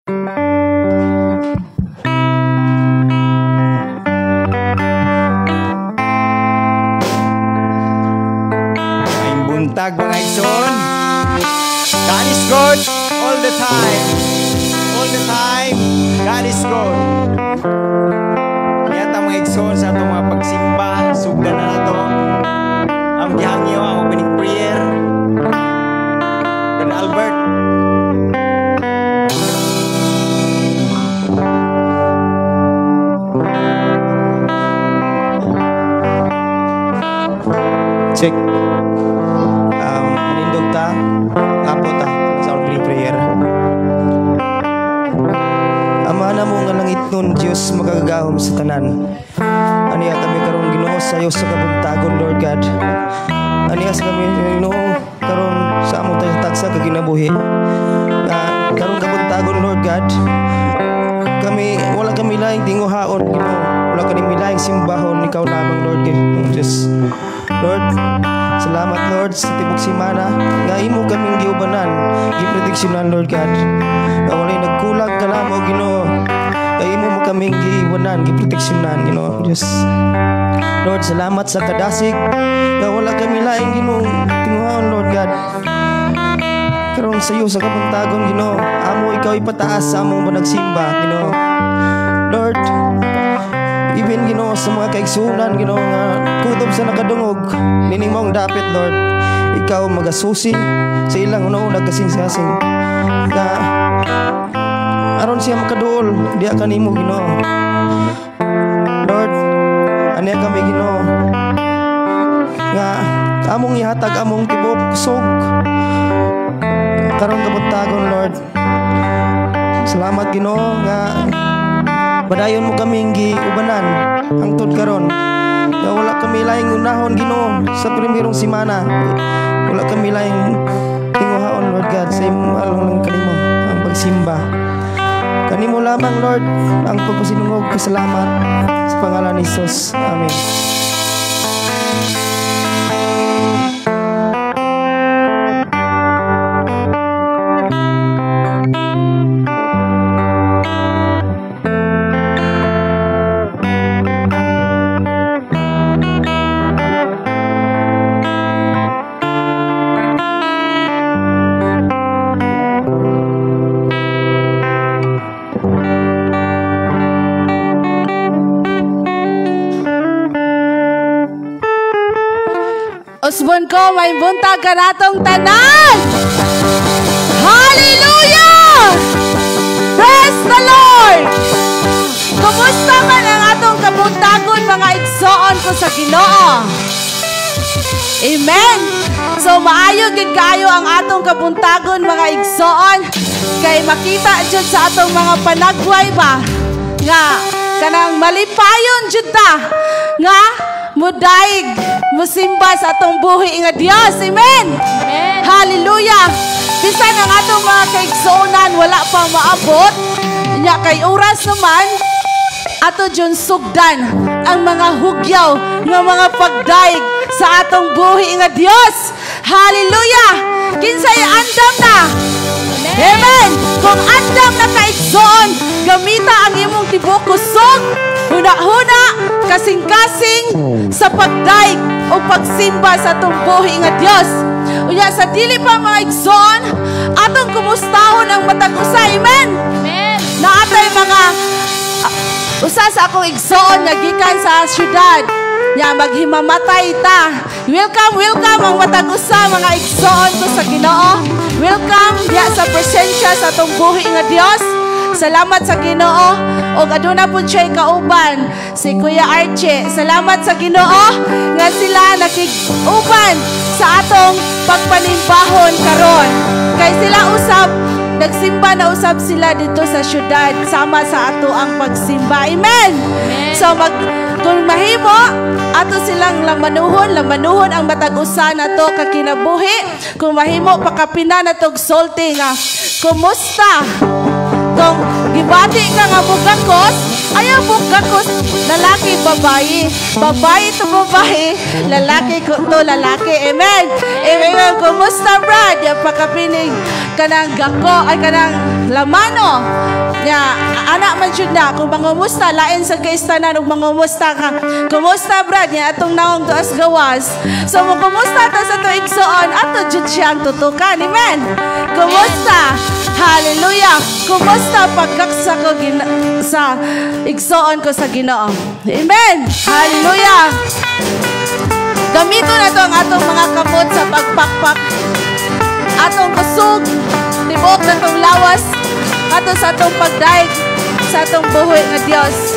Maayong buntag, mga igsoon. God is good all the time. All the time, God is good. Kaya ta, mga igsoon, sa atong mga pagsimba, sugdan na nato. Ang gihangyo ang opening prayer. Brother Albert. Check. Manindog ta, apo ta sa opening prayer. Ama namo nga langitnon, Dios makagagahom sa tanan. Aniya kami karon, Ginoo, sayo sa kabuntagon, Lord God. Aniya sa kami, Ginoo, karon sa among tagsa ka kinabuhi. Nga karon kabuntagon, Lord God. Kami wala kami laing tinguhaon, Ginoo. Wala kami laing simbahon, ikaw lamang, Lord Diyos. Lord, salamat, Lord, sa tibok simana nga imo kaming giubanan, giproteksyonan, Lord God. Nga walay nagkulang kanamo, Ginoo. Nga imo mo kaming giiwanan, giproteksyonan, Ginoo Diyos. Lord, salamat sa kadasig nga wala kami laing, Ginoo, tinguhaon, Lord God. Karon sa iyo sa kabuntagon, Ginoo, amo ikaw ipataas sa among panagsimba, Ginoo. Lord, even, Ginoo, sa mga kaigsunan, Ginoo, nga kutob sa nakadungog nining maong dapit, Lord, ikaw magasusi sa ilang una-una kasing-kasing nga aron siya makaduol diha kanimo, Ginoo. Lord, aniya kami, Ginoo, nga among ihatag among tibok kusog karon kabuntagon, Lord. Salamat, Ginoo, nga padayon mo kaming giubanan hangtod karon. Nga wala kami laing unahon, Ginoo, sa primerong simana. Wala kami laing tinguhaon, Lord God, sa imong alang lang kanimo ang pagsimba. Kanimo lamang, Lord, ang pagpasinungog pasalamat sa pangalan ni Jesus. Amen. Usbon ko, may buntag kanatong tanan! Hallelujah! Praise the Lord! Kumusta man ang atong kabuntagon, mga igsoon ko sa Ginoo? Amen! So maayo gid kaayo ang atong kabuntagon, mga igsoon, kay makita jud sa atong mga panagway ba nga kanang malipayon jud ta nga mudaig musimba sa atong buhi nga Dios. Amen. Amen. Hallelujah. Bisan ang atong mga kaigsuonan wala pa maabot, nya kay oras naman ato jud sugdan ang mga hugyaw nga mga pagdaig sa atong buhi nga Dios. Hallelujah. Kinsay andam na? Amen. Amen. Kung andam na kaigsoon, gamita ang imong tibuok kusog, huna-huna, kasing-kasing sa pagdaig o pagsimba sa atong buhi nga Dios. Unya sa dili pa, mga igsoon, atong kumustahon ang matag usa. Amen. Amen. Naatay mga usa sa akong igsoon nga gikan sa syudad. Nya maghimamatay ta. Welcome, welcome ang matag usa, mga igsoon ko sa Ginoo. Welcome diha sa presensya sa atong buhi nga Dios. Salamat sa Ginoo og aduna pud siya kauban si Kuya Archie. Salamat sa Ginoo nga sila nakig-uban sa atong pagpanimbahon karon. Kay sila usab nagsimba na usab sila dito sa syudad sama sa ato ang pagsimba. Amen. Amen. So kung mahimo ato silang lamanuhon, lamanuhon ang matag usa nato kakinabuhi. Kung mahimo pakapina natog sulti nga kumusta. Kung gibati ka nga mugakos, ayaw mugakos, lalaki, babae. Babae to babae, lalaki to lalaki. Amen. Amen. Kumusta, Brad? Yung pakapinig kanang gako, ay kanang Lamano. Nya ana man jud na kung mangumusta lain sa kaistanan ug mangumusta ka. Kumusta, Brad, nya atong naong tuas gawas. So mo kumusta ta sa atong igsoon, ato jud siyang tutukan. Amen. Kumusta? Hallelujah. Kumusta pagkaksa ko sa igsoon ko sa Ginoo. Amen. Hallelujah. Gamito na to ang atong mga kamot sa pagpakpak. Atong kusog, tibuok na tong lawas, ato sa atong pagdaig, sa atong buhi nga Dios.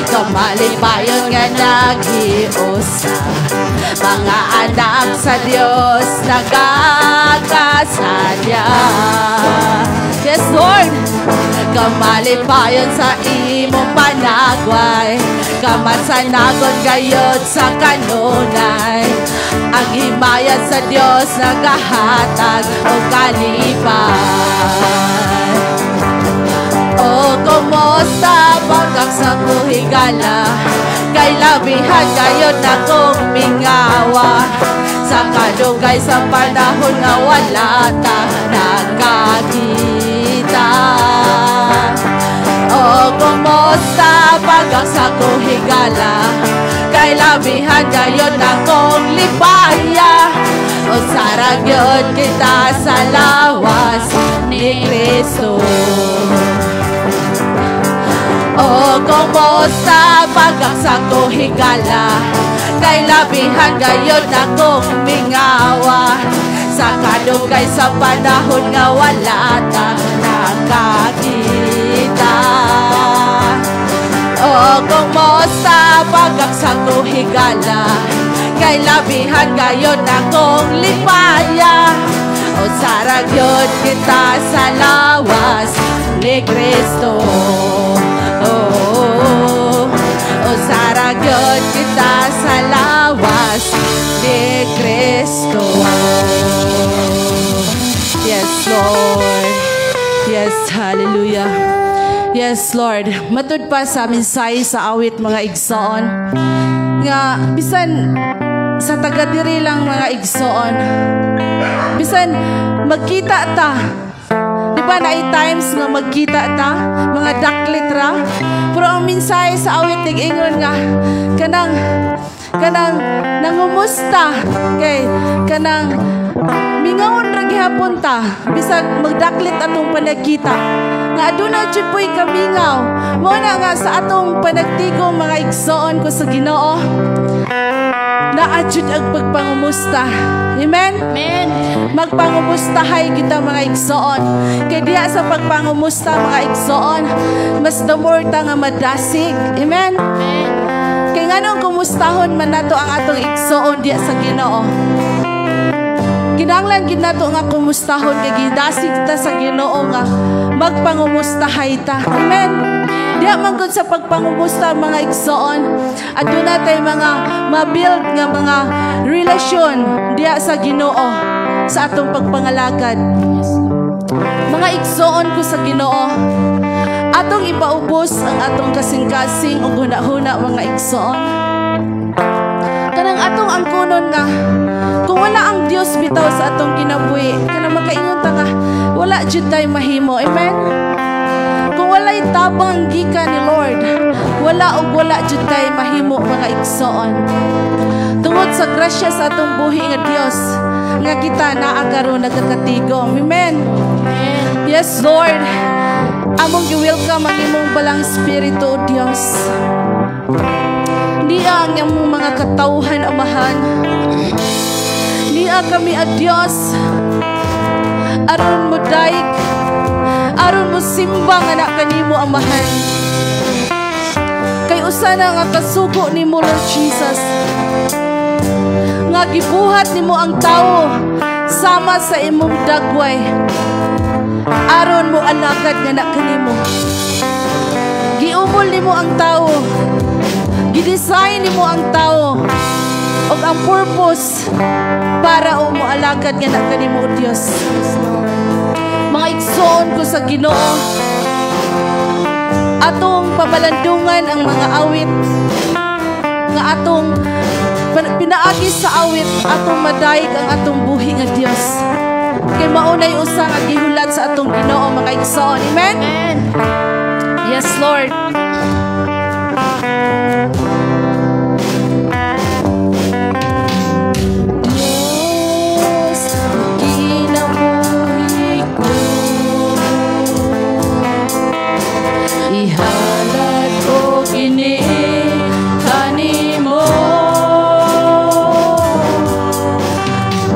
Kamalipayon nga naghiusa, mga anak sa Dios nagakasadya. Yes, Lord. Kamalipayon sa imong panagway, kamasanagon gayod sa kanunay. Ang himaya sa Dios nagahatag og kalipay. O kumusta pagkaksa ko higala, kay labihan gayod na kong mingawa. Sa kadugay sa panahon nga wala ta nagkakita. O kumusta pagkaksa ko higala, kay labihan gayod na kong lipaya. O sarag yun kita sa lawas ni Kristo. O kumusta pagkaksa ko higala, kay labihan gayod na kong mingawa. Sa kadugay sa panahon nga wala ta nakakita. O kumusta pagkaksa ko higala, kay labihan gayod na kong lipaya. O sarag yun kita sa lawas ni Kristo. Oh, o sarag yun kita sa lawas ni Kristo. Yes, Lord. Yes, hallelujah. Yes, Lord. Matud pa sa mensahe sa awit, mga igsoon, nga bisan sa taga diri lang, mga igsoon, bisan magkita ta. Di ba naay times nga magkita ta, mga daklit ra? Pero ang mensahe sa awit nag-ingon nga kanang kanang nangumusta kay kanang mingawon ra gihapon ta bisag magdaklit atong panagkita nga aduna jud po'y kamingaw. Mao na nga sa atong panagtigom, mga igsoon ko sa Ginoo, naa jud ang pagpangumusta. Amen? Amen. Magpangumustahay kita, mga igsoon. Kay diha sa pagpangumusta, mga igsoon, mas the more ta nga madasig. Amen? Amen. Kay nganong kumustahon man nato ang atong igsoon diha sa Ginoo? Kinahanglan gid nato nga kumustahon kay gidasig ta sa Ginoo nga magpangumustahay ta. Amen. Diha man gud sa pagpangumusta, mga igsoon, aduna tay mga ma-build nga mga relasyon diha sa Ginoo sa atong pagpangalagad. Mga igsoon ko sa Ginoo, atong ipaubos ang atong kasing-kasing ug huna-huna, mga igsoon. Kanang atong angkunon nga kung wala ang Dios bitaw sa atong kinabuhi, kanang makaingon ta nga wala jud tay mahimo. Amen. Kung walay tabang gikan ni Lord, wala og wala jud tay mahimo, mga igsoon. Tungod sa grasya sa atong buhi nga Dios nga kita naa karon nagkakatigom. Amen. Yes, Lord. Among gi-welcome ang imong balang Espiritu, O Dios. Niya ang imong mga katawhan, Amahan. Niya kami, O Dios. Aron mo daig, aron mo simba nga na kanimo, Amahan. Kay usa na nga kasugo nimo, Lord Jesus, nga gibuhat nimo ang tawo sama sa imong dagway, aron mo alagad nga na kanimo. Giumol nimo ang tawo, gidesign nimo ang tawo. Ug ang purpose para o moalagad nga na kanimo, O Dios. Mga igsoon ko sa Ginoo, atong pamalandungan ang mga awit nga atong pinaagi sa awit, atong madayeg ang atong buhi nga Dios. Kay maunay usa nga gihulat sa atong Ginoo, mga igsoon. Amen. Amen. Yes, Lord. Diyos, kinabuhi ko, ihalad ko kini kanimo.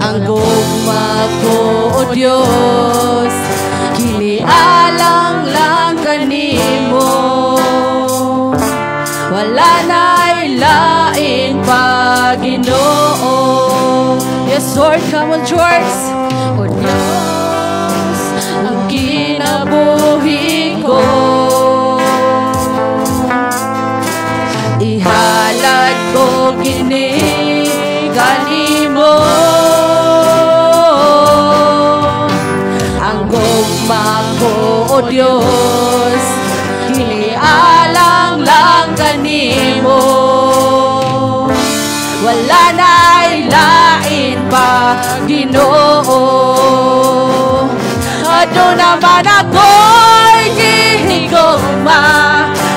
Ang gugma ko, O Diyos, kini alang lang kanimo. Wala na'y lain pa, Ginoo. Yes, Lord, come on, church. O Diyos, ang kinabuhi ko, ihalad ko kini kanimo. Ang gugma ko, O Diyos, kini alang lang kanimo. Wala na'y lain pa, Ginoo. Aduna man ako'y gihigugma,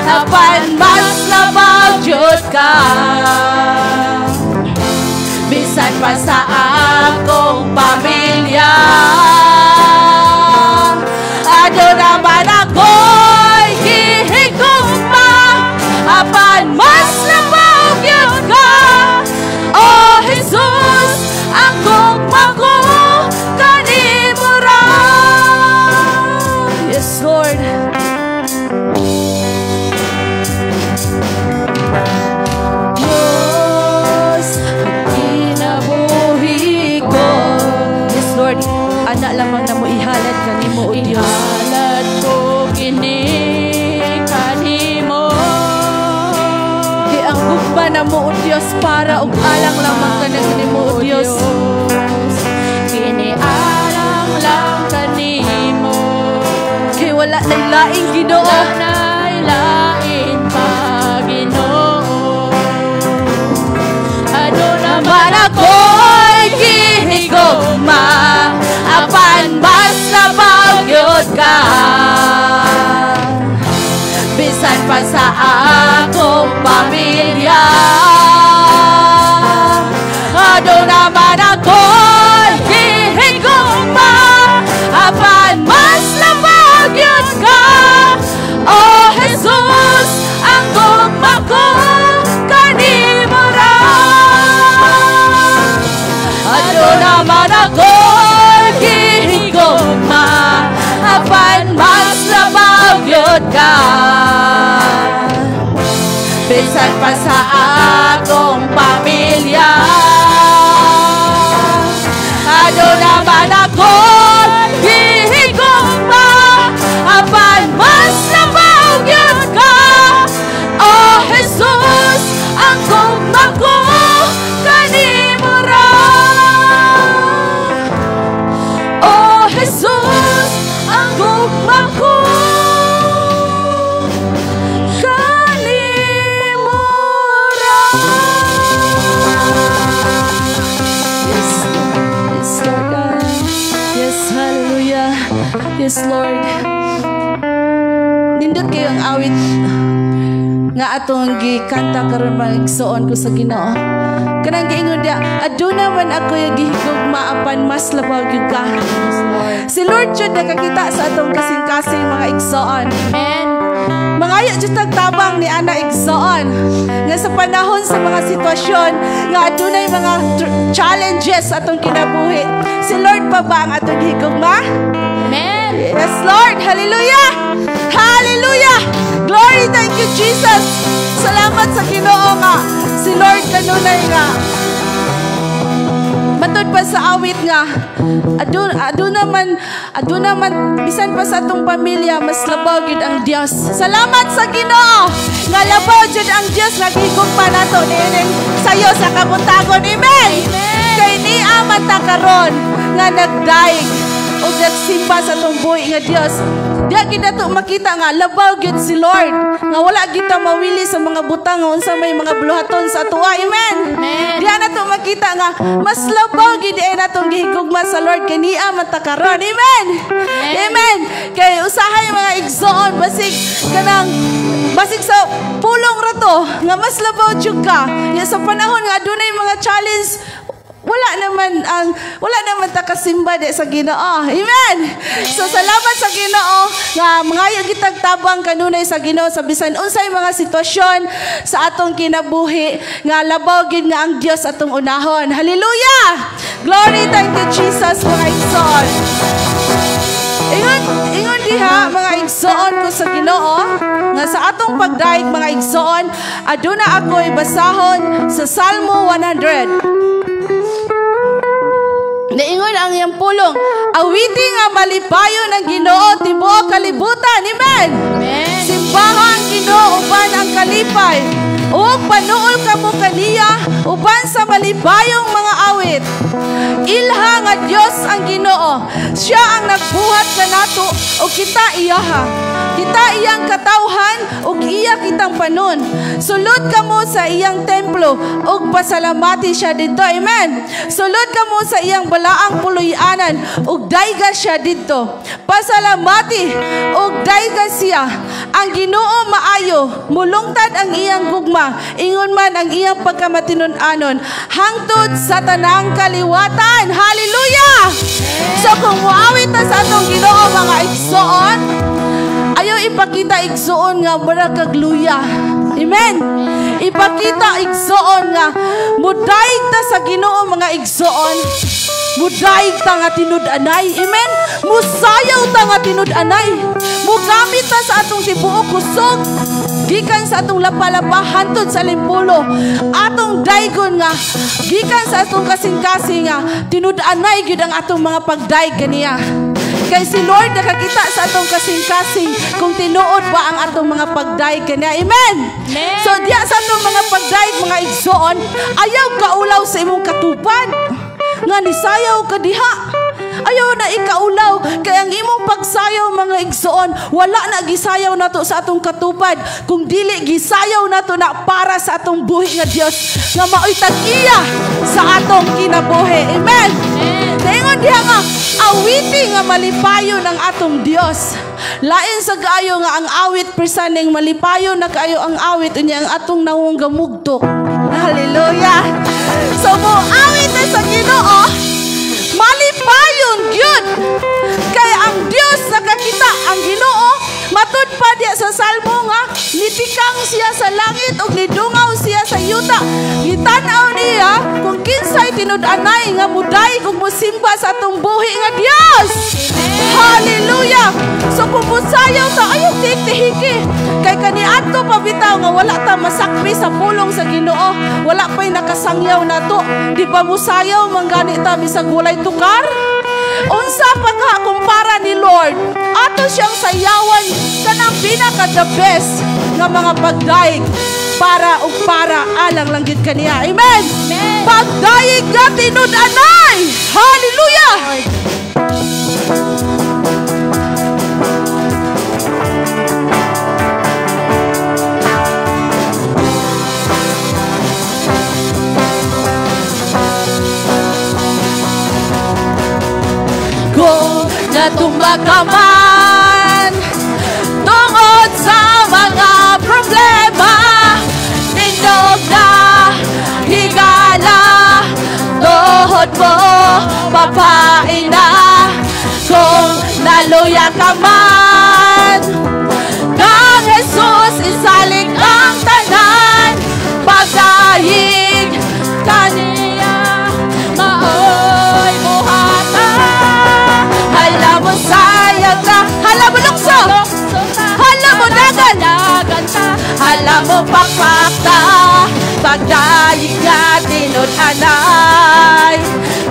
apan mas labaw jud ka. Bisan pa sa akong pamilya, aduna man ako'y gihigugma, apan mas labaw gyud ka. O Jesus, ang gugma ko kanimo ra. Yes, Lord. Diyos, ang kinabuhi ko. Yes, Lord, ana lamang na mo ihalad kanimo, O Dios. Ihalad ko kini kanimo. Kay ang gugma na mo, O Dios, para og alang lamang kanimo, O Dios. Kini alang lang kanimo. Kay wala na'y laing, Ginoo. Wala na'y lain pa, Ginoo. Aduna man ako'y gihigugma, apan mas labaw gyud ka. Bisan pa sa akong pamilya, aduna man ako'y gihigugma, apan mas labaw gyud ka. O Jesus, ang gugma ko kanimo ra. Aduna man ako'y gihigugma, apan mas labaw gyud ka. Bisan pa sa akong pamilya, aduna man ako'y gihigugma, apan mas labaw gyud ka. O Jesus, ang gugma ko kanimo ra. O Jesus, ang gugma ko kanimo ra. Yes, yes, Lord God. Yes, hallelujah. Yes, Lord. Nindot kayo ang awit nga atong gikanta karon, mga igsoon ko sa Ginoo. Kanang giingon diya, aduna man ako yung gihigugma, apan mas labaw gyud ka. Si Lord jud nakakita sa atong kasing-kasing, mga igsoon. Amen. Mangayo jud tagtabang ni ana, igsoon. Nga sa panahon sa mga sitwasyon nga adunay mga challenges sa atong kinabuhi, si Lord pa ba ang atong gihigugma? Amen. Yes, Lord. Hallelujah. Hallelujah. Glory, thank you, Jesus. Salamat sa Ginoo nga si Lord kanunay nga Matud pa sa awit nga aduna man bisan pa sa atong pamilya, mas labaw gyud ang Dios. Salamat sa Ginoo nga labaw jud ang Dios nga gihigugma nato niining sayo sa kabuntagon. Amen. Kay niya man ta karon nga nagdaig ug nagsimba sa atong buhi nga Dios. Diya gid nato makita nga labaw gyud si Lord, nga wala gyud ta mawili sa mga butang nga unsa may mga buluhaton sa atoa. Amen. Amen. Diya nato makita nga mas labaw gyud ay natong gihigugma sa Lord kay niya man ta karon. Amen. Amen. Kay usahay, mga igsoon, basig kanang basig sa pulong ra to nga mas labaw jud ka. Ya sa panahon nga adunay mga challenge, wala naman ta kasimba di sa Ginoo. Amen. So salamat sa Ginoo nga mangayo kitag tabang kanunay sa Ginoo sa bisan unsay mga sitwasyon sa atong kinabuhi nga labaw gid nga ang Dios atong unahon. Hallelujah. Glory, thank you, Jesus, mga igsoon. Ingon ingon diha, mga igsoon ko sa Ginoo, nga sa atong pagdaig, mga igsoon, aduna ako'y basahon sa Salmo 100. Naingon ang iyang pulong, "Awiti nga malipayon ang Ginoo, tibuok kalibutan." Amen. Amen. Simbaha ang Ginoo uban ang kalipay. Ug panuol kamo kaniya uban sa malipayong mga awit. Ilha nga Dios ang Ginoo. Siya ang nagbuhat kanato ug kita iyaha. Kita iyang katawhan ug iya kitang panon. Sulod kamo sa iyang templo ug pasalamati siya didto. Amen. Sulod kamo sa iyang balaang puloy-anan ug dayga siya didto. Pasalamati ug dayga siya. Ang Ginoo maayo, mulungtad ang iyang gugma, ingon man ang iyang pagkamatinun-anon hangtod sa tanang kaliwatan. Hallelujah! So kung muawit ta sa atong Ginoo, mga igsoon, ayaw ipakita, igsoon, nga mura kag luya. Amen. Ipakita, igsoon, nga mudaig ta sa Ginoo, mga igsoon. Mudaig ta nga tinud-anay. Amen. Musayaw ta nga tinud-anay. Mugamit ta sa atong tibuok kusog. Gikan sa atong lapa-lapa hantod sa limpulo. Atong daygon nga gikan sa atong kasing-kasing nga tinud-anay gyud ang atong mga pagdaig kaniya. Kay si Lord nakakita sa atong kasing-kasing kung tinuod ba ang atong mga pagdaig kaniya. Amen. Amen. So diya sa atong mga pagdaig, mga igsoon, ayaw kaulaw sa imong katupad nga nisayaw ka diha. Ayaw na ikaulaw kay ang imong pagsayaw, mga igsoon, wala na gisayaw nato sa atong katupad kung dili gisayaw nato na para sa atong buhi nga Dios nga maoy tag-iya sa atong kinabuhi. Amen. Dayon diha nga awiti nga malipayon ang atong Dios. Lain sa kaayo nga ang awit persaning malipayon na kaayo ang awit, unya ang atong nawong gamugtok. Hallelujah. So mo awit na sa Ginoo, malipayon gyud. Kay ang Dios nakakita, ang Ginoo, matud pa diya sa Salmo nga nitikang siya sa langit ug nidungaw siya sa yuta. Gitan-aw niya kung kinsay tinud-anay nga mudaig ug musimba sa atong buhi nga Dios. Hallelujah! So kung musayaw ta, ayaw tihiki. Kay kaniadto pa bitaw nga wala ta masakpi sa pulong sa Ginoo, wala pa'y nakasangyaw nato. Di ba musayaw man gani ta bisag walay tukar? Unsa pa ka kumpara ni Lord? Ato siyang sayawan kanang pinaka the best nga mga pagdaig para ug para alang lang gyud kaniya. Amen. Amen. Pagdaig nga tinud-anay. Hallelujah! Kung natumba ka man tungod sa mga problema, tindog na higala, tuhod mo papain na. Kung naluya ka man, kang Jesus isalig ang tanan. Pagdaig kaniya, maoy buhata. Hala mo sayag ka, hala mo lukso, hala mo dagan, Dagan ta. Hala mo pakpak ta. Pagdayeg nga tinud-anay,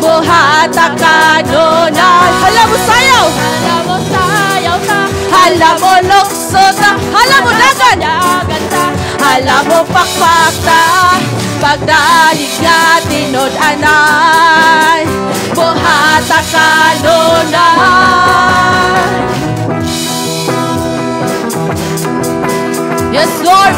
buhata kanunay. Hala mo sayaw! Hala mo sayaw ta. Hala mo lukso ta. Hala mo dagan! Dagan ta. Hala mo pakpak ta. Pagdayeg nga tinud-anay, buhata kanunay. Yes, Lord!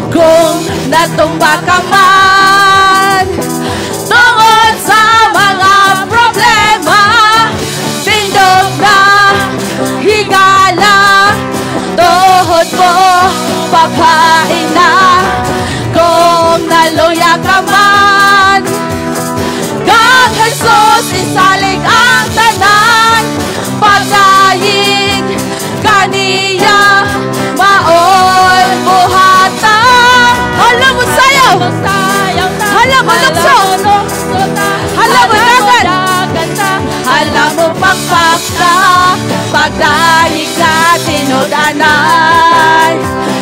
Kung natumba ka man tungod sa mga problema, tindog na higala, tuhod mo papain na. Kung naluya ka man, kang Jesus isalig ang tanan. Pagdayeg kaniya, maoy buhata. Hala mo sayaw! Hala mo lukso! Hala mo dagan! Hala mo pakpak ta. Pagdayeg ka tinud-anay,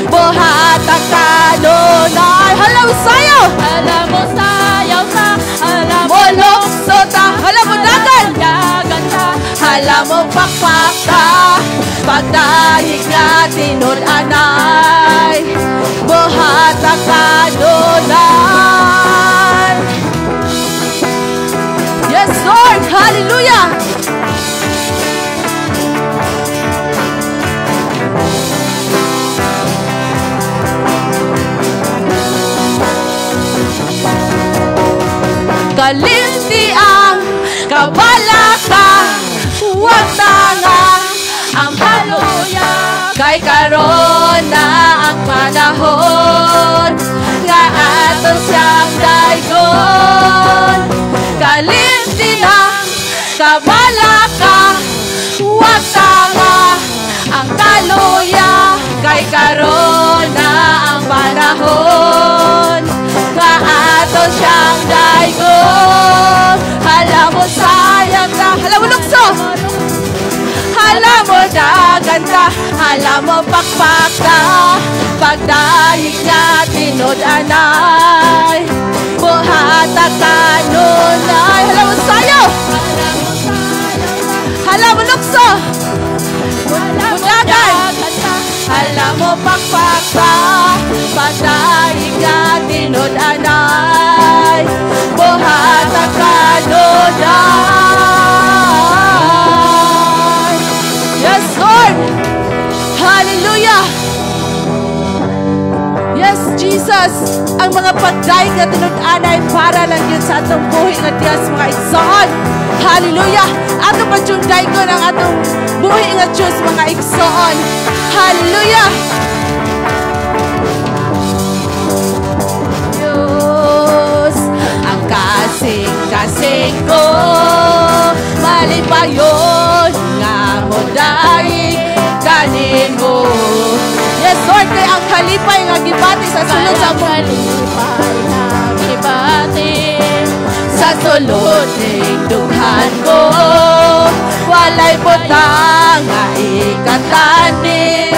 buhata kanunay. Hala mo sayaw! Hala mo sayaw ta. Hala mo lukso ta. Hala mo dagan! Dagan ta. Hala mo pakpak ta. Pagdayeg nga tinud-anay, buhata kanunay. Yes, Lord! Hallelujah! Kalimti ang kabalaka, huwag tanga ang Hallelujah. Kay karon na ang panahon nga ato siyang daygon. Kalimti ang kabalaka, huwag tanga ang kaluya. Kay karon na ang panahon nga ato siyang daygon. Hala mo sayang ta, hala mo lukso, hala mo dagan ta, hala mo pakpak ta. Pagdayeg nga tinud-anay, buhata kanunay. Hala mo sayaw! Hala mo lukso! Mudagan! Hala mo pakpak ta. Pagdayeg nga tinud-anay, buhata kanunay. Yes, Lord! Hallelujah! Yes, Jesus! Ang mga pagdayeg nga tinud-anay para lang yun sa atong buhi nga Diyos, mga igsoon. Hallelujah! Atong padyong-daygon ang atong buhi nga Diyos, mga igsoon. Hallelujah! Diyos, ang kasing-kasing ko, malipayon nga modayeg kanimo. Yes, Lord, kay ang kalipay nga gibati sa sulod sa among Kalipay nga gibati sa sulod ning dughan ko, walay butang nga ikatani,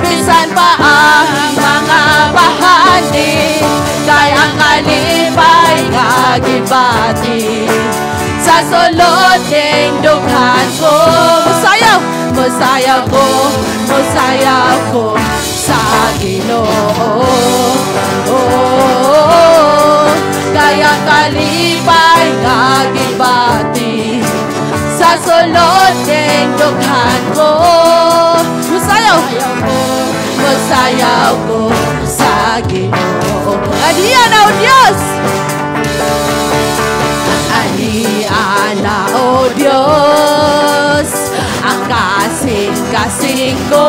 bisan pa ang mga bahani. Kay ang kalipay nga gibati sa sulod ning dughan ko. Musayaw, musayaw ko, musayaw ko sa Ginoo. Oh, kaya kalipay nga gibati sa sulod ning dughan ko. Musayaw, musayaw ko sa Ginoo. Aniya na, O Diyos! Aniya na, O Diyos, ang kasing-kasing ko,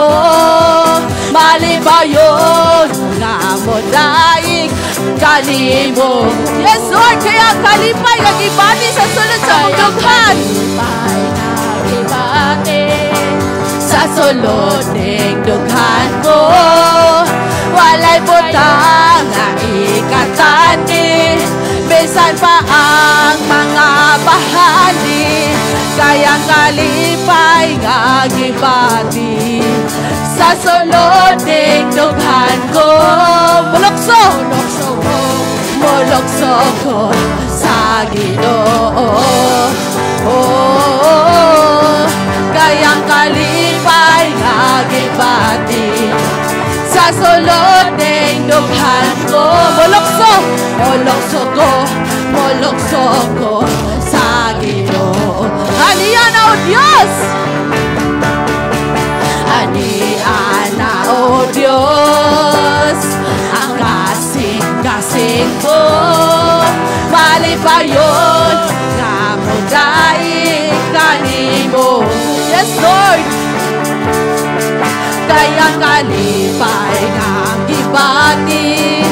malibayon nga modaig kanimo. Yes, Lord, kaya kalipay nga gibati sa sulod sa mong dughan. Kalipay nga gibati sa sulod ning dughan ko, walay butang nga ikatani, bisan Bisan pa ang mga bahandi, kaya kalipay nga gibati sa sulod ning dughan ko. Mulukso, mulukso ko, mulukso ko sa Ginoo. Oh, kayang kalipay nga gibati sa sulod ning dughan ko. Mulukso, mulukso ko, mulukso ko sa Ginoo. Aniya na, O Diyos! Ania na, O Diyos, ang kasing-kasing ko. Malipayon nga modaig kanimo. Yes, Lord! Kaya kalipay nga gibati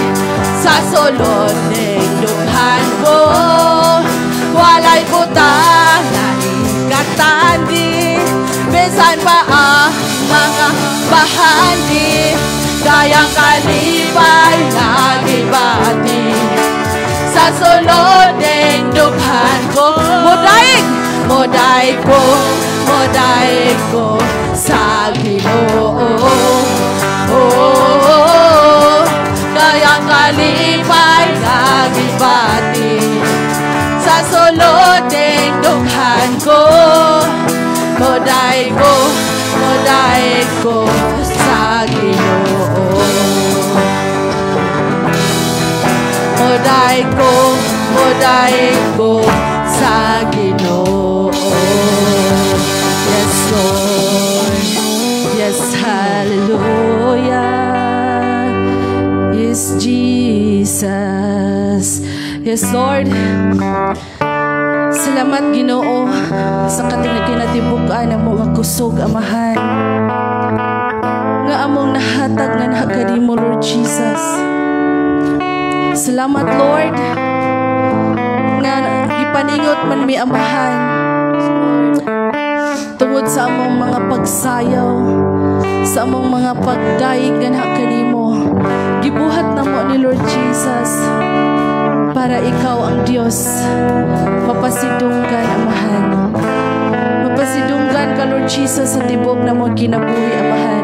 sa sulod ning dughan ko. Walay butang na ikatandi, bisan pa ang mga bahandi, kaya kalipay nga gibati sa sulod ning dughan ko. Modaig, modaig ko, modaig ko sa Ginoo. Oh, kaya kalipay nga gibati sa sulod ning dughan ko. Modaig ko, modaig ko sa Ginoo. Modaig ko sa Ginoo. Yes, Lord. Yes, hallelujah. Yes, Jesus. Yes, Lord. Salamat, Ginoo, sa kinatibuk-an ang mga kusog, Amahan, nga among nahatag nga nakakanimo, Lord Jesus. Salamat, Lord, nga gipaningot man mi, Amahan, tungod sa among mga pagsayaw, sa among mga pagdayeg nga kanimo. Gibuhat namo ni Lord Jesus para ikaw ang Dios mapasidunggan, Amahan. Mapasidunggan ka, Lord Jesus, sa tibok na mong kinabuhi, Amahan.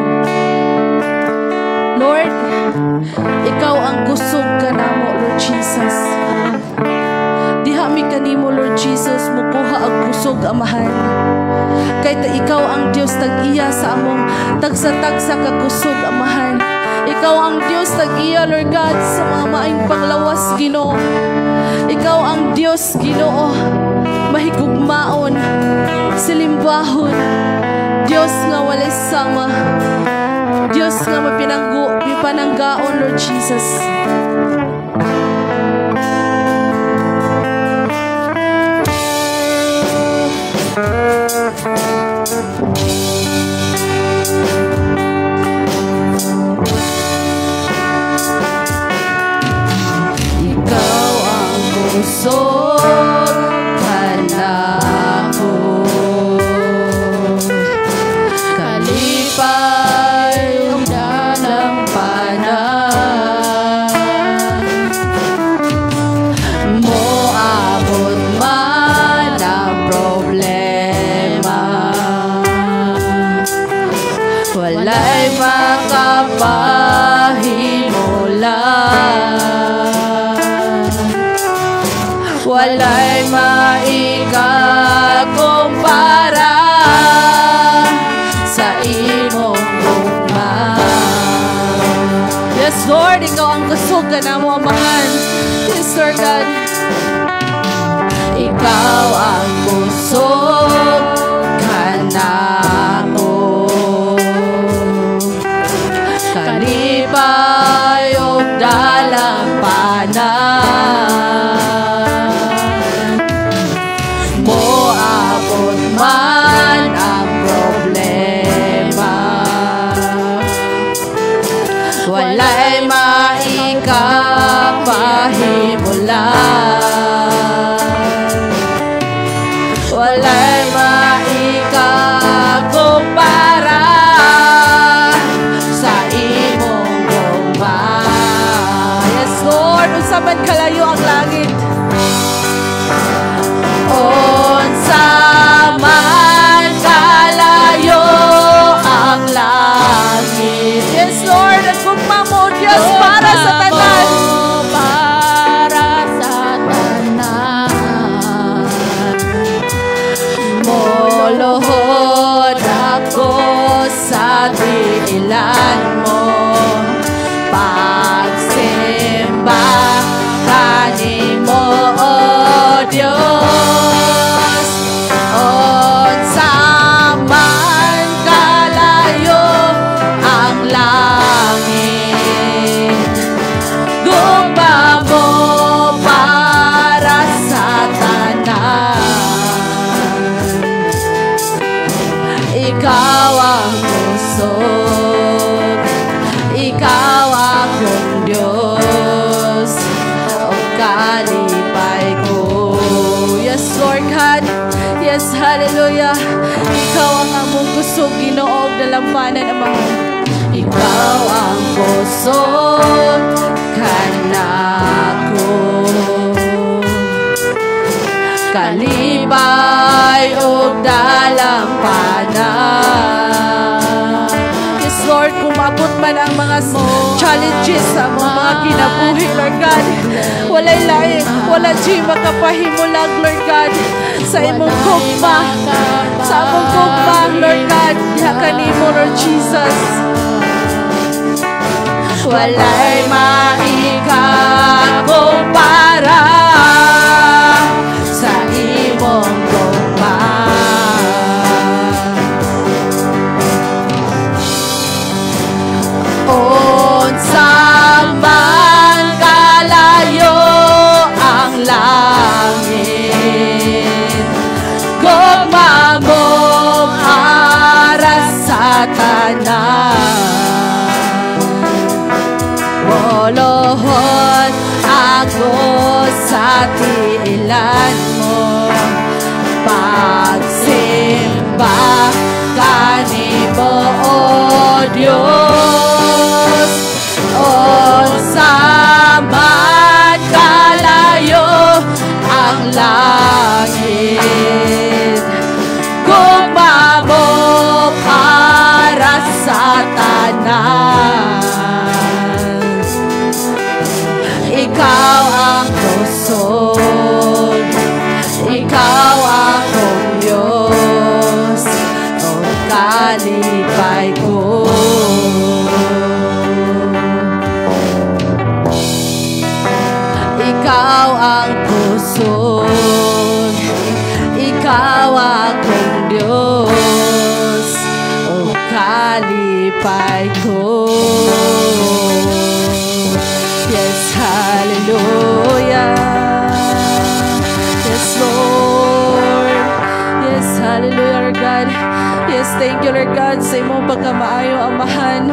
Lord, ikaw ang kusog kanamo, Lord Jesus. Diha mi kanimo, Lord Jesus, mukuha ang kusog, Amahan. Kay ta ikaw ang Dios tag-iya sa among tagsa-tagsa ka kusog, Amahan. Ikaw ang Dios tag-iya, Lord God, sa mga maayong panglawas, Ginoo. Ikaw ang Dios, Ginoo, mahigugmaon, silimbahon. Dios nga walay sama. Dios nga mapinanggu, mipananggaon, Lord Jesus. Ikaw ang kusog kanako, kalipay ug dalampanan. Moabot man ang problema, walay makapahimula, walay maikakumpara sa imong gugma. Yes, Lord, ikaw ang kusog kanamo, Amahan. Yes, Lord God. Ikaw ang kusog kanako, kalipay ug dalampanan. Moabot man ang problema, walay maikapahimula, walay Yes, Lord, ang gugma mo, Diyos, para sa tanan. Para sa tanan. Moluhod ako sa tiilan mo. Pagsimba kanimo, O Diyos. Unsa man kalayo ang langit, gugma mo para sa tanan. Ikaw ang kusog, ikaw akong Diyos, o kalipay ko. Yes, Lord God. Yes, hallelujah. Ikaw ang among kusog, Ginoo, ug dalampanan, Amahan. Ikaw ang kusog kanako, kalipay ug dalampanan. Yes, Lord, kung maabot man ang mga challenges sa among mga kinabuhi, Lord God, walay lain, wala di makapahimulag, Lord God, sa imong gugma, sa among gugma, Lord God, diha kanimo, Lord Jesus. Walay maikakumpara sa imong gugma. Unsa man kalayo ang langit, gugma mo para sa tanan. Moluhod ako sa tiilan mo. Pagsimba kanimo, O Diyos. Unsa man kalayo ang langit, gugma mo para sa tanan. Ikaw ang kusog, ikaw akong Diyos, o kalipay ko. Ikaw ang kusog, ikaw akong Diyos, o kalipay ko. Yes, hallelujah. Yes, Lord. Yes, hallelujah, Lord God. Yes, thank you, Lord God, sa imong pagkamaayo, Amahan.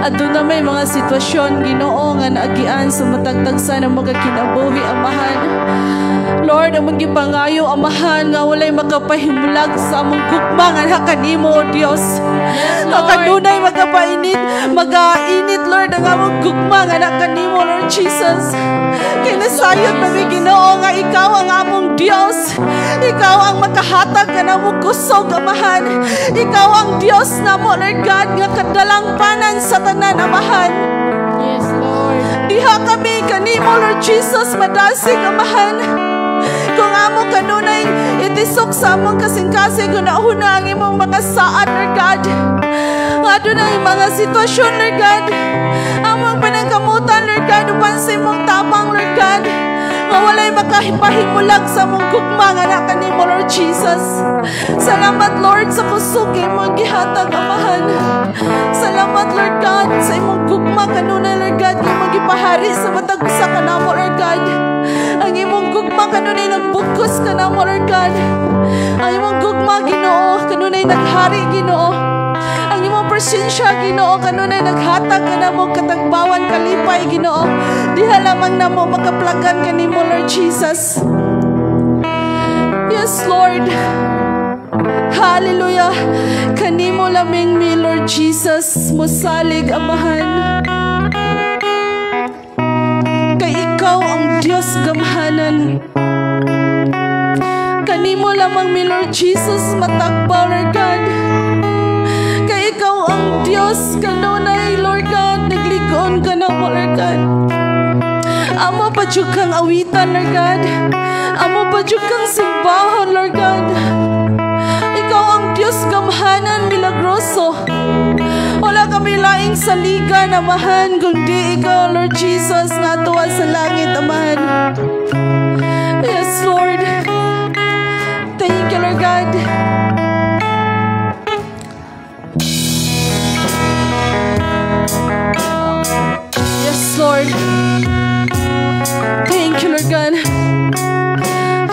Aduna may mga sitwasyon, Ginoo, nga naagian sa matagtagsa ng mga kinabuhi, Amahan. Lord, among gipangayo, Amahan, nga walay makapahimulag sa among gugma nga naa kanimo, O Dios. Nga kanunay magapainit, magainit, Lord, ang among gugma nga naa kanimo, Lord Jesus. Kay nasayod nami, Ginoo, nga ikaw ang among Dios. Ikaw ang makahatag kanamong kusog, Amahan. Ikaw ang Dios namo, Lord God, nga kadalangpanan sa tanan, Amahan. Yes, Lord. Diha kami kanimo, Lord Jesus, madasig, Amahan. Kung amo kanunay itisok sa among kasing-kasing, hunahuna ang imong mga saad, Lord God. Nga dunay mga sitwasyon, Lord God. Among panangkamutan, Lord God, uban sa imong tabang, Lord God. Nga walay makapahimulag sa among gugma nga naa kanimo, Lord Jesus. Salamat, Lord, sa kusog imong gihatag, Amahan. Salamat, Lord God, sa imong gugma kanunay, Lord God, nga imong gipahari sa matag usa kanamo, Lord God. Ang imong gugma kanunay nagbugkos kanamo, Lord God. Ang imong gugma, Ginoo, kanunay naghari, Ginoo. Ang imong presensya, Ginoo, kanunay naghatag kanamo katagbawan, kalipay, Ginoo. Diha lamang namo makaplagan kanimo, Lord Jesus. Yes, Lord. Hallelujah. Kanimo lamang mi, Lord Jesus, mosalig, Amahan. Kay ikaw ang Diyos gamhanan. Kanimo lamang mi, Lord Jesus, matagbaw, Lord God. Kay ikaw ang Diyos kanunay. Simbahon ka namo, Lord God. Amo pa jud kang awitan, Lord God. Amo pa jud kang simbahon, Lord God. Ikaw ang Diyos gamhanan, milagroso. Wala kami laing saligan, Amahan, kundi ikaw, Lord Jesus, nga tuwa sa langit, Amahan. Yes, Lord. Thank you, Lord God. Yes, Lord. Thank you, Lord God.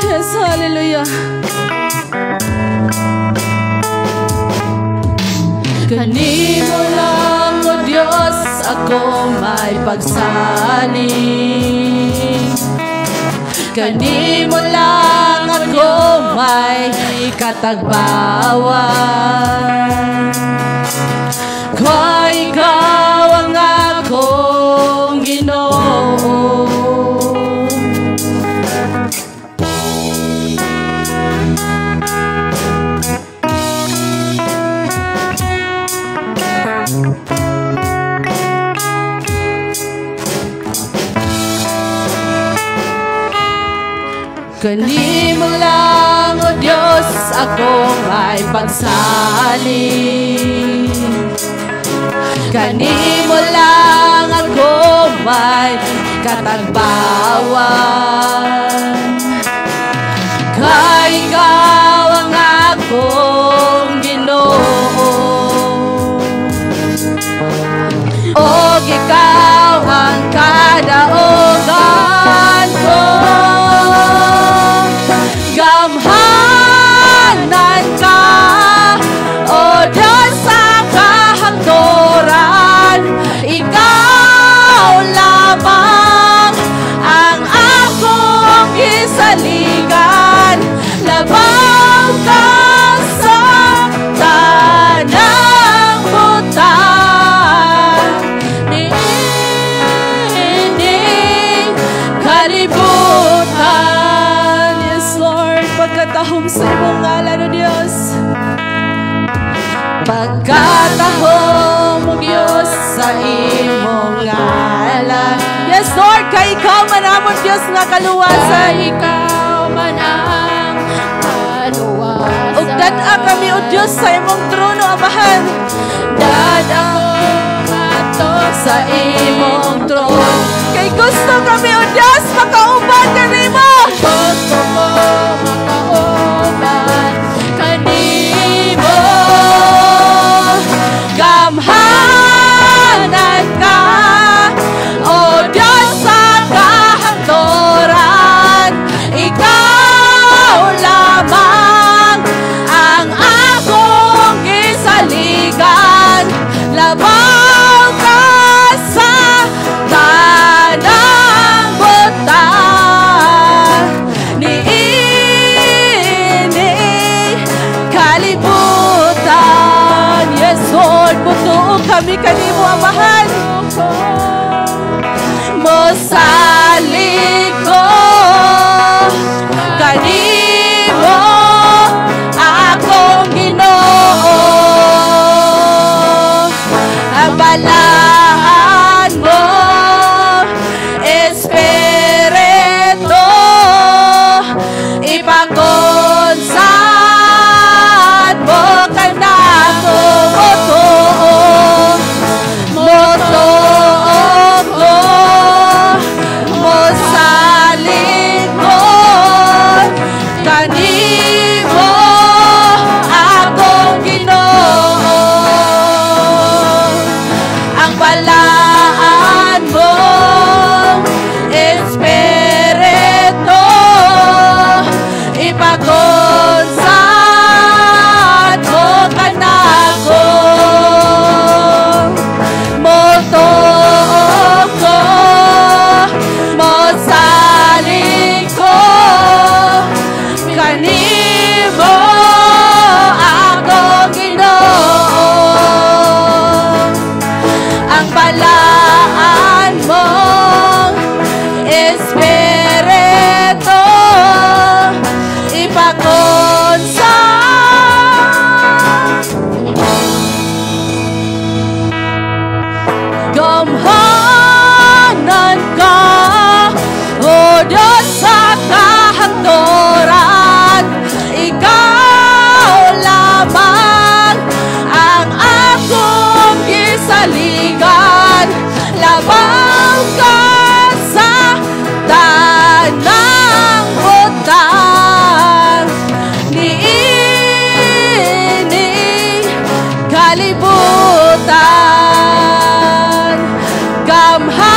Yes, hallelujah. Kanimo lang, O Diyos, ako may pagsalig. Kanimo lang ako may katagbawan. Kay ikaw ang akong Ginoo. Kanimo lang, O Diyos, ako may pagsalig. Kanimo lang ako may katagbawan. Kay ikaw ang akong Ginoo. Og ikaw ang kadaogan ko. Gamhanan ka, O Diyos, sa kahangturan. Ikaw lamang ang akong gisaligan. Labaw ka sa tanang butang niining kalibutan. Yes, Lord, pagkatahom sa imong ngalan, O Diyos. Pagkatahom, O Diyos, sa imong ngalan. Yes, Lord, kay ikaw man amon Diyos nga kaluwasan. Kay ikaw man ang kaluwasan. Ug dad-a kami, O Diyos, sa imong trono, Amahan. Dad-a ko ngadto sa imong trono. Kay gusto kami, O Diyos, makauban kanimo. Gusto ko makauban kanimo. Gamhanan ka, O Diyos, sa kahangturan. Ikaw lamang ang akong gisaligan. Labaw ka sa tanang butang niini kalibutan. Yes, Lord, mutuo kami kanimo, Amahan. Mosalig ko kanimo, akong Ginoo. Ang balaan mo, Espiritu, ipakonsad mo kanako. Mutuo, mutuo ko, mosalig ko kanimo, akong Ginoo. Ang balaan mo, Espiritu, ipakonsad mo kanako. Mutuo ko, mosalig ko kanimo, akong Ginoo. Ang balaan Kalibutan. Gamhanan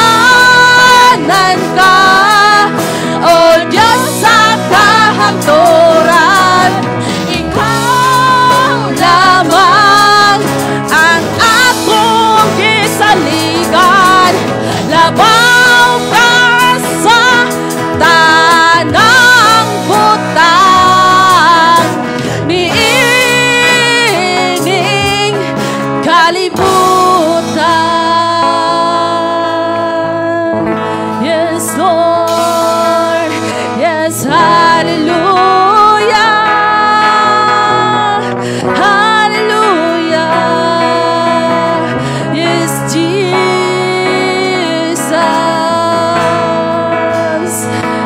ka, O Diyos, sa kahangturan. Ikaw lamang ang akong gisaligan. Labaw ka sa tanang butang niining kalibutan. Yes, Lord. Yes, hallelujah. Hallelujah. Yes, Jesus.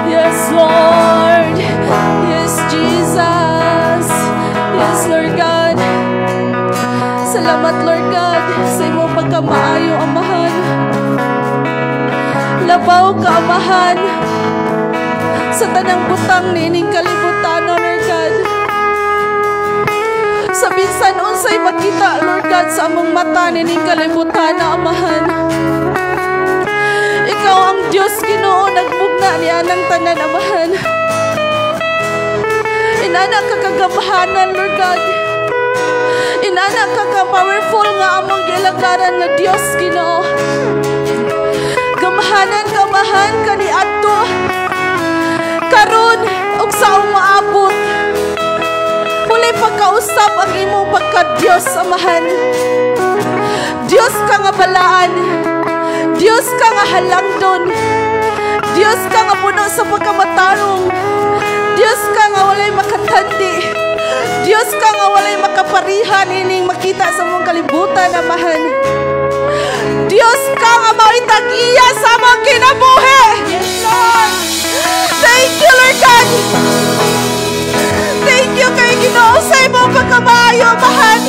Yes, Lord. Yes, Jesus. Yes, Lord God. Salamat, Lord God, sa imong pagkamaayo, Amahan. Labaw ka, Amahan, sa tanang butang niining kalibutan, O Lord God. Sa bisan unsay makita, Lord God, sa among mata niining kalibutan na, Amahan. Ikaw ang Diyos, Ginoo, nagmugna niya ng tanan, Amahan. Inana ka kagamhanan, Lord God. Inana ka ka-powerful nga among gialagaran nga Diyos, Ginoo. Gamhanan ka, Amahan, kaniadto, karon ug sa umaabot. Walay pagkausap ang imong pagka-Diyos, Amahan. Diyos ka nga balaan. Diyos ka nga halangdon. Diyos ka nga puno sa pagkamatarong. Diyos ka nga walay makatandi. Diyos ka nga walay makaparihan ining makita sa mong kalibutan, Amahan. Diyos ka nga mao'y tag-iya sa among kinabuhi. Yes, Lord. Thank you, Lord God. Thank you kay Ginoo sa imong pagkamaayo, Amahan.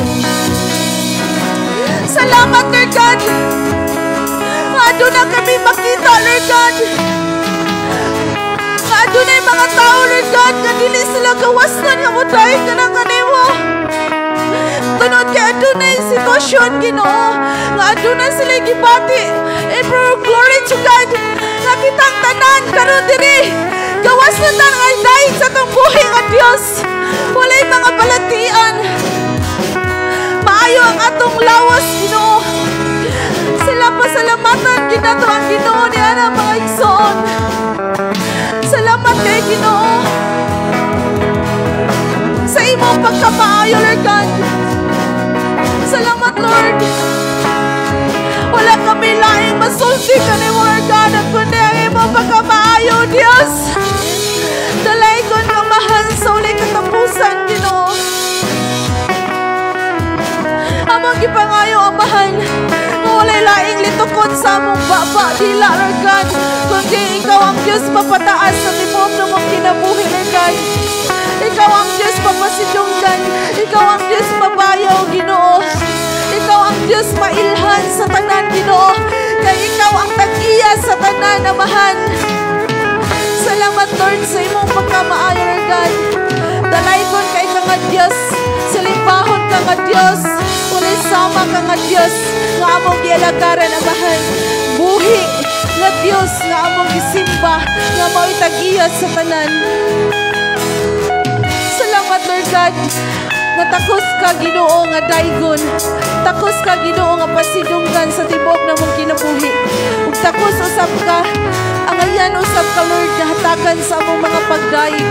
Salamat, Lord God. Nga aduna kami makita, Lord God. Nga adunay mga tao, Lord God, nga dili sila gawasnan nga modaig ka ng kanimo. Tunod kay adunay sitwasyon, Ginoo, nga aduna sila gibati. And for glory to God, nga kitang tanan karon diri, gawas na tan nga daig sa atong buhi nga Dios. Walay mga balatian. Maayo ang atong lawas, Ginoo. Sila pasalamatan ginato ang Ginoo ni ana mga igsoon. Salamat kay Ginoo sa imong pagkamaayo, Lord God. Salamat, Lord. Wala kami laing masulti kanimo, Lord God, at kundi ang imong pagkamaayo, Diyos. Dalaygon nga mahal sa walay katapusan, Ginoo. Among gipangayo, Amahan, nga walay laing litukod sa among baba, dila, Lord God, kundi ikaw ang Diyos mapataas sa tibuok namong kinabuhi, Lord God. Ikaw ang Diyos mapasidunggan. Ikaw ang Diyos mabayaw, Ginoo. Ikaw ang Diyos mailhan sa tanan, Ginoo. Kay ikaw ang tag-iya sa tanan, Amahan. Salamat, Lord, sa imong pagkamaayo, Lord God. Dalaygon kay ka nga Diyos. Salimbahon ka nga Diyos. Walay sama ka nga Diyos nga among gialagaran, Amahan. Buhi nga Diyos nga among gisimba nga mao'y tag-iya sa tanan. Salamat, Lord God, nga takos ka, Ginoo, nga daygon. Takos ka, Ginoo, nga pasidunggan sa tibuok namong kinabuhi. Ug takos usab ka, angayan usab ka, Lord, nga hatagan sa among mga pagdayeg,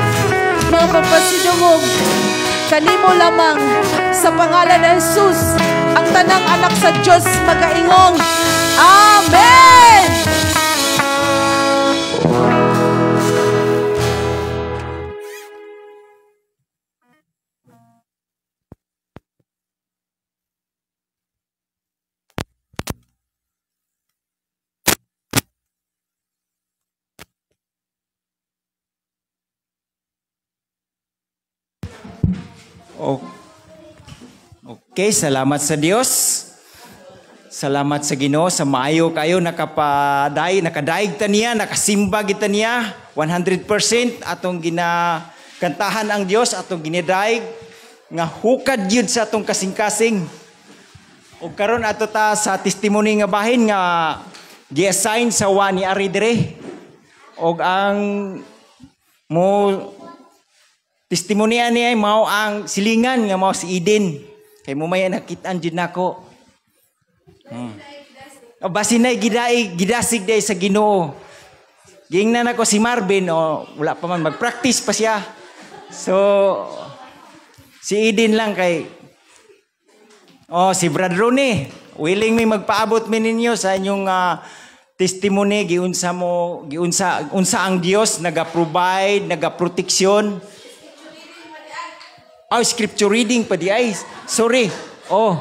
mga pagpasidungog. Kanimo lamang, sa pangalan ni Jesus, ang tanang anak sa Diyos magaingong, Amen! Okay, salamat sa Dios. Salamat sa Ginoo sa maayo kayo nakapaday, nakadaig ta niya, nakasimba kita niya 100% atong ginakantahan ang Dios, atong ginidaig nga hukad gyud sa atong kasing-kasing. Ug karon ato ta sa testimony nga bahin nga gi-assign sa wa ni ari dire. Og ang mo testimony ani ay mao ang silingan nga mao si Eden. Kay mo may nakit-an jud nako. O basin nay gidasig day sa Ginoo. Giingnan ako si Marvin, o wala pa man, mag-practice pa siya. So si Eden lang kay oh si Brad Ronnie, willing mi magpaabot mi ninyo sa inyong testimony giunsa mo giunsa unsa ang Dios naga-provide, naga-proteksyon. Oh, scripture reading pa di ay. Sorry. Oh.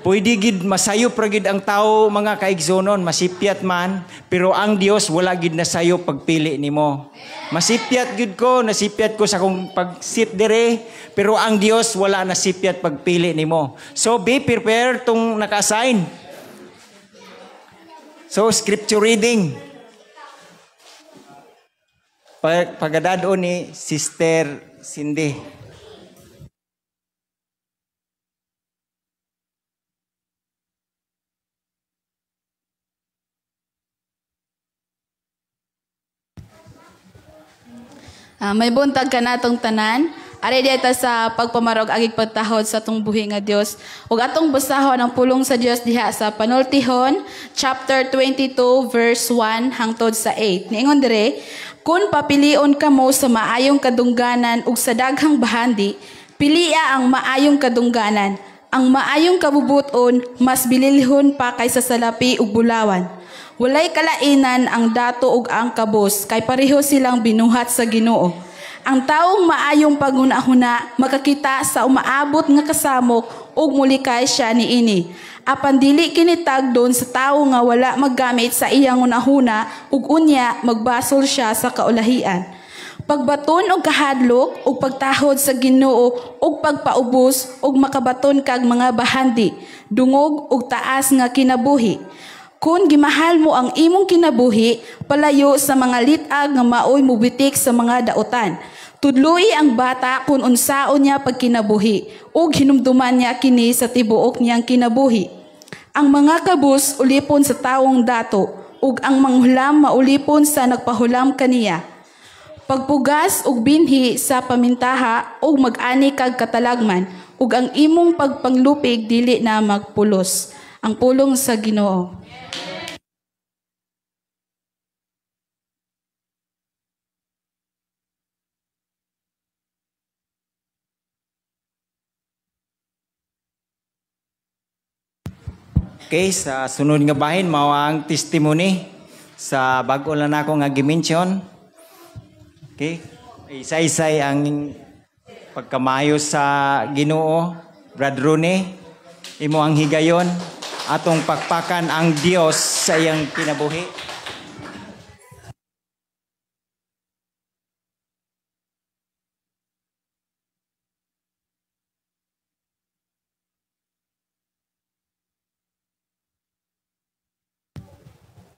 Pwede gid masayop ra gid ang tao mga kaigsonon, masipyat man, pero ang Dios wala gid nasayo pagpili nimo. Masipyat gid ko, nasipyat ko sa akong pag-sit dire, pero ang Dios wala nasipyat pagpili nimo. So be prepared tong naka-assign. So scripture reading. Pagadado ni Sister Cindy. May buntag ka natong tanan. Ari dita sa pagpamarog agig pagtahod sa atong buhi nga Dios. Ug atong basahon ang pulong sa Dios diha sa Panultihon chapter 22 verse 1 hangtod sa 8. Niingon dire, kun papilion kamo sa maayong kadungganan ug sa daghang bahandi, pilia ang maayong kadungganan. Ang maayong kabubuton mas bililhon pa kaysa salapi ug bulawan. Walay kalainan ang dato ug ang kabos, kay pareho silang binuhat sa Ginoo. Ang taong maayong paghuna-huna makakita sa umaabot nga kasamok ug mulikay siya niini. Apan dili kini tagdon sa tawo nga wala maggamit sa iyang hunahuna ug unya magbasol siya sa kaulahian. Pagbaton og kahadlok ug pagtahod sa Ginoo ug pagpaubos ug makabaton kag mga bahandi, dungog ug taas nga kinabuhi. Kung gimahal mo ang imong kinabuhi, palayo sa mga litag nga maoy mubitik sa mga dautan. Tudloi ang bata kung unsaon niya pagkinabuhi, ug hinumduman niya kini sa tibuok niyang kinabuhi. Ang mga kabus ulipon sa tawong dato, ug ang manghulam maulipon sa nagpahulam kaniya. Pagpugas ug binhi sa pamintaha ug mag-ani kag katalagman, ug ang imong pagpanglupig dili na magpulos. Ang pulong sa Ginoo. Okay, sa sunod nga bahin mao ang testimony sa bag-o lang nako nga gi-mention. Okay? Isa-isay ang pagkamayo sa Ginoo, Brad Rooney, imo ang higayon atong pakpakan ang Dios sa iyang kinabuhi.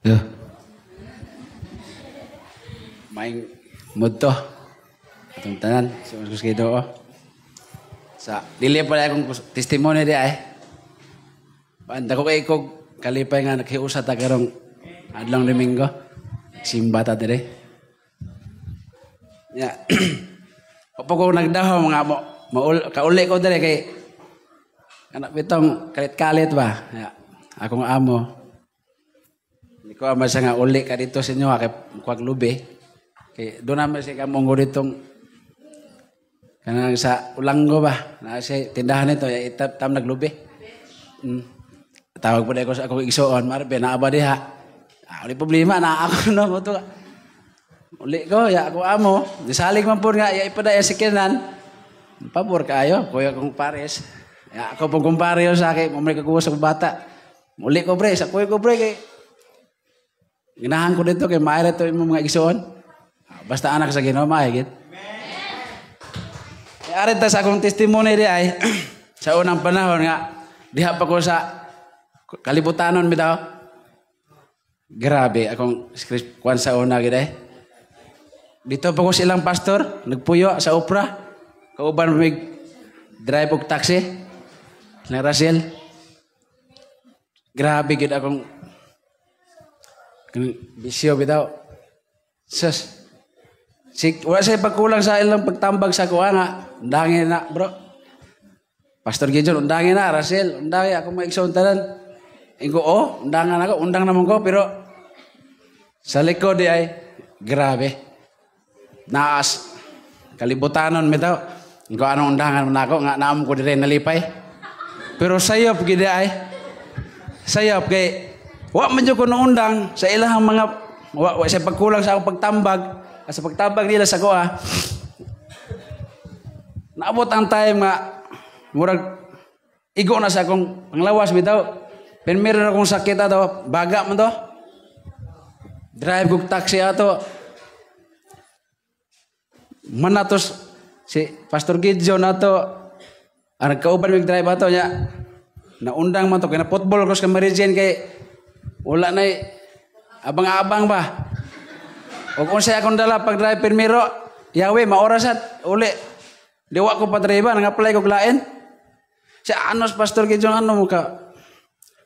Yeah. Maing mudto atong tanan sa kus Ginoo. Sa dili pa akong testimony di ay. Banda ko kay kog kalipay nga nakiusa ta karong adlong Domingo. Simba ta dire. Ya. Opo ko nagdaho mga mo kauli ko dire kay anak bitong kalit-kalit ba. Ya. Akong amo. Hindi ko ama siya nga uli ka dito sa inyo kay kuwag lubi. Kay doon naman siya kamunggo ditong kanang sa Ulanggo ba. Na siya tindahan nito itap tam naglubi. Tawag po ko sa akong igsuon, Marbe, naaba diha. Ah, uli problema na ako no mo to. Uli ko ya ako amo, nisalig man po nga ya ipadaya si Kenan. Pabor kaayo, kuya kong pares. Ya ako pong kumpare sa akin, mo may kaguwas sa bata. Uli ko pre, sa kuya ko pre kay ganahan ko dito kay maayra to imong mga igsoon. Basta anak sa Ginoo maay gid. Amen. Arit ta sa akong testimony di ay sa unang panahon nga diha pa ko sa kalibutanon bitaw. Grabe akong script kwan sa una gid ay. Dito pa ko silang pastor, nagpuyo sa opera. Kauban mig drive og taxi. Lang Russell. Grabe gid akong bisyo bitaw. Sus. Si, wala siya pagkulang sa ilang pagtambag sa kuha nga. Undangin na, bro. Pastor Gideon, undangin na. Russell, undangin. Ako maigsoon tanan. Ingo, oh, undangan ako. Undang naman ko, pero sa likod di ay, grabe. Naas. Kalibutanon, bitaw. Ingo, anong undangan man ako? Nga, naam ko dire nalipay. Pero sayop, gid ay. Sayop, kay, wa man jud ko undang sa ilahang mga, wa siya pagkulang sa akong pagtambag. Sa pagtambag nila sa kuha. Naabot ang time nga, murag, igo na sa akong panglawas bitaw. Pero meron akong sakit ato, baga man to. Drive kog taxi ato. Manatos si Pastor Gideon ato, ang nagkauban mig drive ato niya. Naundang man to kay na football ko sa Mary Jane kay wala na abang-abang ba. Og unsay akong dala pag drive pirmiro, yawe maorasat uli. Diwa ko pa driver, nang-apply ko lain. Siya anos Pastor Gideon ano mo ka?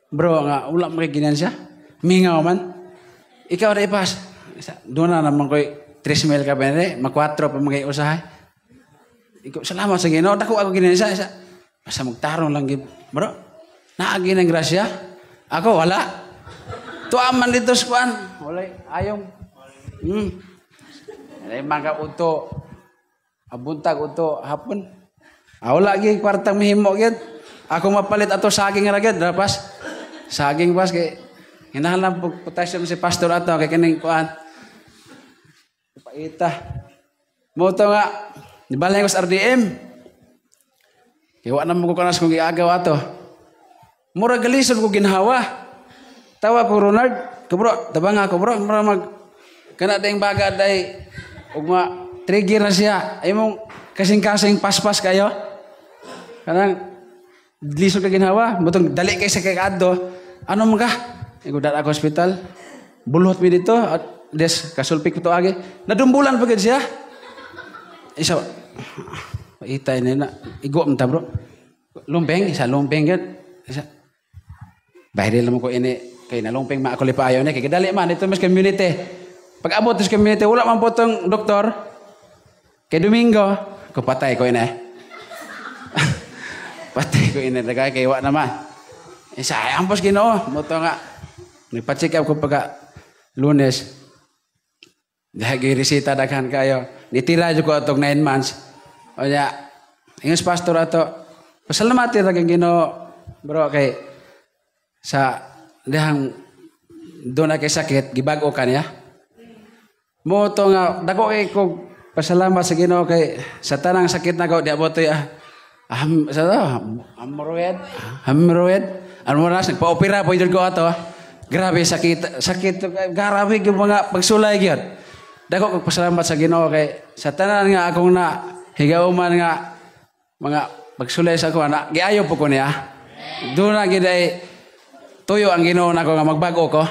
Bro nga wala mo kay ginan siya. Mingaw man. Ikaw ra ipas. Doon na naman ko'y 3 mil ka ba ma-4 pa mga usahay. Ikaw, salamat sa Ginoo. Dako ako ginan siya. Basta magtarong lang gid. Bro, naagi ng grasya. Ako wala. Tuaman dito sa kuan. Wala ayong. Ay mga uto. Abuntag uto hapon. Ah, wala gi kwartang mihimo gid. Ako mapalit ato saging ra gid, rapas. Saging pas kay hinahanglan potassium si pastor ato kay kining kuan. Paita. Mo to nga nibalay ko sa RDM. Kay wa na mo ko kanas kung giagaw ato. Mura galisod ko ginhawa. Tawa ko Ronald, ko bro, tabang ako bro, mura mag kana ding baga day ug ma trigger na siya. Ay mong kasing-kasing paspas kayo. Kanang lisod ka ginhawa, butong dali kay sa kay kadto. Ano man ka? Igo dara ako hospital. Bulhot mi dito at des kasulpik ko to agi. Nadumbulan pa gid siya. Isa paita ini na igo man ta bro. Lumpeng, isa lumpeng gid. Isa. Bahiri lang ko ini kay nalumpeng ma ako lipayo ni kay dali man dito mas community. Pag abot sa community wala man po tong doktor. Kay Domingo, ko patay ko ini. Patay ko ini dagay kay wa naman. Isa ay ampos Ginoo, mo to nga nagpa-check up ko pagka Lunes. Dahil resita daghan kayo. Nitira jud ko atong 9 months. O nya, ingos pastor ato. Pasalamati ra kay Ginoo bro kay sa dihang doon na kay sakit gibag-o ka niya. Mo to nga dako kay ko pasalamat sa Ginoo kay sa tanang sakit nako di abot sa to hemorrhoid, hemorrhoid. Ano mo na nagpa-opera po jud ko ato. Grabe sakit, sakit grabe gyud mga pagsulay gyud. Dako kog pasalamat sa Ginoo kay sa tanan nga akong na higauman nga mga pagsulay sa ako na giayo po ko niya. Doon na gid ay tuyo ang Ginoo nako nga magbag-o ko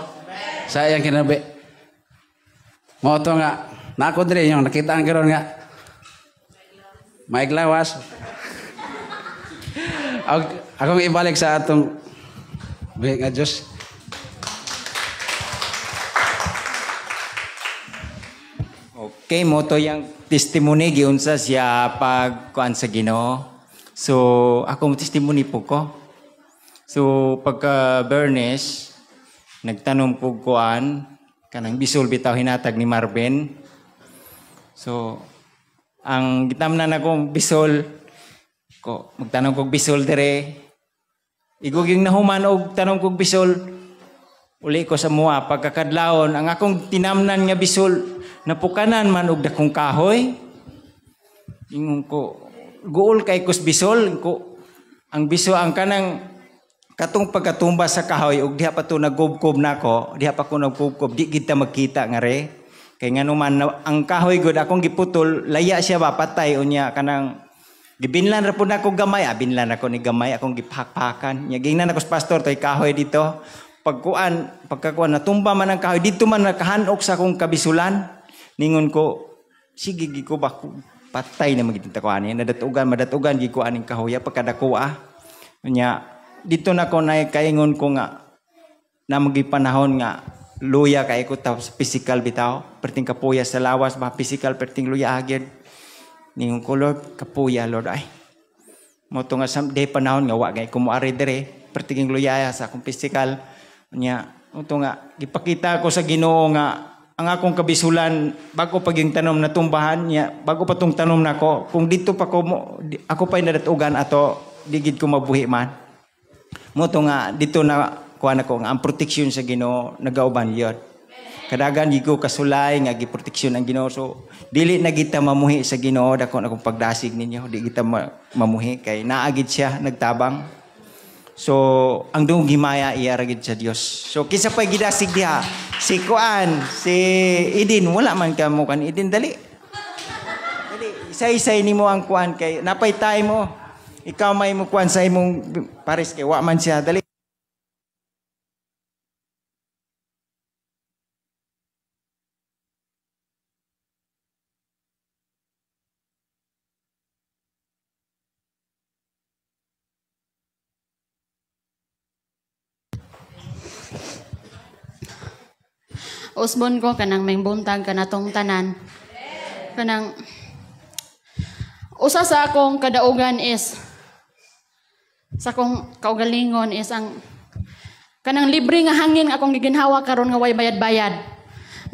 sa iyang kinabi. Mao to nga nako diri yung nakita ang karon nga maiglawas. Akong ibalik sa atong buhi nga Dios. Okay, mo to yang testimony giunsa siya pag kuan sa Ginoo. So akong testimony po ko. So pagka Bernes nagtanom ko kuan kanang bisol bitaw hinatag ni Marvin. So ang gitamnan akong bisol ko magtanom kog bisol dire. Igog yung nahuman og tanom kog bisol uli ko sa mua pagkakadlawon ang akong tinamnan nga bisol napukanan man og dakong kahoy. Ingon ko guol kay kus bisol ko ang bisol ang kanang katong pagkatumba sa kahoy og diha pa to nagkubkob nako, diha pa ko nagkubkob di gid ta magkita nga re. Kay nganuman ang kahoy gud akong giputol laya siya ba patay unya kanang gibinlan ra pud nako gamay, binlan ako ni gamay akong gipakpakan. Nya gingnan ako sa pastor toy kahoy dito. Pagkuan, pagkakuan natumba man ang kahoy dito man nakahanok sa akong kabisulan. Ningon ko sige gi ko ba patay na magitinta ko ani nadatugan madatugan gi ko aning kahoya pagkadako ah. Unya dito na ko nay kaingon ko nga Na panahon nga luya kay ko ta sa physical bitaw, perting kapuya sa lawas ba physical perting luya agad. Ningon ko, Lord, kapuya Lord ay. Mo to nga someday panahon nga wa gay ko moari dire, perting luya sa akong physical nya. Mo to nga gipakita ko sa Ginoo nga ang akong kabisulan bago pag yung tanom na tumbahan niya, bago pa tong tanom nako, kung dito pa ko mo, ako pa'y nadatugan ato, di gid ko mabuhi man. Mo to nga dito na kuan ako nga ang protection sa Ginoo nagauban yun. Kadagan gid ko kasulay nga giproteksyon ang Ginoo. So dili na kita mamuhi sa Ginoo, dako na akong pagdasig ninyo, di kita mamuhi kay naa gid siya nagtabang. So ang dungog himaya iya ra gid sa Dios. So kinsa pay gidasig diha? Si kuan, si Idin, wala man ka mo kan Idin, dali. Dali, isay-isay nimo ang kuan kay napay time mo. Ikaw may mo kuan sa imong pares kay wa man siya, dali. Usbon ko kanang may buntag kanatong tanan. Kanang usa sa akong kadaugan is sa akong kaugalingon is ang kanang libre nga hangin akong giginhawa karon nga way bayad-bayad.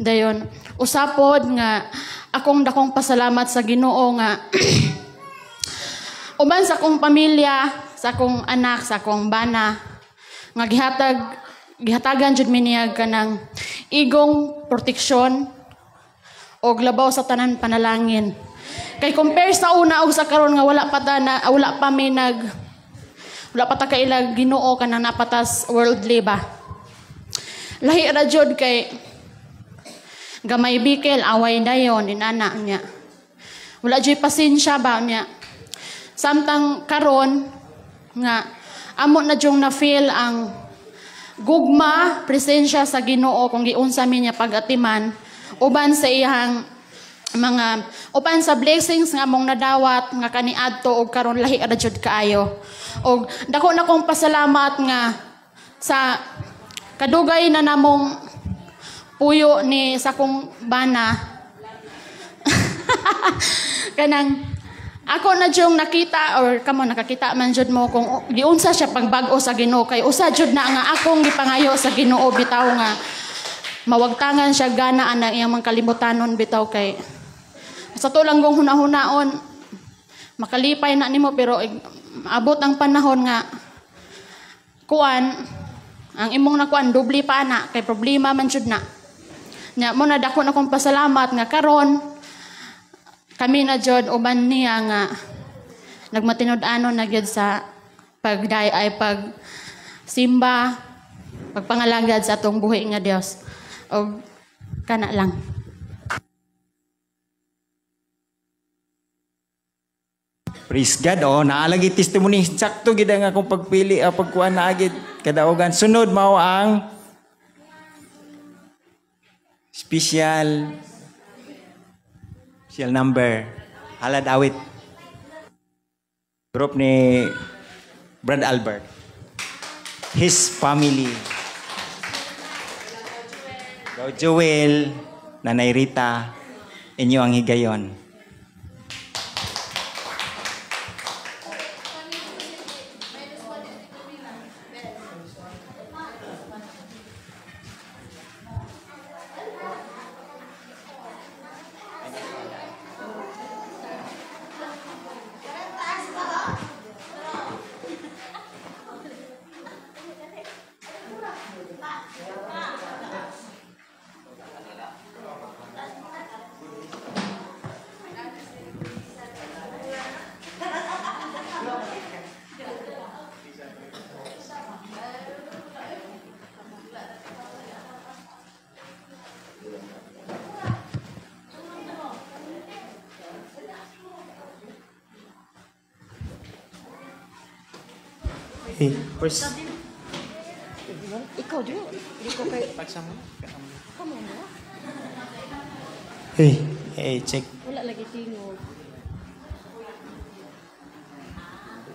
Dayon usa pod nga akong dakong pasalamat sa Ginoo nga uban sa akong pamilya, sa akong anak, sa akong bana nga gihatagan jud mi niya kanang igong proteksyon og labaw sa tanan panalangin. Kay compare sa una og sa karon nga wala pa ta na, wala pa mi nag wala pa ta kailag Ginoo kanang napatas worldly ba. Lahi ra jud kay gamay bikel away dayon inana niya. Wala jud pasensya ba niya. Samtang karon nga amo na jung na feel ang gugma presensya sa Ginoo kung giunsa mi niya pag-atiman uban sa iyang mga uban sa blessings nga among nadawat nga kaniadto og karon lahi ra jud kaayo. Og dako na kong pasalamat nga sa kadugay na namong puyo ni sa kong bana. Kanang ako na jung nakita or kamo nakakita man jud mo kung giunsa siya pagbag-o sa Ginoo kay usa jud na nga akong gipangayo sa Ginoo bitaw nga mawagtangan siya gana anang iyang mga kalimutanon bitaw kay sa to lang gong hunahunaon makalipay na nimo pero abot ang panahon nga kuan ang imong nakuan doble pa na kay problema man jud na nya mo na dako na kong pasalamat nga karon kami na jud uban niya nga nagmatinud-anon na gyud sa pagday ay pag simba pagpangalagad sa atong buhi nga Dios og kana lang. Praise God. Oh, naalagi testimony sakto gid ang akong pagpili pagkuan na agid kadaogan. Sunod mao ang special number Halad Awit, group ni Brad Albert, his family, Go Joel, Nanay Rita, inyo ang higayon. Hey, first. Ikaw din. Ikaw kay. Hey, hey, check. Wala lagi tingog.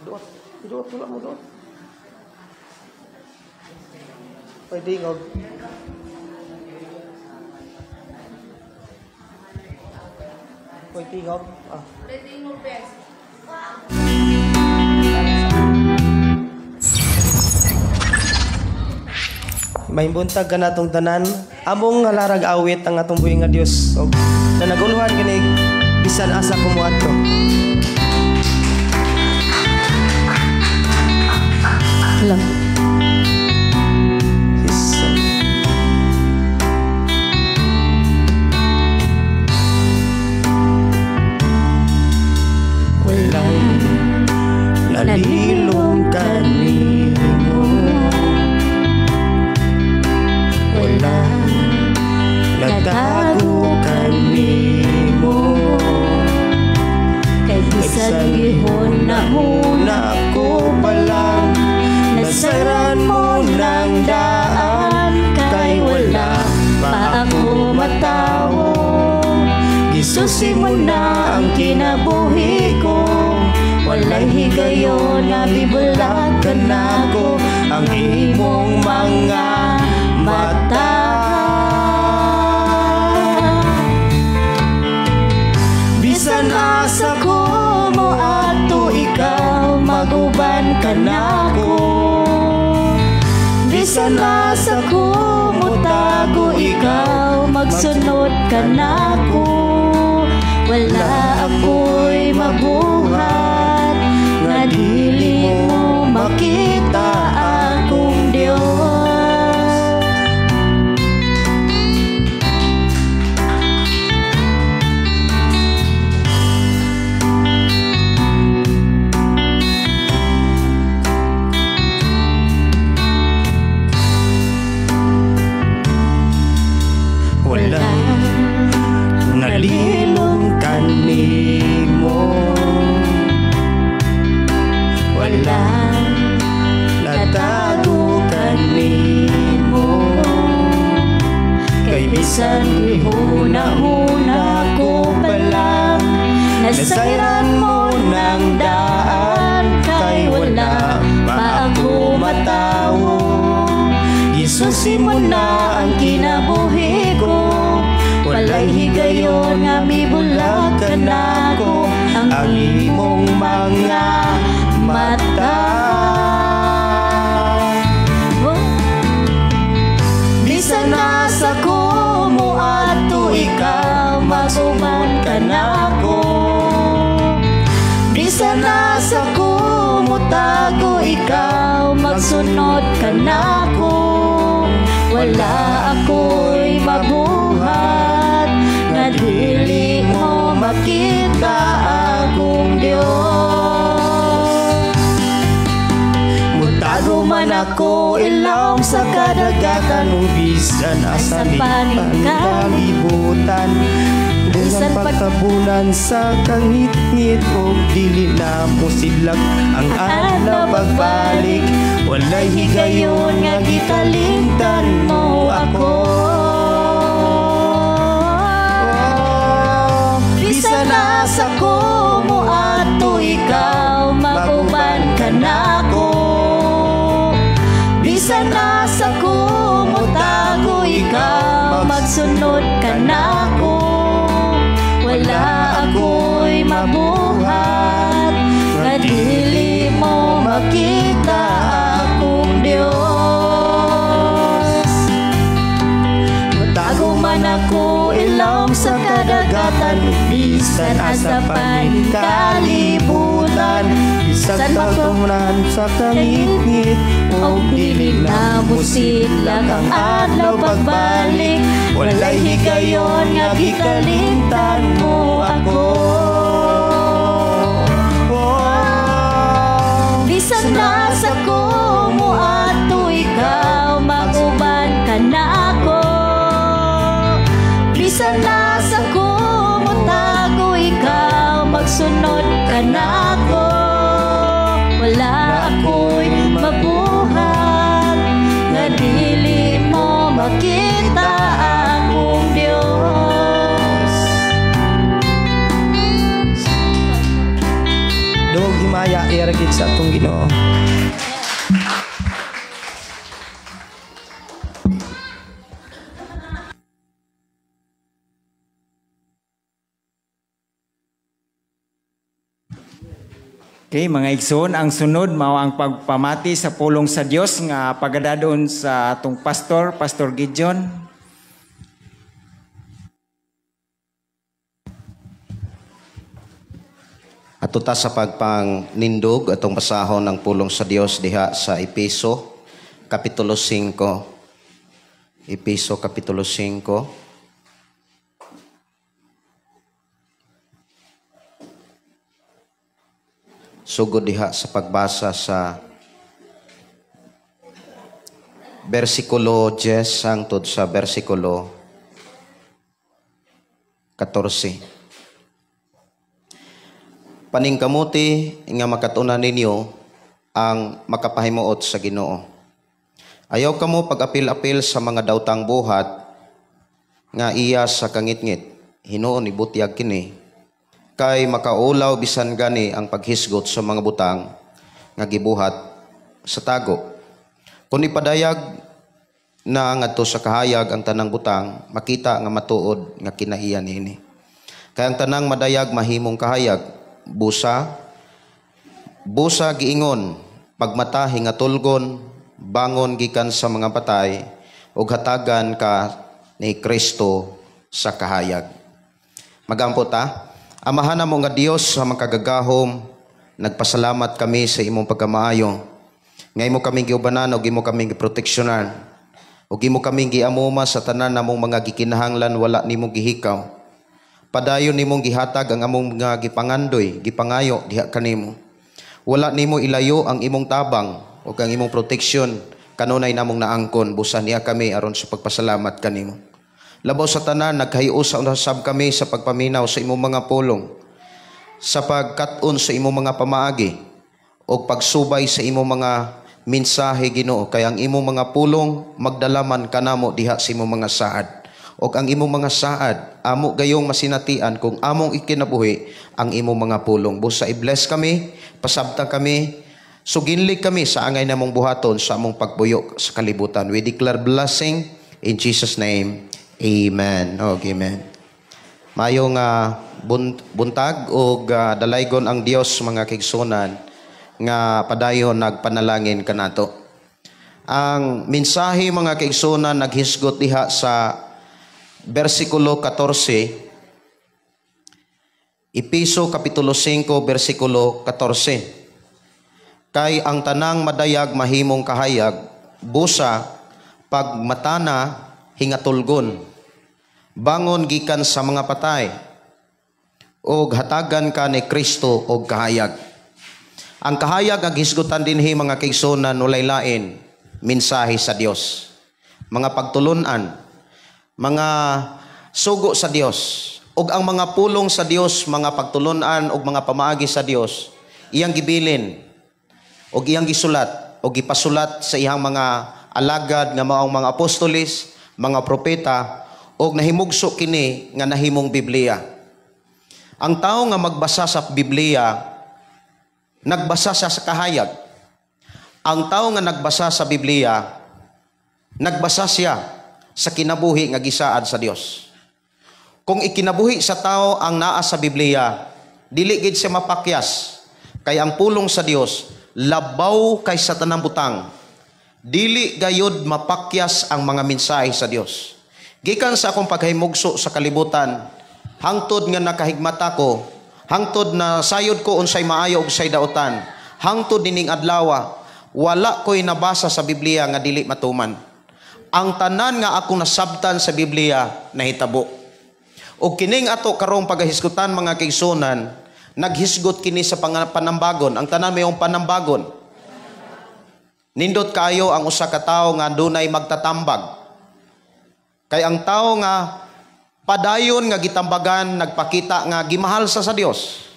Duot, duot, wala mo duot. Pwede ngog. Pwede ngog. Ah. Pwede ngog, bes. Mahimbuntaga ka natong tanan. Among halarag awit ang atong buhi nga Dios. Og nanaguluhan kinig bisan asa ko moadto. Hello. Walang nalilong kanimo, wala natago kanimo, kay bisan gihuna-huna ko pa lang, nasayran mo ng daan, kay wala pa ako matawo. Gisusi mo na ang kinabuhi ko, walay higayon na bibulakan ako ang imong mga mata. Bisan asa ko mo ato ikaw, maguban ka na ko. Bisan asa ko mo tago ikaw, magsunod ka na ko. Wala ako'y mabuhat nga dili mo makita akong Dios. Wala nalilong kanimo, wala natago kanimo, kay bisan gihuna-huna ko pa lang, nasayran mo ng daan, kay wala pa ako matawo. Gisusi mo na ang kinabuhi ko, walay higayon nga mibulakan ako ang imong mga mata. Bisan asa ko mo ato ikaw, masuman ka na ko. Bisan asa ko mo tago ikaw, magsunod ka na ko. Wala ako'y mabuhat nga dili mo makita akong Dios. Mutago man ako ilawom sa kadagatan, o bisan asa kalibutan, bisan pagtabunan sa kangitngit, o dili na mo sidlak ang adlaw pagbalik. Walay higayon nga gitalingtan mo ako. Bisan asa ko mo ato ikaw, maguban ka na ko. Bisan asa ko mo tago ikaw, magsunod ka na ko. Wala ako'y mabuhat nga dili mo makita akong Dios. Mutago man ako ilawom sa kadagatan, bisan asa kalibutan, bisan pagtungnan sa kangitngit, o dili na na mo musidlak ang ang adlaw adlaw pagbalik. pagbalik. Walay higayon nga gikalimtan mo ako. Oh, Bisan nasa ko mo ato ikaw, maguban ka na ako. Bisan nasa ko mo tago ikaw, magsunod ka na ako. Wala ako'y mabuhat nga dili mo makita akong Dios. Duhog himaya iaragid sa atong Ginoo. Okay, mga igsoon, ang sunod mao ang pagpamati sa pulong sa Dios nga pagadadon sa atong pastor, Pastor Gideon. Ato ta sa pagpangnindog atong basahon ang pulong sa Dios diha sa Epeso kapitulo 5. Epeso kapitulo 5. Sugod diha sa pagbasa sa versikulo 10 hangtod sa versikulo 14. Paningkamuti nga makatunan ninyo ang makapahimuot sa Ginoo. Ayaw kamo pag-apil-apil sa mga daotang buhat nga iya sa kangitngit. Hinuon ibutyag kini kay makaulaw bisan gani ang paghisgot sa mga butang nga gibuhat sa tago. Kung ipadayag na ngadto sa kahayag ang tanang butang, makita nga matuod nga kinaiya niini. Kay ang tanang madayag mahimong kahayag, busa busa giingon, pagmata hingatulgon, bangon gikan sa mga patay, ug hatagan ka ni Kristo sa kahayag. Magampo ta. Amahan mo nga Dios sa makagagahom, nagpasalamat kami sa imong pagkamaayo. Nga imo kaming giubanan ug imo kaming giproteksyonan. Ug imo kaming giamuma sa tanan namong mga gikinahanglan wala nimo gihikaw. Padayon nimong gihatag ang among mga gipangandoy, gipangayo diha kanimo. Wala nimo ilayo ang imong tabang ug ang imong proteksyon kanunay namong naangkon, busa niya kami aron sa pagpasalamat kanimo. Labaw sa tanan, nagkahiusa usab kami sa pagpaminaw sa imong mga pulong, sa pagkat-on sa imong mga pamaagi, o pagsubay sa imong mga mensahe, Ginoo. Kay ang imong mga pulong magdalaman kanamo diha sa imong mga saad. O ang imong mga saad, amo gayong masinatian kung among ikinabuhi ang imong mga pulong. Busa i-bless kami, pasabtang kami, suginlig kami sa angay namong buhaton sa among pagbuyo sa kalibutan. We declare blessing in Jesus' name. Amen. Oh, amen. Mayong buntag og dalaygon ang Dios mga kaigsunan nga padayon nagpanalangin kanato. Ang mensahe mga kaigsunan naghisgot diha sa bersikulo 14, Epeso kapitulo 5 bersikulo 14. Kay ang tanang madayag mahimong kahayag, busa pagmatana hingatulgon, bangon gikan sa mga patay, og hatagan ka ni Kristo og kahayag. Ang kahayag ang hisgutan dinhi mga kaigsunan walay lain, mensahe sa Dios, mga pagtulunan, mga sugo sa Dios, og ang mga pulong sa Dios, mga pagtulunan og mga pamaagi sa Dios, iyang gibilin og iyang gisulat og gipasulat sa iyang mga alagad nga maong mga apostoles, mga propeta, og nahimugso kini nga nahimong Biblia. Ang tao nga magbasa sa Biblia, nagbasa siya sa kahayag. Ang tao nga nagbasa sa Biblia, nagbasa siya sa kinabuhi nga gisaad sa Dios. Kung ikinabuhi sa tao ang naa sa Biblia, dili gid siya mapakyas. Kay ang pulong sa Dios labaw kay sa tanang butang. Dili gayod mapakyas ang mga mensahe sa Dios. Gikan sa akong paghimugso sa kalibutan, hangtod nga nakahigmata ko, hangtod na sayod ko unsay maayo ug say daotan, hangtod nining adlaw, wala ko'y nabasa sa Biblia nga dili matuman. Ang tanan nga akong nasabtan sa Biblia nahitabo. Og kining ato karong pagahisgutan mga kaigsunan, naghisgot kini sa panambagon. Ang tanan mayong panambagon. Nindot kayo ang usa ka tawo nga dunay magtatambag. Kay ang tawo nga padayon nga gitambagan, nagpakita nga gimahal sa Dios.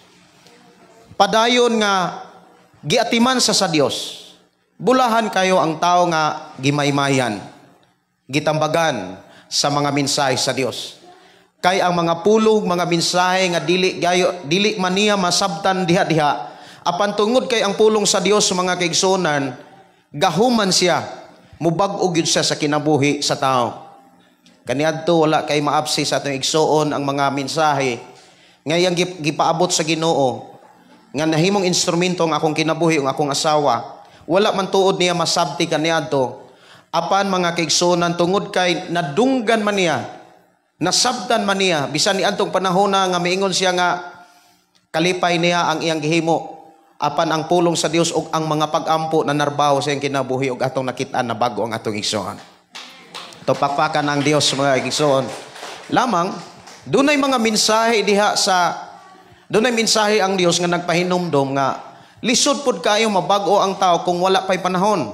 Padayon nga giatiman sa Dios. Bulahan kayo ang tawo nga gimaymayan, gitambagan sa mga mensahe sa Dios. Kay ang mga pulong, mga mensahe nga dili gayo, dili man niya masabtan diha-diha, apan tungod kay ang pulong sa Dios mga kaigsunan, gahuman siya, mubag-o gyud siya sa kinabuhi sa tao. Kaniadto wala kay maapsi sa atong igsuon ang mga mensahe ngayang gipaabot sa Ginoo. Nga nahimong instrumento ang akong kinabuhi ang akong asawa. Wala man tuod niya masabti kaniadto. Apan mga kaigsuonan, tungod kay nadunggan man niya, nasabtan man niya, bisan niadtong panahon na nga miingon siya nga kalipay niya ang iyang gihimo, apan ang pulong sa Dios ug ang mga pag-ampo na narbaho sa iyang kinabuhi ug atong nakit-an na bago ang atong igsoon. Tupakpakan ang Dios, mga igsoon. Lamang dunay mga mensahe diha sa dunay mensahe ang Dios nga nagpahinumdom nga lisod pud kaayo mabag-o ang tao kung wala pay panahon.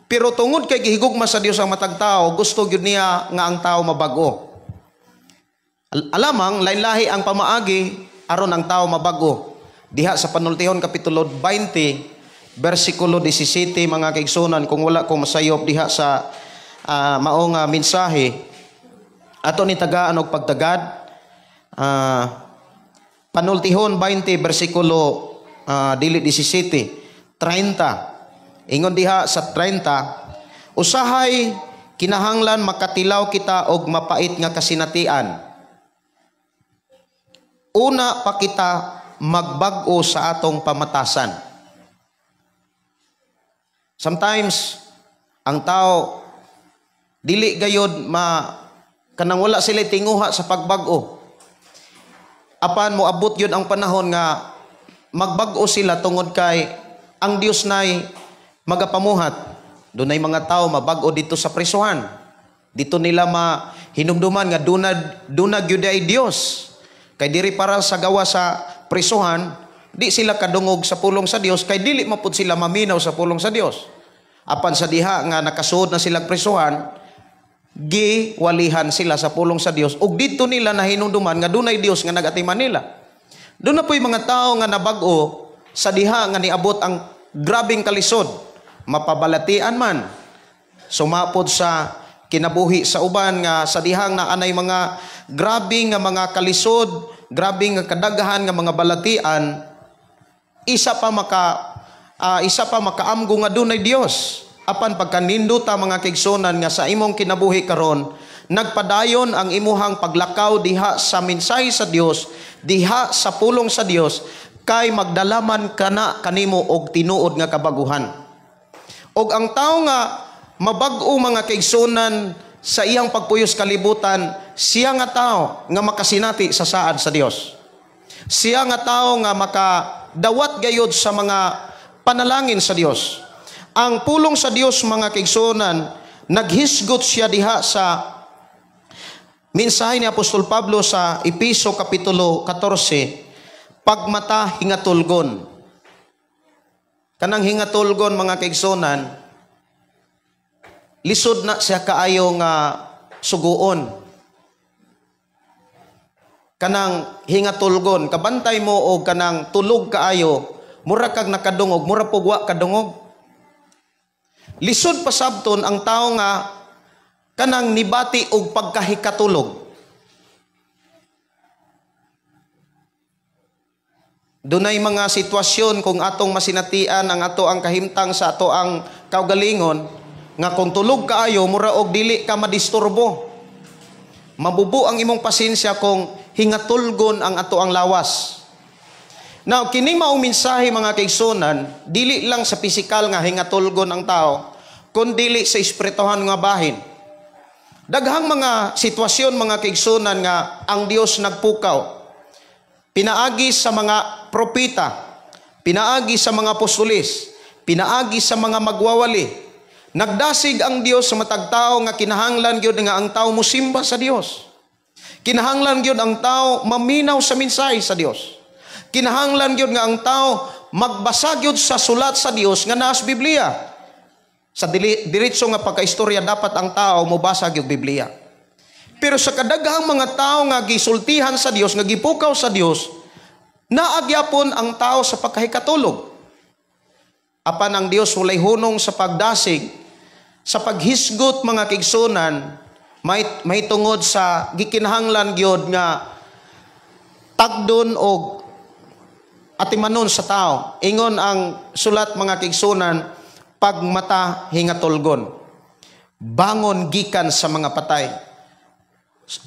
Pero tungod kay gihigugma sa Dios ang matag tao, gusto gyud niya nga ang tao mabag-o. Alamang lain-lahi ang pamaagi aron ang tao mabag-o. Diha sa Panultihon kapitulo 20 bersikulo 17, mga kaigsunan, kung wala ko masayop diha sa mao nga mensahe, ato ni tagaan og pagtagad. Panultihon 20 bersikulo dili 17, 30. Ingon diha sa 30, usahay kinahanglan makatilaw kita og mapait nga kasinatian. Una pa kita magbag-o sa atong pamatasan. Sometimes ang tao dili gayod ma kanang wala sila tinguha sa pagbag-o. Apan moabot yun ang panahon nga magbag-o sila tungod kay ang Dios nay magapamuhat. Dunay mga tao mabag-o dito sa prisuhan. Dito nila mahinumduman nga duna gyud ay Dios. Kay diri para sa gawa sa prisuhan, di sila kadungog sa pulong sa Dios kay dili mapud sila maminaw sa pulong sa Dios. Apan sa diha nga nakasuod na sila prisuhan, giwalihan sila sa pulong sa Dios ug didto nila nahinumduman nga dunay Dios nga nagatiman nila. Doon na po'y mga tao nga nabag-o sa diha nga niabot ang grabeng kalisod, mapabalatian man, sumapod sa kinabuhi sa uban nga sa dihang naanay mga grabe nga mga kalisod, grabe nga kadaghan nga mga balatian, isa pa makaamgo nga dunay Dios. Apan pagkanindota mga kaigsunan nga sa imong kinabuhi karon, nagpadayon ang imuhang paglakaw diha sa mensahe sa Dios, diha sa pulong sa Dios, kay magdalaman kana kanimo og tinuod nga kabaguhan. Og ang tawo nga mabag-o mga kaigsunan sa iyang pagpuyos kalibutan, siya nga tao nga makasinati sa saad sa Dios. Siya nga tao nga makadawat gayod sa mga panalangin sa Dios. Ang pulong sa Dios mga kaigsunan, naghisgot siya diha sa mensahe ni Apostol Pablo sa Epeso kapitulo 14, pagmata hingatulgon. Kanang hingatulgon mga kaigsunan, lisod na siya kaayo nga suguon. Kanang hingatulgon, kabantay mo og kanang tulog kaayo, mura kag nakadungog, mura pug wa kadungog. Lisod pasabton ang tao nga kanang nibati og pagkahikatulog. Dunay mga sitwasyon kung atong masinatian ang ato ang kahimtang sa ato ang kaugalingon nga kung tulog kaayo mura og dili ka madisturbo. Mabubo ang imong pasensya kung hingatulgon ang ato ang lawas. Now, kining maong mensahe mga kaigsunan, dili lang sa pisikal nga hingatulgon ang tao, kun dili sa espirituhan nga bahin. Daghang mga sitwasyon mga kaigsunan nga ang Dios nagpukaw. Pinaagi sa mga propeta, pinaagi sa mga apostolis, pinaagi sa mga magwawali. Nagdasig ang Dios sa matag tao nga kinahanglan gyud nga ang tao mosimba sa Dios. Kinahanglan gyud ang tao maminaw sa mensahe sa Dios. Kinahanglan gyud nga ang tao magbasa gyud sa sulat sa Dios nga naa sa Biblia. Sa diretso nga pagkaistorya dapat ang tao mobasa gyud Biblia. Pero sa kadaghang mga tao nga gisultihan sa Dios, nga gipukaw sa Dios, naagyapon ang tao sa pagkahikatulog. Apan ang Dios walay hunong sa pagdasig, sa paghisgot mga kaigsunan, may tungod sa gikinahanglan gyud nga tagdon og atimanon sa tao. Ingon ang sulat mga kaigsunan, pagmata hingatulgon, bangon gikan sa mga patay.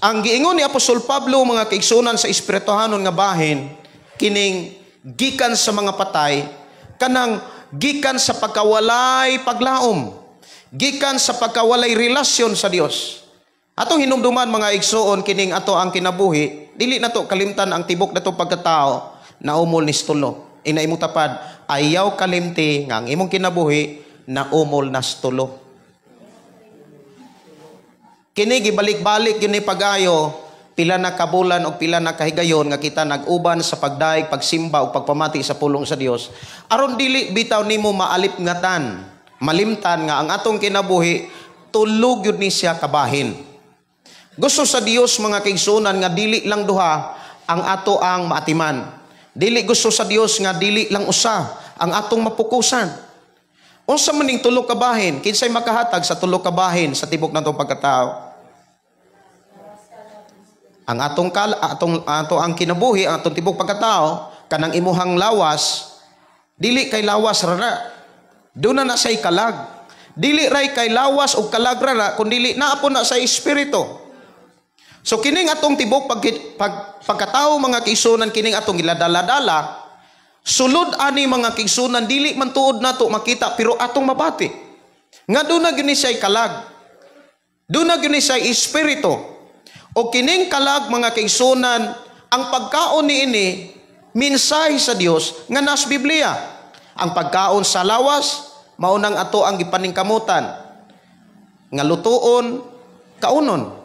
Ang giingon ni Apostol Pablo mga kaigsunan sa espirituhanon nga bahin, kining Gikan sa mga patay, kanang gikan sa pagkawalay paglaom, gikan sa pagkawalay relasyon sa Dios. Atong hinumduman, mga igsuon, kining ato ang kinabuhi, dili nato kalimtan ang tibok nato pagkatao naumol ni tulo. Ina imong tapad, ayaw kalimti nga ang imong kinabuhi naumol nas tulo. Kini gibalik-balik gyud ni pag-ayo pila na kabulan o pila na kahigayon nga kita nag-uban sa pagdaig, pagsimba o pagpamati sa pulong sa Dios. Aron dili bitaw nimo maalipngatan, malimtan nga ang atong kinabuhi tulog yun ni siya kabahin. Gusto sa Dios, mga kaigsuonan, nga dili lang duha ang ato ang maatiman. Dili gusto sa Dios nga dili lang usa ang atong mapukusan. Unsa man ning tulo ka bahin? Kinsay makahatag sa tulo ka bahin sa tibok natong pagkatao? Ang atong kal atong ato ang kinabuhi, ang atong tibok pagkatao, kanang imuhang lawas, dili kay lawas rara. Duna na say kalag. Dili ray kay lawas o kalag rara, kun dili naa po na sa espiritu. So kining atong tibok pagkatao, mga kaigsuonan, kining atong giladala-dala, sulod ani, mga kaigsuonan, dili man tuod nato makita pero atong mabati nga duna gyud ni siya'y kalag. Duna gyud ni siya'y espiritu. O kining kalag, mga kaigsuonan, ang pagkaon niini mensahe sa Dios nga nas Biblia. Ang pagkaon sa lawas mao nang ato ang gipaningkamutan nga lutuon, kaunon.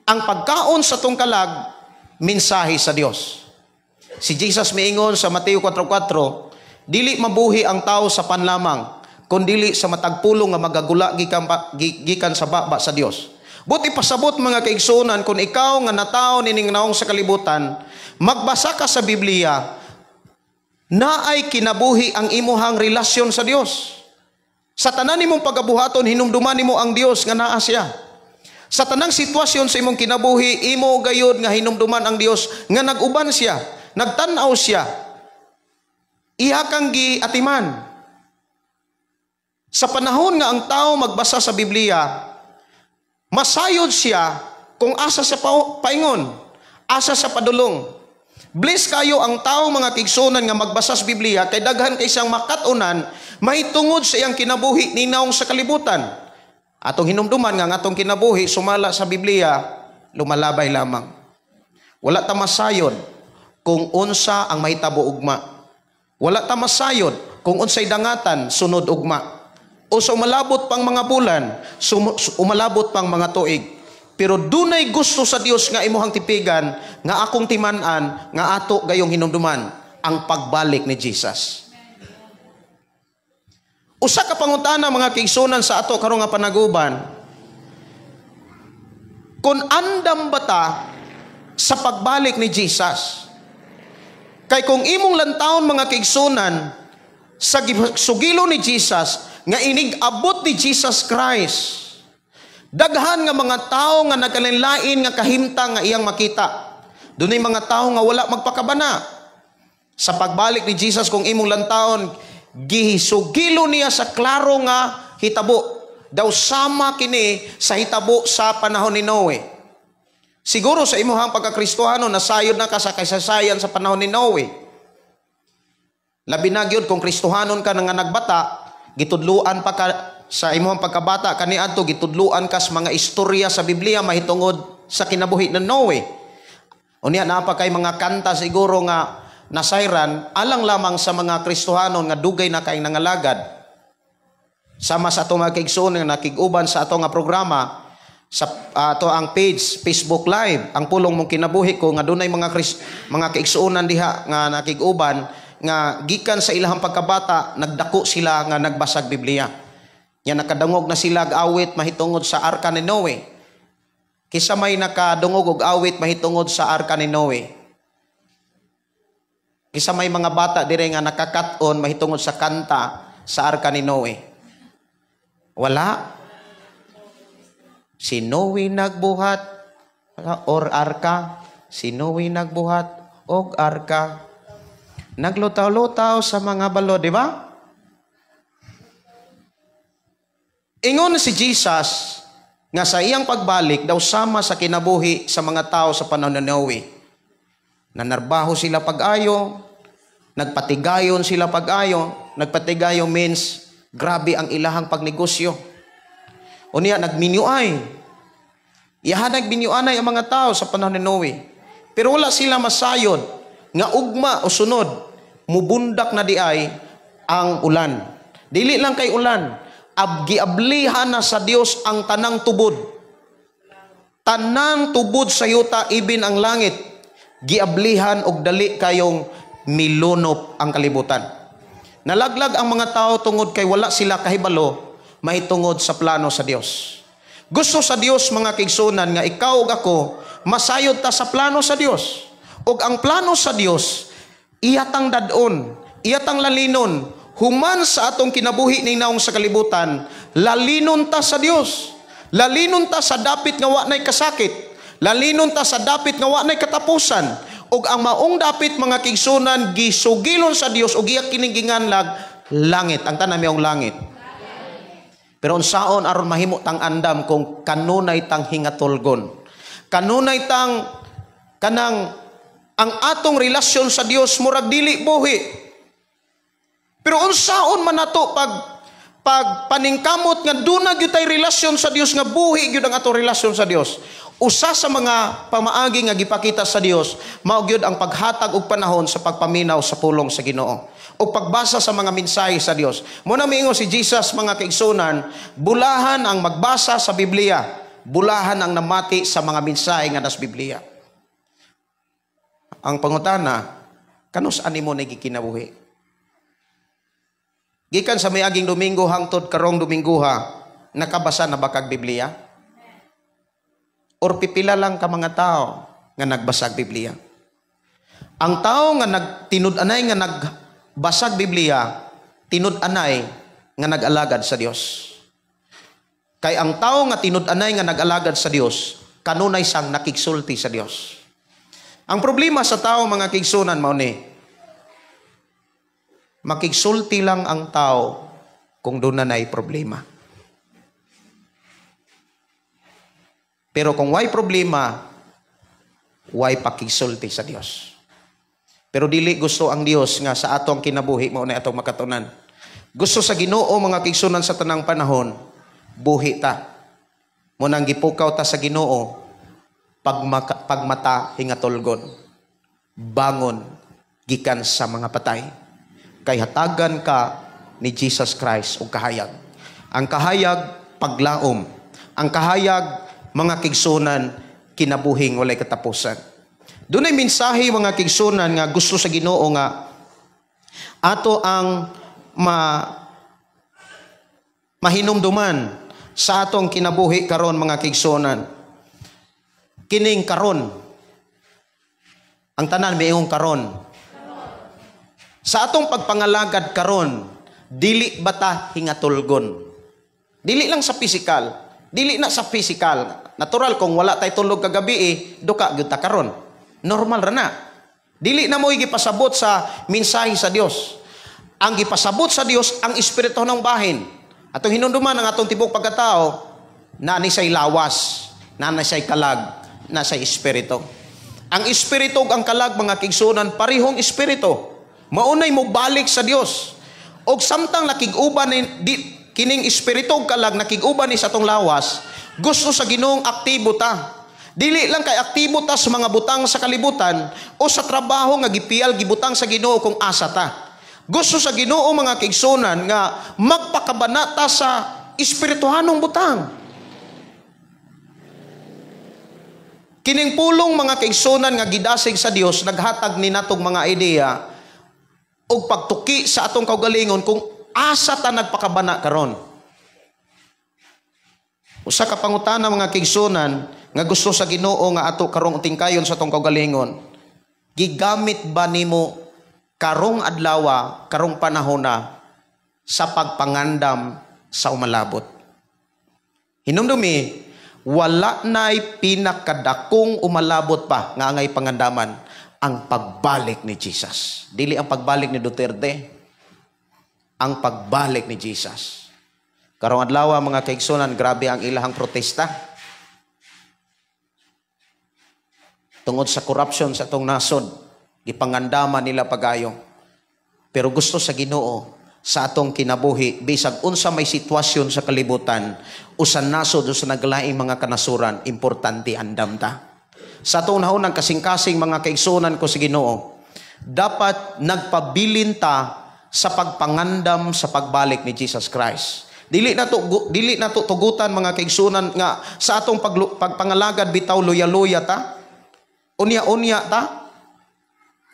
Ang pagkaon sa tong kalag, mensahe sa Dios. Si Jesus miingon sa Mateo 4:4, "Dili mabuhi ang tao sa pan lamang, kundili sa matag pulong nga magagula gikan sa baba sa Dios." Buti pasabot, mga kaigsuonan, kung ikaw nga natawo nining naong sa kalibutan, magbasa ka sa Biblia, naay kinabuhi ang imuhang relasyon sa Dios. Sa tanan nimong pagabuhaton, hinumduman nimo ang Dios nga naa siya. Sa tanang sitwasyon sa imong kinabuhi, imo gayud nga hinumduman ang Dios nga nag-uban siya, nagtan-aw siya. Iha kang giatiman. Sa panahon nga ang tao magbasa sa Biblia, masayod siya kung asa sa paingon, asa sa padulong. Bless kayo ang tao, mga kaigsuonan, nga magbasa sa Biblia kay daghan kay siyang makat-unan mahitungod sa iyang kinabuhi ninawong sa kalibutan. Atong hinumduman nga ang atong kinabuhi sumala sa Biblia lumalabay lamang. Wala ta masayod kung unsa ang mahitabo ugma. Wala ta masayod kung unsay dangatan sunod ugma. O sa umalabot pang mga bulan, umalabot pang mga tuig. Pero dunay gusto sa Dios nga imuhang tipigan, nga akong timan-an, nga ato gayong hinumduman ang pagbalik ni Jesus. Usa ka pangutana, mga kaigsuonan, sa ato karon nga panaguban, kung andam ba ta sa pagbalik ni Jesus? Kay kung imong lantawon, mga kaigsuonan, sa sugilo ni Jesus nga inig abot ni Jesus Christ, daghan nga mga tao nga nagkalain nga kahimtang nga iyang makita. Dunay mga tao nga wala magpakabana. Sa pagbalik ni Jesus, kung imong lantawon, gisugilo niya sa klaro nga hitabo. Daw sama kini sa hitabo sa panahon ni Noe. Siguro sa imuhang pagkakristohano, nasayod na ka sa kasaysayan sa panahon ni Noe. Labi na gyud kung Kristohanon ka nga nagbata, gitudluan pa ka sa imuhang pagkabata kaniadto, gitudluan ka sa mga istorya sa Biblia mahitungod sa kinabuhi ng Noe. Unya naa pa kay mga kanta siguro nga nasayran alang lamang sa mga Kristohanon nga dugay na kay nangalagad. Sama sa atong mga kaigsoon nga nakig-uban sa ato nga programa sa ato ang page Facebook Live, Ang Pulong Mong Kinabuhi Ko, nga dunay mga kaigsuonan diha nga nakig-uban nga gikan sa ilahang pagkabata nagdako sila nga nagbasag Biblia. Nya nakadungog na sila og awit mahitungod sa arka ni Noe. Kisa may nakadungog og awit mahitungod sa arka ni Noe? Kisa may mga bata dire nga nakakat-on mahitungod sa kanta sa arka ni Noe? Wala. Si Noe nagbuhat or arka, si Noe nagbuhat og arka. Naglutaw-lutaw sa mga balo, di ba? Ingon si Jesus nga sa iyang pagbalik daw sama sa kinabuhi sa mga tao sa panahon ni Noe. Nanarbaho sila pag-ayo, Nagpatigayon sila pag-ayo. Nagpatigayon means grabe ang ilahang pagnegosyo. Unya nagminyuay. Iyahan nagminyuanay ang mga tao sa panahon ni Noe. Pero wala sila masayod nga ugma o sunod mubundak na diay ang ulan. Dili lang kay ulan, giablihan na sa Dios ang tanang tubod. Tanang tubod sa yuta ibin ang langit, giablihan og dali kayong milunop ang kalibutan. Nalaglag ang mga tao tungod kay wala sila kahibalo mahitungod sa plano sa Dios. Gusto sa Dios mga kaigsunan nga ikaw ug ako masayod ta sa plano sa Dios. Ug ang plano sa Dios iyatang dad-on, iyatang lalinon, human sa atong kinabuhi ning naong sa kalibutan, lalinon ta sa Dios. Lalinon ta sa dapit nga wa nay kasakit. Lalinon ta sa dapit nga wa nay katapusan. Ug ang maong dapit mga kaigsunan gisugilon sa Dios ug iya kining ginganlag langit. Ang tanan mayong langit. Pero unsaon aron mahimo tang andam kung kanunay tang hingatulgon. Kanunay tang kanang ang atong relasyon sa Dios murag dili buhi. Pero unsaon man nato pag paningkamot nga duna gyud tay relasyon sa Dios nga buhi gyud ang atong relasyon sa Dios. Usa sa mga pamaagi nga gipakita sa Dios mao gyud ang paghatag og panahon sa pagpaminaw sa pulong sa Ginoo o pagbasa sa mga mensahe sa Dios. Mo na miingon si Jesus mga kaigsunan, bulahan ang magbasa sa Biblia, bulahan ang namati sa mga mensahe nga nas Biblia. Ang pangutana, kanus animo na gikinabuhi? Gikan sa miaging Domingo hangtod karong Dominguha, nakabasa na ba kag Biblia? Or pipila lang ka mga tao nga nagbasag Biblia? Ang tao nga nagtinud-anay nga nagbasag Biblia, tinud-anay nga nag-alagad sa Dios. Kay ang tao nga tinud-anay nga nag-alagad sa Dios, kanunay sang nakigsulti sa Dios. Ang problema sa tao mga kaigsunan mao ni, makigsulti lang ang tao kung doon na na'y problema. Pero kung why problema, why pakigsulti sa Dios. Pero dili gusto ang Dios nga sa atong kinabuhi mao na atong makatunan. Gusto sa Ginoo mga kaigsunan sa tanang panahon, buhi ta. Munang gipukaw ta sa Ginoo, pagmata hingatulgon, bangon gikan sa mga patay. Kay hatagan ka ni Jesus Christ og kahayag. Ang kahayag paglaom. Ang kahayag mga kaigsunan kinabuhing walay katapusan. Dunay mensahe mga kaigsunan nga gusto sa Ginoo nga ato ang mahinumduman sa atong kinabuhi karon mga kaigsunan. Kining karon. Ang tanan miingong karon. Sa atong pagpangalagad karon, dili bata hingatulgon. Dili lang sa physical, dili na sa physical. Natural kung wala tay tulog kagabi duka gyud ta karon. Normal ra na. Dili na mo gipasabot sa mensahe sa Dios. Ang gipasabot sa Dios ang espiritu ng bahin. Atong hinumduman ang atong tibok pagkatao, na ni say lawas, na ni say kalag, na say espiritu. Ang espiritu ug ang kalag mga kaigsunan parehong espiritu. Maunay mo balik sa Dios. Og samtang nakig-uban ni kining espiritu ug kalag nakig-uban ni sa atong lawas, gusto sa Ginoong aktibo ta. Dili lang kay aktibo ta sa mga butang sa kalibutan o sa trabaho nga gipiyal gibutang sa Ginoo kung asa ta. Gusto sa Ginoo mga kaigsunan nga magpakabana ta sa espirituhanong butang. Kining pulong mga kaigsunan nga gidasig sa Dios naghatag ni natong mga ideya og pagtuki sa atong kaugalingon kung asa ta nagpakabana karon. Usa ka pangutana mga kaigsunan nga gusto sa Ginoo nga ato karong tingkayon sa atong kaugalingon, gigamit ba nimo karong adlawa, karong panahona sa pagpangandam sa umalabot? Hinumdumi, wala na'y pinakadakong umalabot pa nga angay pangandaman ang pagbalik ni Jesus. Dili ang pagbalik ni Duterte, ang pagbalik ni Jesus. Karong adlaw mga kaigsunan, grabe ang ilahang protesta tungod sa corruption sa atong nasod. Gipangandaman nila pagayo. Pero gusto sa Ginoo sa atong kinabuhi, bisag unsa may sitwasyon sa kalibutan, usan nasod o sa naglaing mga kanasuran, importante andam ta. Sa atong naunang kasing-kasing mga kaigsuonan ko sa Ginoo, dapat nagpabilin ta sa pagpangandam sa pagbalik ni Jesus Christ. Dili na to tugutan mga kaigsuonan nga sa atong pagpangalagad bitaw luya-luya ta. Unya-unya ta.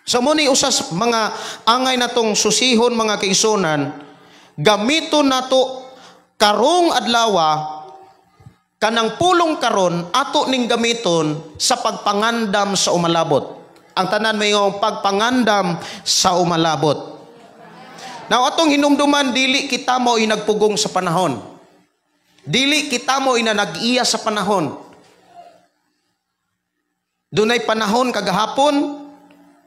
So mo ni usas mga angay natong susihon mga kaigsuonan, gamiton nato karong adlawa kanang pulong karon ato ning gamiton sa pagpangandam sa umalabot. Ang tanan mayong pagpangandam sa umalabot. Now atong hinumduman, dili kita mo nagpugong sa panahon. Dili kita mo nag-iya sa panahon. Dunay panahon kagahapon,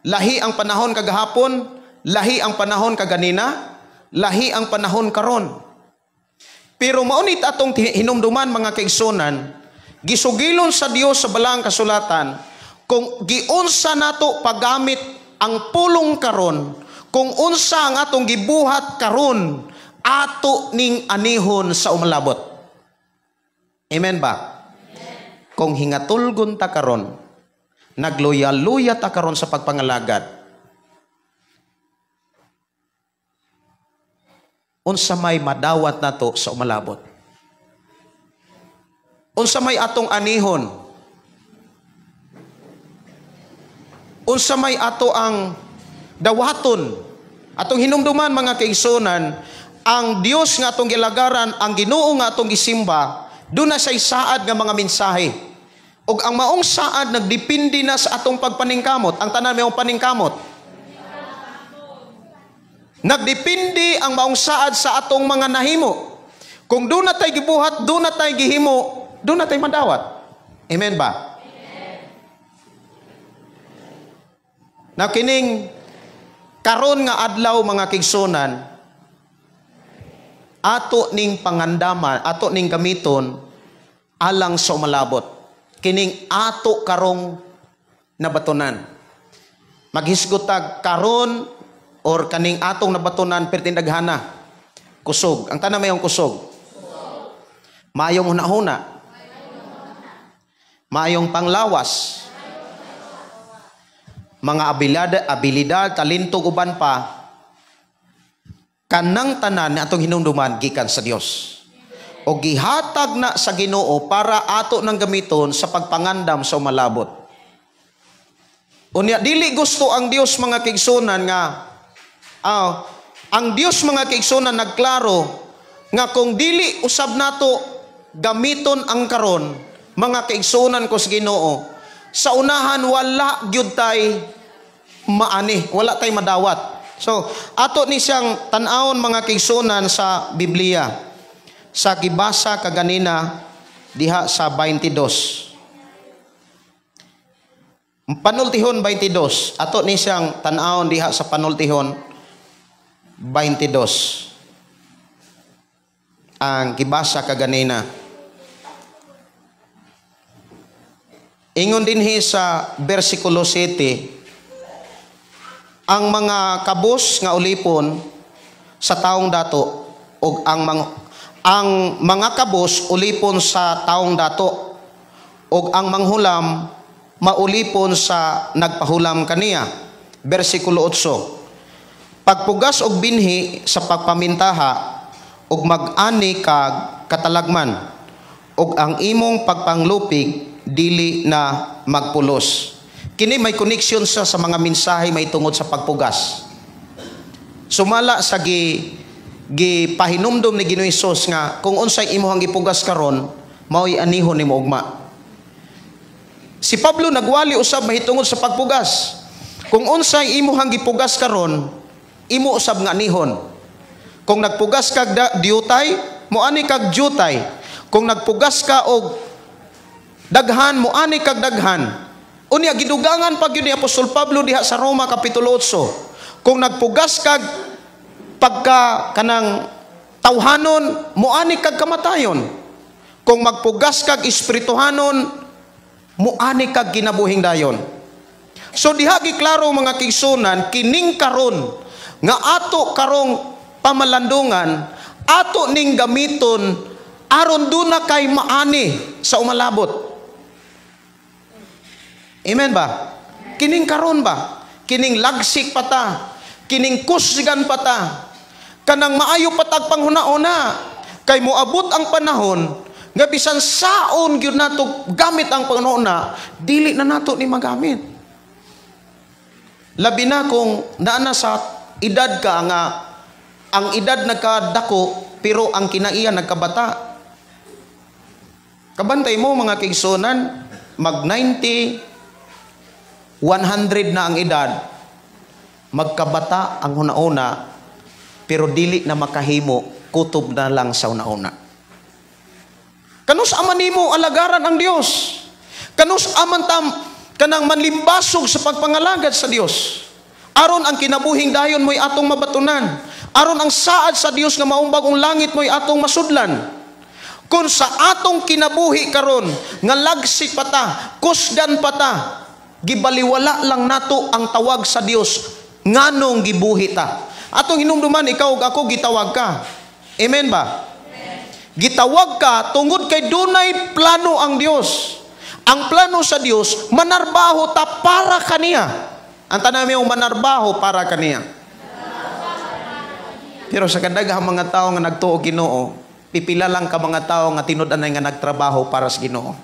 lahi ang panahon kagahapon, lahi ang panahon kaganina, lahi ang panahon karon. Pero maunit atong hinumduman mga kaigsunan, gisugilon sa Dios sa balang kasulatan, kung giunsa nato paggamit ang pulong karon, kung unsa ang atong gibuhat karon, ato ning anihon sa umalabot. Amen ba? Amen. Kung hingatulgon ta karon, nagluya-luya ta karon sa pagpangalagad, unsa may madawat nato sa umalabot? Unsa may atong anihon? Unsa may ato ang dawaton? Atong hinumduman mga kaigsunan, ang Dios nga atong gilagaran, ang Ginoo nga atong gisimba, doon na siya'y saad nga mga mensahe. Og ang maong saad nagdepende na sa atong pagpaningkamot. Ang tanan may paningkamot. Nagdepende ang maong saad sa atong mga nahimo. Kung doon na tayo gibuhat, doon na tayo gihimo, doon na tayo madawat. Amen ba? Amen. Now kining karon nga adlaw mga kaigsunan, ato ning pangandaman, ato ning gamiton alang sa umalabot. Kining ato karong nabatunan. Maghisgotag karon or kaning atong nabatunan pertindaghana. Kusog. Ang tanan mayong kusog. Maayong hunahuna. Maayong panglawas. Mga abilidad, talento uban pa, kanang tanan na atong hinumduman gikan sa Dios. O gihatag na sa Ginoo para ato nang gamiton sa pagpangandam sa umalabot. Unya dili gusto ang Dios mga kaigsunan nga ang Dios mga kaigsunan nagklaro nga kung dili usab nato gamiton ang karon mga kaigsunan ko sa Ginoo, sa unahan wala gyud tay maani, wala tay madawat. So ato ni siyang tan-awon mga kaigsunan sa Biblia. Sa gibasa kaganina diha sa 22. Panultihon 22. Ato ni siyang tan-awon diha sa Panultihon 22. Ang gibasa kaganina. Ingon dinhi sa bersikulo 7, ang mga kabus nga ulipon sa taong dato og ang mga kabus ulipon sa taong dato og ang manghulam maulipon sa nagpahulam kaniya. Bersikulo 8, pagpugas og binhi sa pagpamintaha og mag-ani kag katalagman og ang imong pagpanglupig dili na magpulos. Kini may connection sa mga mensahe may tungod sa pagpugas. Sumala sa gipahinumdom ni Ginoo Hesus nga kung unsay imong gipugas karon mao'y anihon nimo ugma. Si Pablo nagwali usab mahitungod sa pagpugas. Kung unsay imong gipugas karon, imo usab nga anihon. Kung nagpugas kag diutay, moani kag diutay. Kung nagpugas ka og daghan, moani kag daghan. Unya gidugangan pag yun ni Apostol Pablo diha sa Roma kapitulo 8. Kung nagpugas kag pagka kanang tawhanon, moani kag kamatayon. Kung magpugas kag espirituhanon, moani kag kinabuhing dayon. So diha giklaro mga kaigsunan, kining karon nga ato karong pamalandungan, ato ning gamiton aron duna kay maani sa umalabot. Amen ba? Kining karon ba? Kining lagsik pata, kining kusgan pata, kanang maayo patag panghuna-una, kay moabot ang panahon nga bisan saon gyud nato gamit ang panghuna, dili na nato ni magamit. Labi na kung naa na sa edad ka nga ang edad nagkadako pero ang kinaiya nagkabata. Kabantay mo, mga kaigsuonan, mag 90, 100 na ang edad, magkabata ang huna-una, pero dili na makahimo, kutob na lang sa una-una. Kanus aman nimo alagaran ang Dios? Kanus aman tam kanang manlimbasog sa pagpangalagad sa Dios? Aron ang kinabuhing dayon mo'y atong mabatunan. Aron ang saad sa Dios nga maong bagong langit mo'y atong masudlan. Kung sa atong kinabuhi karon nga lagsik pata, kusgan pata, gibaliwala lang nato ang tawag sa Dios nganong gibuhi ta. Atong hinumduman, ikaw ug ako, gitawag ka. Amen ba? Gitawag ka tungod kay dunay plano ang Dios. Ang plano sa Dios, manarbaho ta para kaniya. Ang tanan mo, manarbaho para kaniya. Pero sa kadaghang mga tao nga nagtuo Ginoo, pipila lang ka mga tao nga tinud-anay nga nagtrabaho para sa Ginoo.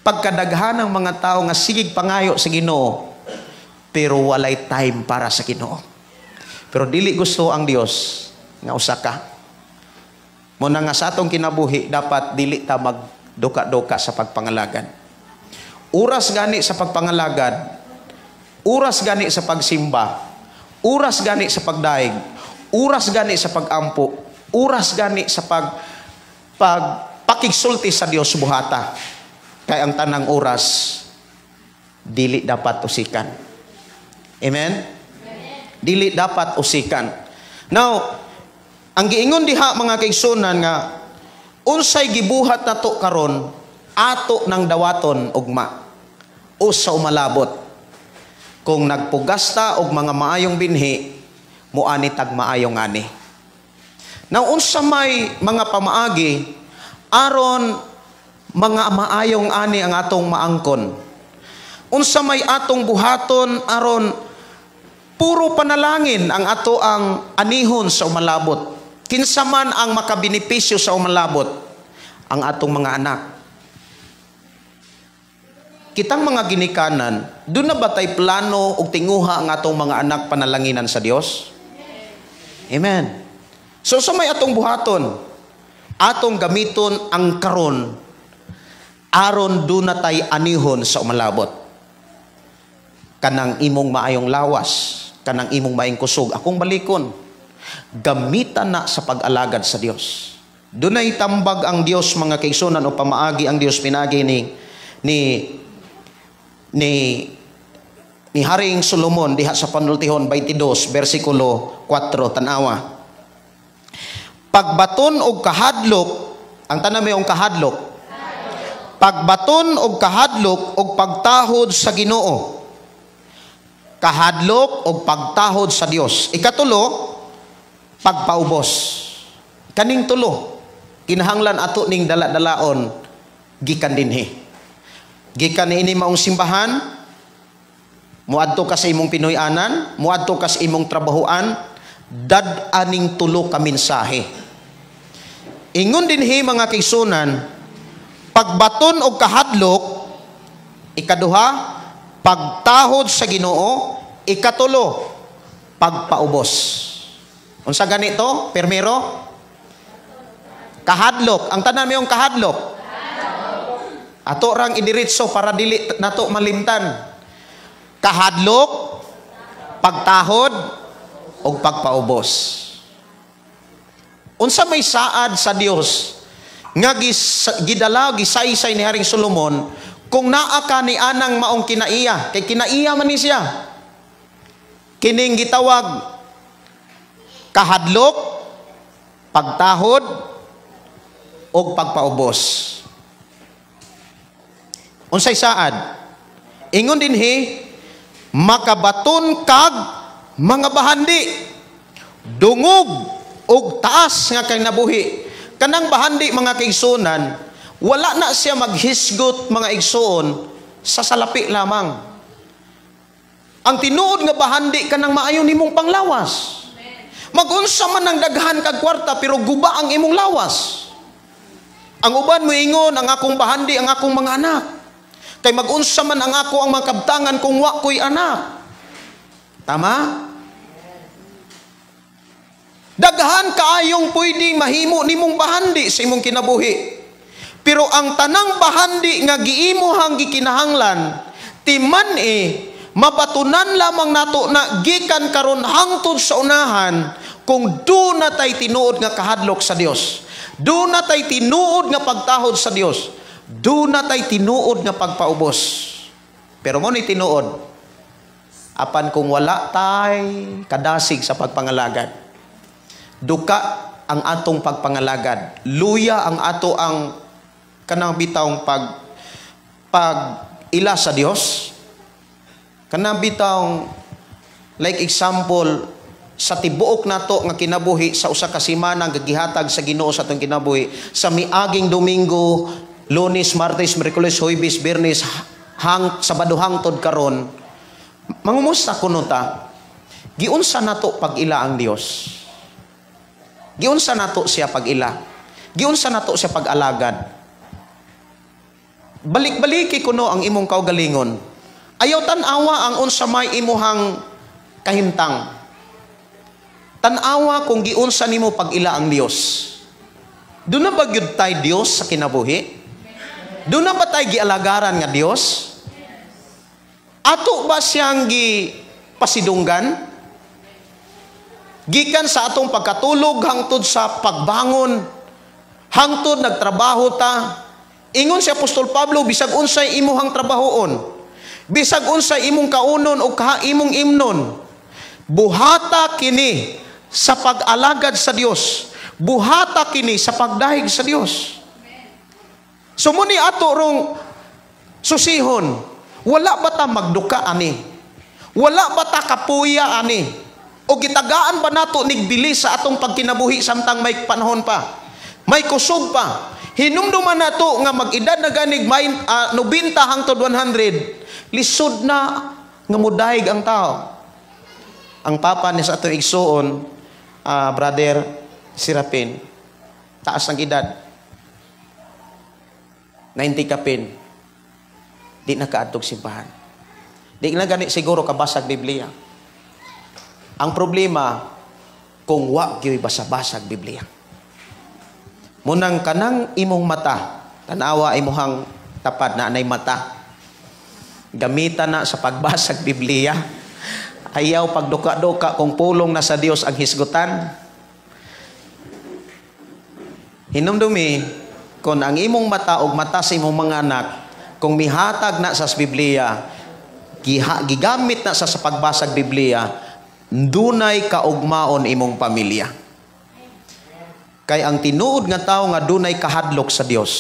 Pagkadaghan ng mga tao nga sigig pangayo sa Ginoo, pero walay time para sa Ginoo. Pero dili gusto ang Dios nga usa ka. Muna nga sa atong kinabuhi dapat dili ta magduka-duka sa pagpangalagad. Oras gani sa pagpangalagad, oras gani sa pagsimba, oras gani sa pagdaig, oras gani sa pagampo, oras gani sa pagpakigsulti sa Dios buhata. Kay ang tanang oras dili dapat usikan. Amen? Dili dapat usikan. Now, ang giingon diha, mga kaigsunan, nga unsay gibuhat nato karon ato nang dawaton ugma o sa umalabot. Kung nagpugasta og mga maayong binhi, muani tag maayong ani. Now, unsa may mga pamaagi aron mga maayong ani ang atong maangkon? Unsa may atong buhaton aron puro panalangin ang ato ang anihon sa umalabot? Kinsa man ang makabenepisyo sa umalabot? Ang atong mga anak. Kitang mga ginikanan, doon na ba tay plano og tinguha ang atong mga anak panalanginan sa Dios? Amen. So sa may atong buhaton, atong gamiton ang karon aron doon na tay anihon sa umalabot. Kanang imong maayong lawas, kanang imong maayong kusog, akong balikon, gamitan na sa pag-alagad sa Dios. Dunay tambag ang Dios, mga kaigsunan, o pamaagi ang Dios pinagi ni Haring Solomon diha sa Panultihon 22 bersikulo 4, tanawa. Pagbaton og kahadlok, ang tanan may kahadlok. Pagbaton og kahadlok og pagtahod sa Ginoo. Kahadlok og pagtahod sa Dios. Ikatulo, pagpaubos. Kaning tulo, kinahanglan ato ning dala-dalaon gikan dinhi. Gikan niini maong simbahan, muadto ka sa imong Pinoy-anan, muadto ka sa imong trabahoan, dad-aning tulo ka mensahe. Ingon dinhi, mga kaigsunan, pagbaton og kahadlok, ikaduha, pagtahod sa Ginoo, ikatulo, pagpaubos. Unsa ganito? Permero? Kahadlok. Ang tanan mayong kahadlok. Ato rang idiretso para dili nato malimtan. Kahadlok, pagtahod, ug pagpaubos. Unsa may saad sa Dios nga gidala gisaysay ni Haring Solomon kung naa ka ni anang maong kinaiya, kay kinaiya man ni siya. Kining gitawag kahadlok, pagtahod, ug pagpaubos. Unsay saad? Ingon dinhi, Makabaton kag mga bahandi, dungog og taas nga kinabuhi. Kanang bahandi, mga kaigsuonan, wala na siya maghisgot, mga igsoon, sa salapi lamang. Ang tinuod nga bahandi, kanang maayo nimong panglawas. Magunsa man ang daghan kag kwarta pero guba ang imong lawas. Ang uban moingon, "Ang akong bahandi ang akong mga anak. Kay magunsa man ang ako ang mga kabtangan kung wa ko'y anak?" Tama? Daghan kaayong pwedeng mahimo nimong bahandi sa imong kinabuhi. Pero ang tanang bahandi nga giimuhang gikinahanglan, timan-i mabatunan lamang nato na gikan karon hangtod sa unahan kung duna tay tinuod nga kahadlok sa Dios. Duna tay tinuod nga pagtahod sa Dios. Duna tay tinuod nga pagpaubos. Pero mo ni tinuod. Apan kung wala tay kadasig sa pagpangalagad, duka ang atong pagpangalagad, luya ang ato ang kanang bitawng pag pag ila sa Dios, kanang bitawng like example sa tibuok nato nga kinabuhi sa usa ka semana nga gihatag sa Ginoo sa atong kinabuhi, sa miaging Domingo, Lunes, Martes, Miyerkules, Huwebes, Biyernes, hang Sabado hangtod karon, mangumusta kuno ta? Giunsa nato pag-ila ang Dios? Giunsa nato siya pag-ila? Giunsa nato siya pag-alagad? Balik-baliki kuno ang imong kaugalingon. Ayaw tan-awa ang unsa may imuhang kahimtang. Tan-awa kung giunsa nimo pag-ila ang Dios. Duna ba gyud tay Dios sa kinabuhi? Duna ba tay gialagaran nga Dios? Ato ba siyang gipasidunggan? Gikan sa atong pagkatulog hangtod sa pagbangon, hangtod nagtrabaho ta. Ingon si Apostol Pablo, bisag unsay imuhang trabahoon, bisag unsay imong kaunon o imong imnon, buhata kini sa pag-alagad sa Dios. Buhata kini sa pagdahig sa Dios. So muni ato rong susihon, wala ba ta magduka ani? Wala ba ta kapuya ani? O gitagaan ba nato nigbili sa atong pagkinabuhi samtang may panahon pa? May kusog pa. Hinumduman nato nga mag-edad na ganig may 90 hangtod 100, lisod na nga mudahig ang tao. Ang papa ni sa atong igsuon, Brother Serapin, taas ng edad, 90 kapin, di na kaadtog simbahan. Di na gani siguro kabasag Biblia. Ang problema, kung wa gyoy basa-basag Biblia. Munang kanang imong mata, tanawa imuhang tapad na anay mata, gamitan na sa pagbasag Biblia. Ayaw pagduka-duka kung pulong na sa Dios ang hisgutan. Hinumdumi, kung ang imong mata og mata sa imong mga anak, kung mihatag na sa Biblia, gigamit na sa pagbasag Biblia, dunay kaugmaon imong pamilya. Kay ang tinuod nga tao nga dunay kahadlok sa Dios,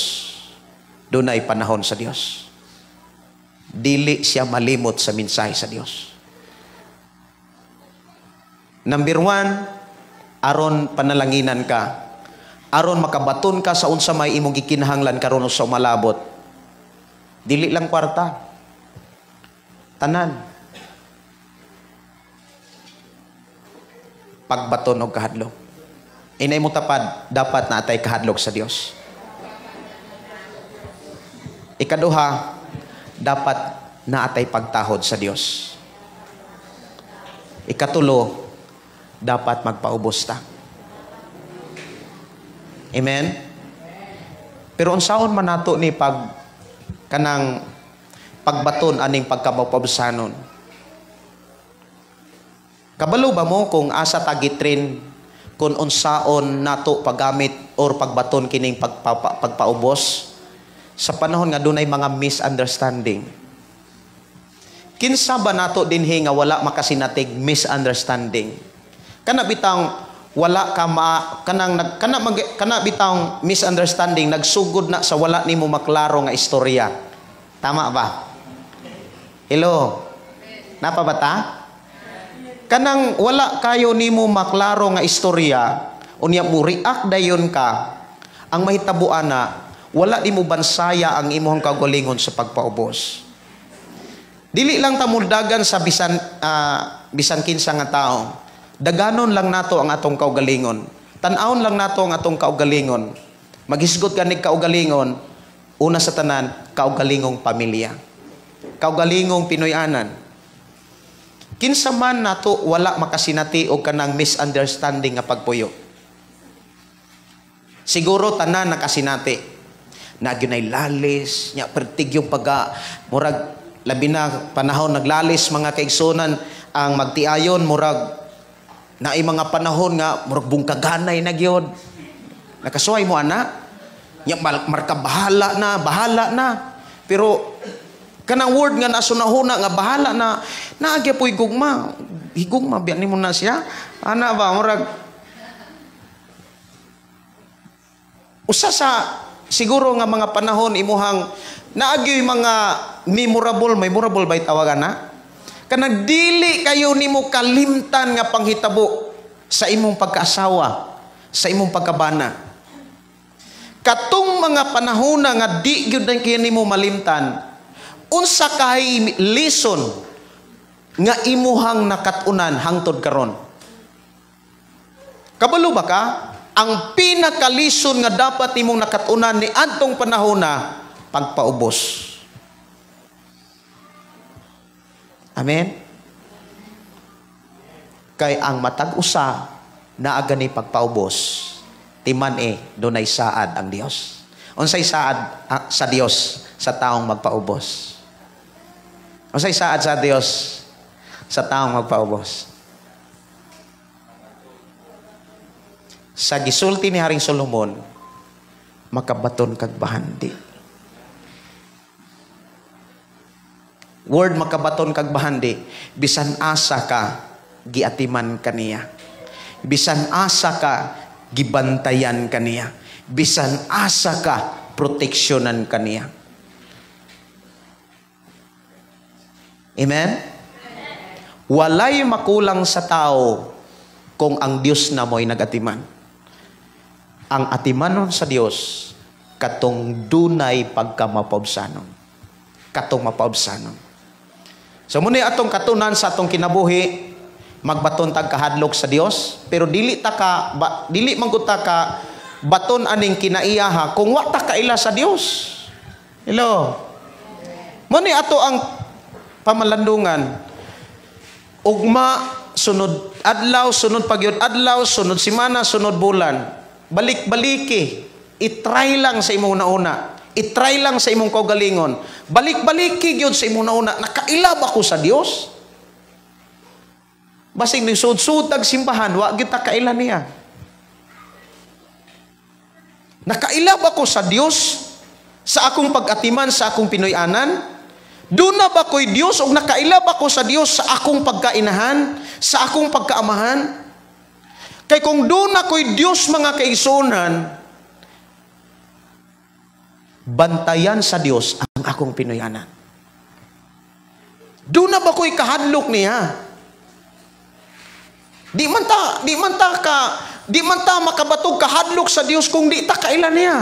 dunay panahon sa Dios. Dili siya malimot sa mensahe sa Dios. Number 1, aron panalanginan ka, aron makabaton ka sa unsa may imong gikinahanglan karon sa umalabot. Dili lang kwarta. Tanan. Pagbaton og kahadlok. Inay mo tapad, dapat na atay kahadlok sa Dios. Ikaduha, dapat na atay pagtahod sa Dios. Ikatulo, dapat magpaubos ta. Amen? Pero unsaon man nato ni pag kanang pagbaton aning pagkamapabsanon? Kabalo ba mo kung asa ta gitrin kung unsaon nato paggamit or pagbaton kining pagpaubos sa panahon nga dunay mga misunderstanding? Kinsa ba nato dinhi nga wala makasinatig misunderstanding? Kana bitang wala ka ma, kanang nag, kana mag, kana bitang misunderstanding nagsugod na sa wala nimo maklaro nga istorya. Tama ba? Hello. Napa ba ta? Kanang wala kayo nimo maklaro nga istorya, unya mo react dayon ka, ang mahitabo ana, wala nimo bansaya ang imong kaugalingon sa pagpaubos. Dili lang ta muldagan sa bisan bisan kinsa nga tao. Daganon lang nato ang atong kaugalingon. Tan-awon lang nato ang atong kaugalingon. Maghisgot ka ni kaugalingon, una sa tanan, kaugalingong pamilya. Kaugalingong Pinoy-anan. Kinsa man nato wala makasinati og kanang misunderstanding nga pagpuyo. Siguro tanan nakasinati. Na gyunay lalis, nya pertig yung pagka murag labi na panahon naglalis mga kaigsunan ang magtiayon, murag naay mga panahon nga murag bungkaganay na gyud. Nakasuway mo ana? Nya marka bahala na, bahala na. Pero kanang word nga nasunahuna nga bahala na, naagya po'y gugma. Higugma biya nimo na siya. Ana ba murag usa sa siguro nga mga panahon imuhang naagyoy mga memorable, memorable ba tawagan na? Kanang dili kayo nimo kalimtan nga panghitabo sa imong pagkaasawa, sa imong pagkabana. Katong mga panahona nga di gyud na kayo nimo malimtan, unsa kay lesson nga imuhang nakat-unan hangtod karon? Kabalo ba ka? Ang pinakalison nga dapat nimong nakat-unan ni adtong panahona, pagpaubos. Amen? Kay ang matag usa naa gani pagpaubos, timan dunay saad ang Dios. Unsay saad sa Dios sa taong magpaubos? Unsay saad sa Dios sa taong magpaubos? Sa gisulti ni Haring Solomon, makabaton kag bahandi. Word makabaton kag bahandi, bisan asa ka giatiman kaniya. Bisan asa ka gibantayan kaniya. Bisan asa ka proteksyonan kaniya. Amen? Walay makulang sa tao kung ang Dios na mo'y nagatiman. Ang atimanon sa Dios katong dunay pagkamapobsanon. Katong mapaobsanon. So muna atong katunan sa atong kinabuhi, magbaton tag kahadlok sa Dios, pero dili ta ka ba, dili man gud ta ka baton aning kinaiyaha kung wa ta kaila sa Dios. Hello. Muna ato ang pamalandungan. Ugma sunod adlaw, sunod pagyud adlaw, sunod semana, sunod bulan. Balik-baliki, itry lang sa imong nauna. Itry lang sa imong kaugalingon. Balik-baliki gyud sa imong nauna. Nakaila ba ko sa Dios? Basig ning sud-sud tag simbahan, wa gyud ta kaila niya. Nakaila ba ko sa Dios sa akong pag-atiman sa akong Pinoy-anan? Duna ba ko'y Dios og nakaila ba ko sa Dios sa akong pagkainahan, sa akong pagkaamahan? Kay kung duna ko'y Dios mga kaigsuonan, bantayan sa Dios ang akong Pinoy-anan. Duna ba ko'y kahadlok niya? Di man ta makabatog kahadlok sa Dios kung di ta kaila niya.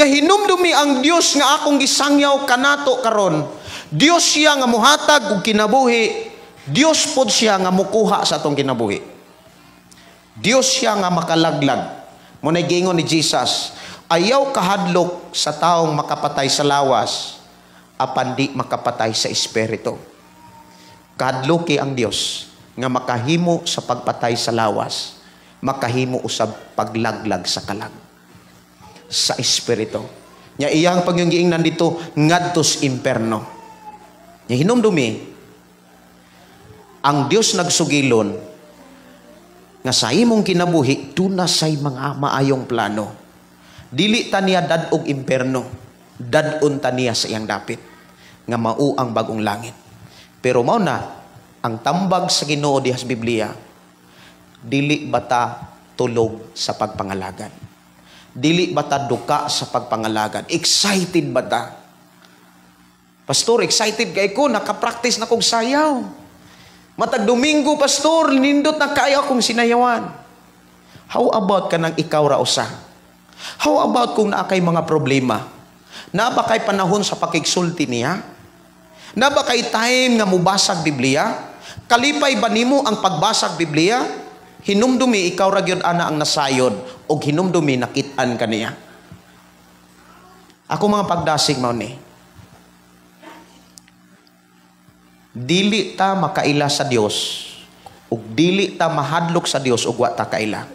Nya hinumdumi ang Dios nga akong gisangyaw kanato karon. Dios siya nga mohatag og kinabuhi, Dios pod siya nga mokuha sa atong kinabuhi. Dios siya nga makalaglag. Mo nay giingon ni Jesus, ayaw kahadlok sa taong makapatay sa lawas, apan di makapatay sa espiritu. Kahadloki ang Dios nga makahimo sa pagpatay sa lawas, makahimo usab paglaglag sa kalag sa espiritu. Nya iyang pagyunggiingnan dito ngadtos imperno. Nya hinumdumi ang Dios nagsugilon nga sa imong kinabuhi duna say mga maayong plano. Dili ta niya dad-og imperno, dad-on ta niya sa iyang dapit nga mao ang bagong langit. Pero mao na ang tambag sa Ginoo diha sa Biblia, dili bata tulog sa pagpangalagad. Dili bata duka sa pagpangalagad. Excited bata. Pastor, excited kay ko, naka-practice na kog sayaw. Matag Domingo, pastor, nindot na kaayo akong sinayawan. How about kanang ikaw ra usa? How about kung naa kay mga problema? Naa ba kay panahon sa pakigsulti niya? Naa ba kay time nga mubasag Biblia? Kalipay ba nimo ang pagbasag Biblia? Hinumdumi ikaw ra gyud ana ang nasayod og hinumdumi nakit-an kaniya. Ako mga pagdasig mao ni. Dili ta makaila sa Dios ug dili ta mahadlok sa Dios ug wa ta kaila.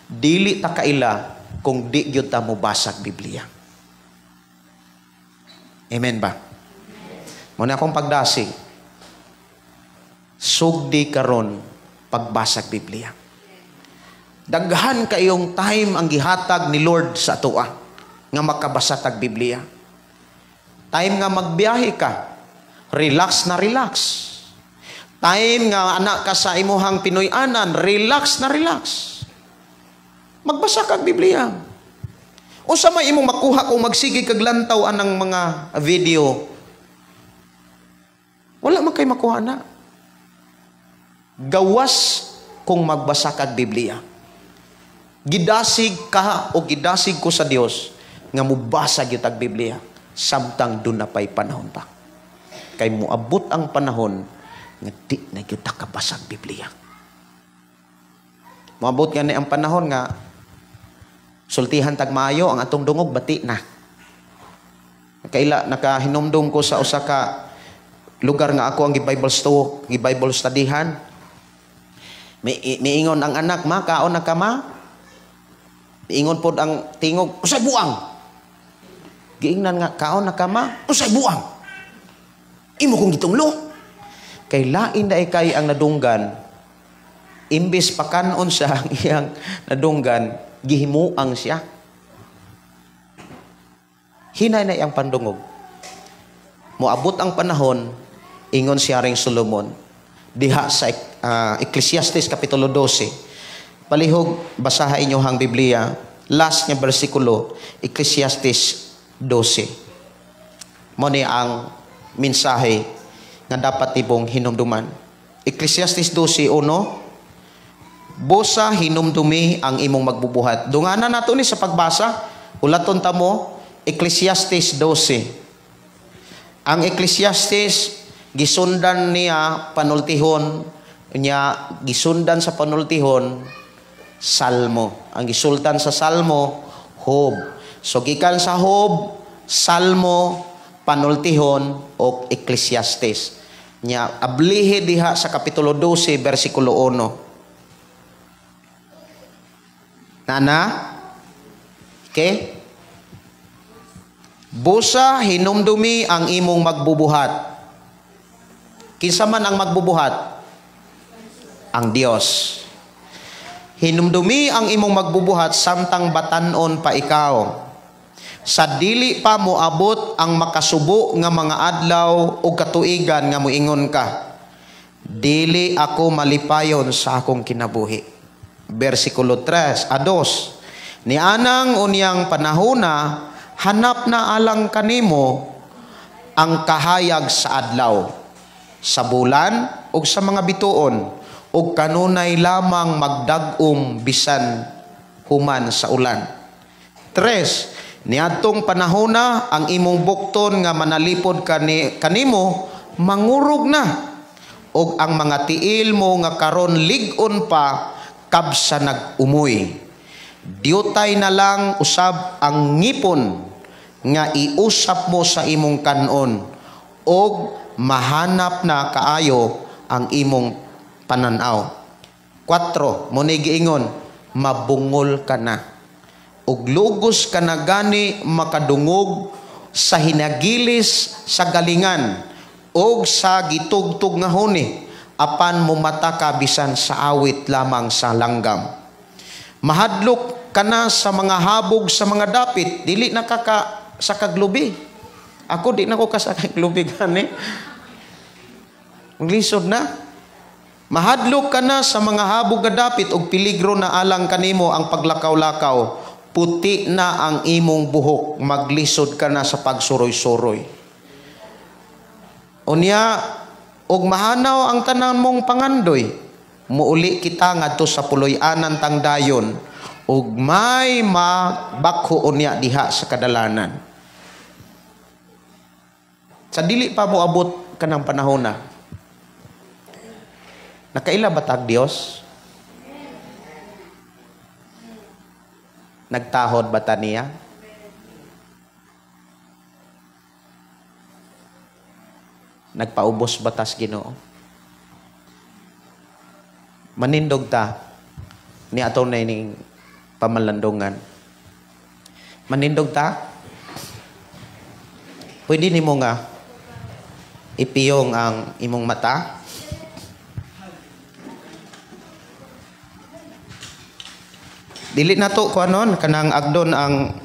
Dili ta kaila kung di gyud ta mobasag Biblia. Amen ba? Mao na akong pagdasig. Sugdi karon pagbasag Biblia. Daghan kayong time ang gihatag ni Lord sa atoa nga makabasa tag Biblia. Time nga magbiyahe ka, relax na relax. Time nga anak ka sa imuhang Pinoy-anan, relax na relax. Magbasa kag Biblia. Unsa may imong makuha kung magsige kag lantaw anang mga video? Wala man kay makuha na. Gawas kung magbasa kag Biblia. Gidasig ka o gidasig ko sa Dios nga mubasa gyud tag Biblia samtang duna pay panahon pa. Kay moabot ang panahon nga di na gyud ta kabasag Biblia. Moabot gani ang panahon nga sultihan tag maayo ang atong dungog bati na. Kaila nakahinumdum ko sa usa ka lugar nga ako ang gi-Bible store, gi-Bible studyhan. Miingon ang anak, ma, kaon na ka, ma? Miingon pod ang tingog, usay buang. Giingnan nga, kaon na ka, ma? Usay buang. Imo kong gitunglo. Kay lain na ikay ang nadunggan, imbis pakanon siya ang iyang nadunggan, gihimuang siya. Hinay na iyang pandungog. Moabot ang panahon, ingon si Haring Solomon, diha sa Ecclesiastes Kapitulo 12. Palihog, basaha inyo ang Biblia. Last nga bersikulo, Ecclesiastes 12. Mo ni ang mensahe nga dapat ibong hinumduman. Ecclesiastes 12:1, Busa hinumdumi ang imong magbubuhat. Dunganan nato ni sa pagbasa. Ulaton ta mo, Ecclesiastes 12. Ang Ecclesiastes gisundan niya panultihon, niya gisundan sa panultihon Salmo. Ang gisultan sa Salmo, Job. So gikan sa Job, Salmo, panultihon o Ecclesiastes. Nya ablihi diha sa kapitulo 12 bersikulo 1. Nana? Okay? Busa hinumdumi ang imong magbubuhat. Kinsa man ang magbubuhat? Ang Dios. Hinumdumi ang imong magbubuhat samtang batan-on pa ikaw. Sa dili pa moabot ang makasubo nga mga adlaw o katuigan nga moingon ka, dili ako malipayon sa akong kinabuhi. Bersikulo 3, a 2. Nianang unyang panahona, hanap na alang kanimo ang kahayag sa adlaw, sa bulan ug sa mga bituon, ug kanunay lamang magdag-om bisan human sa ulan. 3. Niadtong panahona ang imong bukton nga manalipod kanimo mangurog na, ug ang mga tiil mo nga karon lig-on pa kabsa nag-umoy. Diutay na lang usab ang ngipon nga iusap mo sa imong kanon, og mahanap na kaayo ang imong pananaw. 4. Mo ni giingon, mabungol ka na ug lugos ka na gani makadungog sa hinagilis sa galingan og sa gitugtog nga huni, apan mumata ka bisan sa awit lamang sa langgam. Mahadlok ka na sa mga habog sa mga dapit, dili na ka sa kaglubi. Ako di na ko ka sa kaglubi gani. Lisod na. Mahadlok ka na sa mga habog nga dapit og peligro na alang kanimo ang paglakaw-lakaw. Puti na ang imong buhok, maglisod ka na sa pagsuroy-suroy. Unya og mahanaw ang tanan mong pangandoy, muuli kita ngadto sa puloy-anan tang dayon ug may mabakho unya diha sa kadalanan. Sa dili pa moabot kanang panahona, nakaila ba tag Dios? Nagtahod ba ta niya? Nagpaubos ba tas Ginoo? Manindog ta ni ato na ining pamalandungan. Manindog ta? Pwede nimo nga ipiyong ang imong mata? Dili na to kuanon kanang agdon ang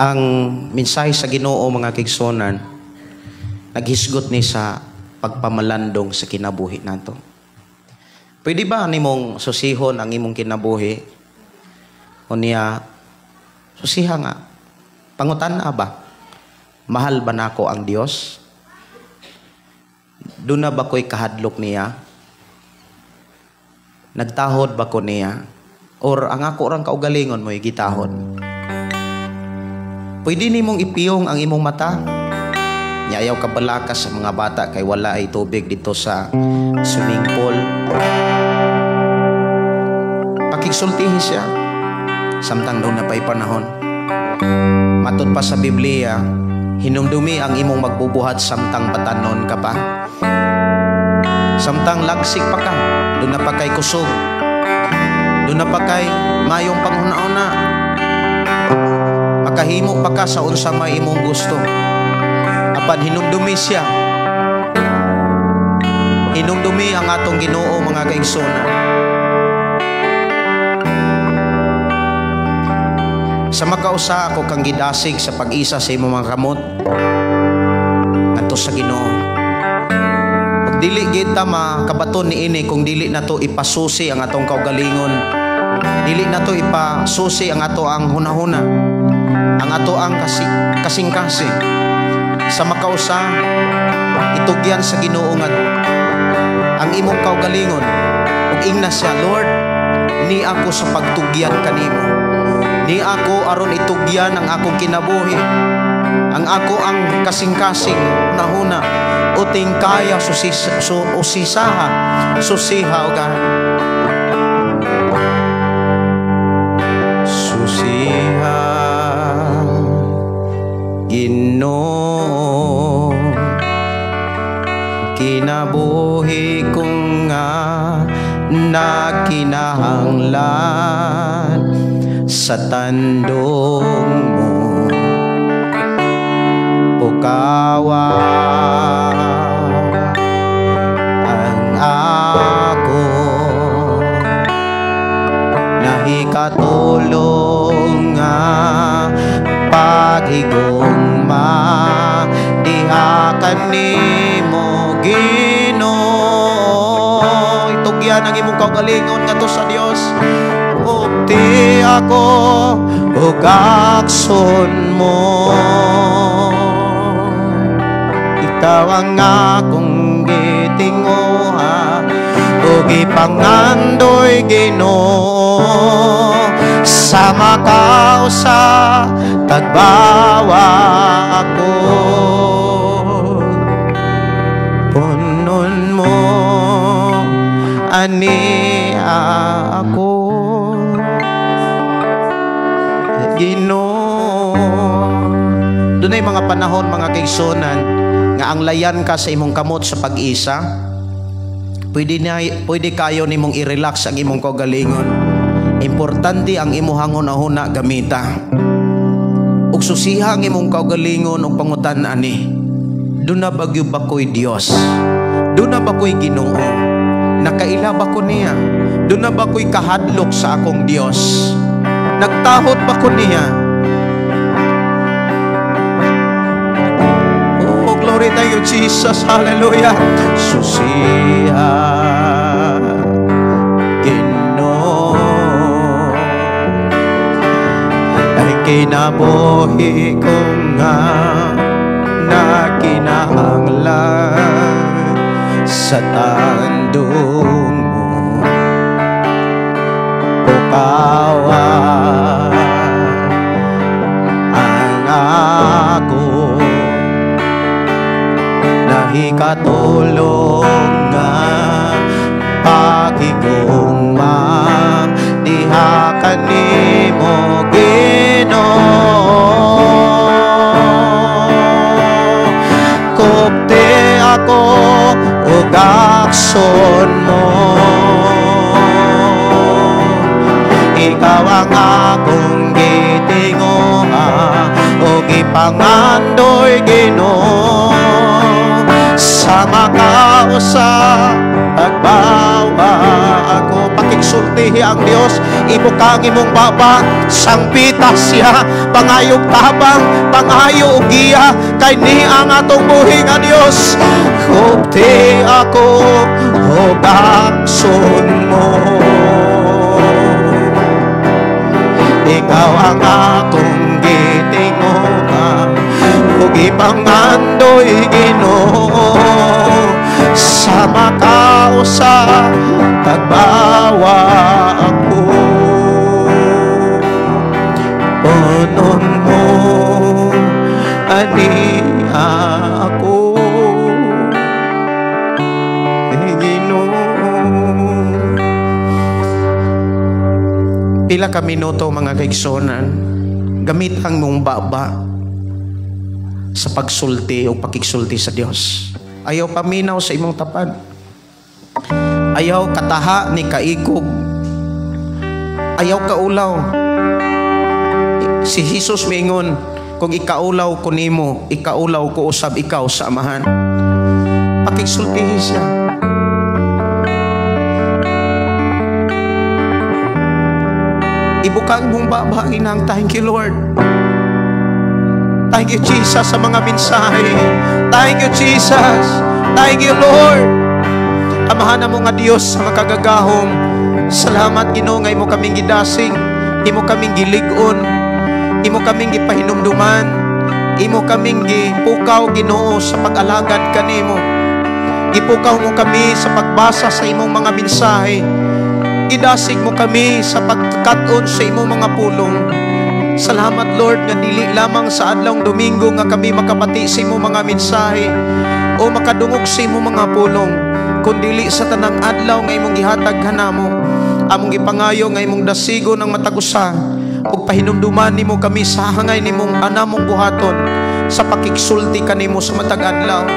ang mensahe sa Ginoo mga kaigsuonan naghisgot ni sa pagpamalandong sa kinabuhi nato. Pwede ba nimong susihon ang imong kinabuhi? O niya susiha nga pangutan na ba? Mahal ba nako ang Dios? Duna ba ko'y kahadlok niya? Nagtahod ba ko niya? Or ang ako rang kaugalingon mo'y gitahod? Pwede nimong ipiyong ang imong mata. Nyayaw kabalakas sa mga bata kay wala ay tubig dito sa swimming pool. Pakigsultihi siya samtang doon na pa'y panahon. Matod pa sa Biblia, hinumdumi ang imong magbubuhat samtang batanon ka pa. Samtang lagsik pa ka, doon na pa kay kusog. Doon na pa kay mayong panghuna-una. Makahimo pa ka sa unsa may imong gusto. Apan hinumdumi siya. Hinumdumi ang atong Ginoo mga kaigsoona. Sa makausa ako kang gidasig sa pag-isa sa imong mga kamot ngadto sa Ginoo. Ug dili gid ta makabaton niini kung dili nato ipasusi ang atong kaugalingon. Dili nato ipasusi ang ato ang hunahuna, ang ato ang kasing-kasing. Sa makausa itugyan sa Ginoo nga ang imong kaugalingon ug ingna siya, Lord, ni ako sa pagtugyan kanimo. Ni ako aron itugyan ang akong kinabuhi, ang ako ang kasing-kasing hunahuna uting kaya susisaha susiha o God. Susiha Ginoo, kinabuhi ko nga nakinahanglan sa tandong mo. Pukawa ang ako nahikatulong nga paghigugma diha kanimo Ginoo. Itugyan ang imong kaugalingon ngadto sa Dios. Upti ako ug akson mo, ikaw ang akong gitinguha ug ipangandoy Ginoo sa makausa tagbawa ako. Punon mo ani ako Ginoo. Dunay mga panahon mga kaigsuonan nga ang layan ka sa imong kamot sa pag-isa, pwede kayo nimong i-relax ang imong kaugalingon. Importante ang imuhang hunahuna gamita. Ug susiha ang imong kaugalingon og pangutan ani. Duna ba gyud ba ko'y Dios? Duna ba ko'y Ginoo? Nakaila ba ko niya? Duna ba ko'y kahadlok sa akong Dios? Nagtahod ba ko niya? Oh, glory to you, Jesus. Hallelujah. Susiha Ginoo ay kinabuhi ko nga nakinahanglan sa tandong mo. Pukawa ang ako nahikatulong nga pakigugma diha kanimo Ginoo. Kupte ako ug akson mo, ikaw ang akong gitinguha ug ipangandoy Ginoo sa makausa pagbawa ako. Pakigsultihi ang Dios, ibukang imong baba, sangpita siya, pangayog tabang, pangayo og giya, kay ni ang atong buhi nga Dios. Kupti ako ug akson mo, ikaw ang akong gitinguha ug ipangandoy Ginoo sa makausa pagbawa ako. Punon mo ani ako Ginoo. Pila ka minuto mga kaigsonan, gamit ang mong baba sa pagsulti o pakigsulti sa Dios. Ayaw paminaw sa imong tapad. Ayaw kataha ni kaikog. Ayaw kaulaw. Si Jesus miingon, kung ikaulaw ko nimo, ikaulaw ko usab ikaw sa Amahan. Pakigsultihi siya. Ibukang mong baba, inang. Thank you, Lord. Thank you, Jesus, sa mga mensahe. Thank you, Jesus. Thank you, Lord. Amahan mo nga Dios sa makagagahom. Salamat, Ginoo, nga imo kaming gidasing, imo kaming gilig-on, imo kaming gipahinumduman, imo kaming gipukaw, Ginoo, sa pag-alagad kanimo. Gipukaw mo kami sa pagbasa sa imong mga mensahe. Gidasig mo kami sa pagkat-on sa imong mga pulong. Salamat, Lord, nga dili lamang sa adlawng Domingo nga kami makabati sa imong mga mensahe o makadungog sa imong mga pulong, kundili sa tanang adlaw nga imong gihatag kanamo. Among gipangayo nga imong dasigo ng matag usa ug pahinumduman nimo kami sa hangay nimong anamong buhaton sa pakigsulti kanimo sa matag adlaw,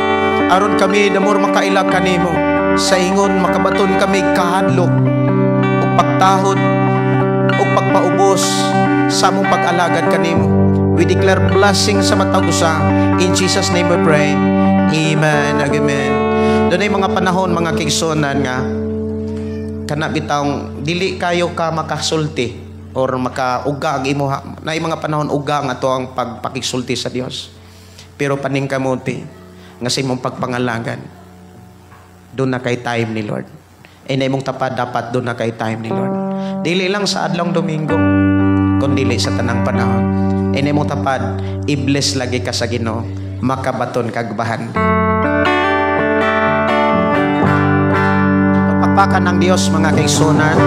aron kami damor makaila kanimo. Sa ingon makabaton kami kahadlok ug pagtahod ug pagpaubos sa among pag-alagad kanimo. We declare blessing sa matag usa. In Jesus' name we pray. Amen. Amen. Dunay mga panahon mga kaigsuonan nga kana bitawng dili kayo ka makasulti or makauga ang imo. Naay mga panahon uga ang ato ang pagpakigsulti sa Dios. Pero paningkamuti nga sa imong pagpangalagan, doon na kay time ni Lord. E na imong tapad dapat doon na kay time ni Lord. Dili lang sa adlawng Domingo, kundili sa tanang panahon. E na imong tapad, i-bless lagi ka sa Ginoo, makabaton kag bahan. Pagpakan ng Dios mga kaigsuonan.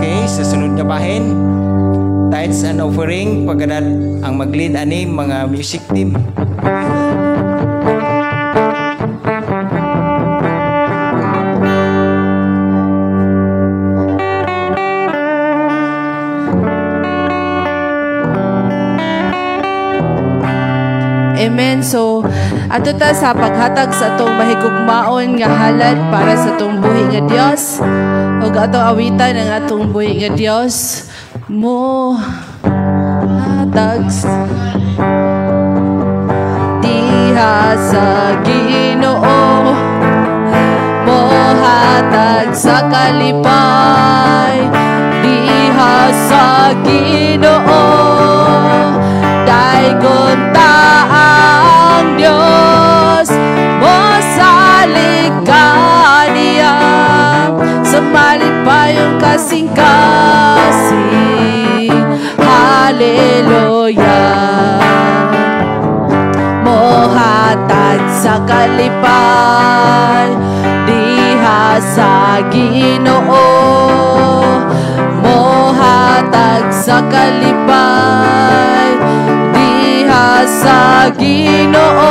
Okay, sa sunod na bahin, tithes and offering, pagkadad ang mag-lead ani mga music team. Amen. So ato ta sa paghatag sa atong mahigugmaon nga halad para sa atong buhi nga Dios. Ug atong awitan ang atong buhi nga Dios. Mo hatag diha sa Ginoo, mohatag sa kalipay diha sa Ginoo. Daygon ta ang Dios, mosalig kaniya sa malipayong kasing-kasing. Hallelujah. Mohatag sa kalipay diha sa Ginoo, mohatag sa kalipay diha sa Ginoo.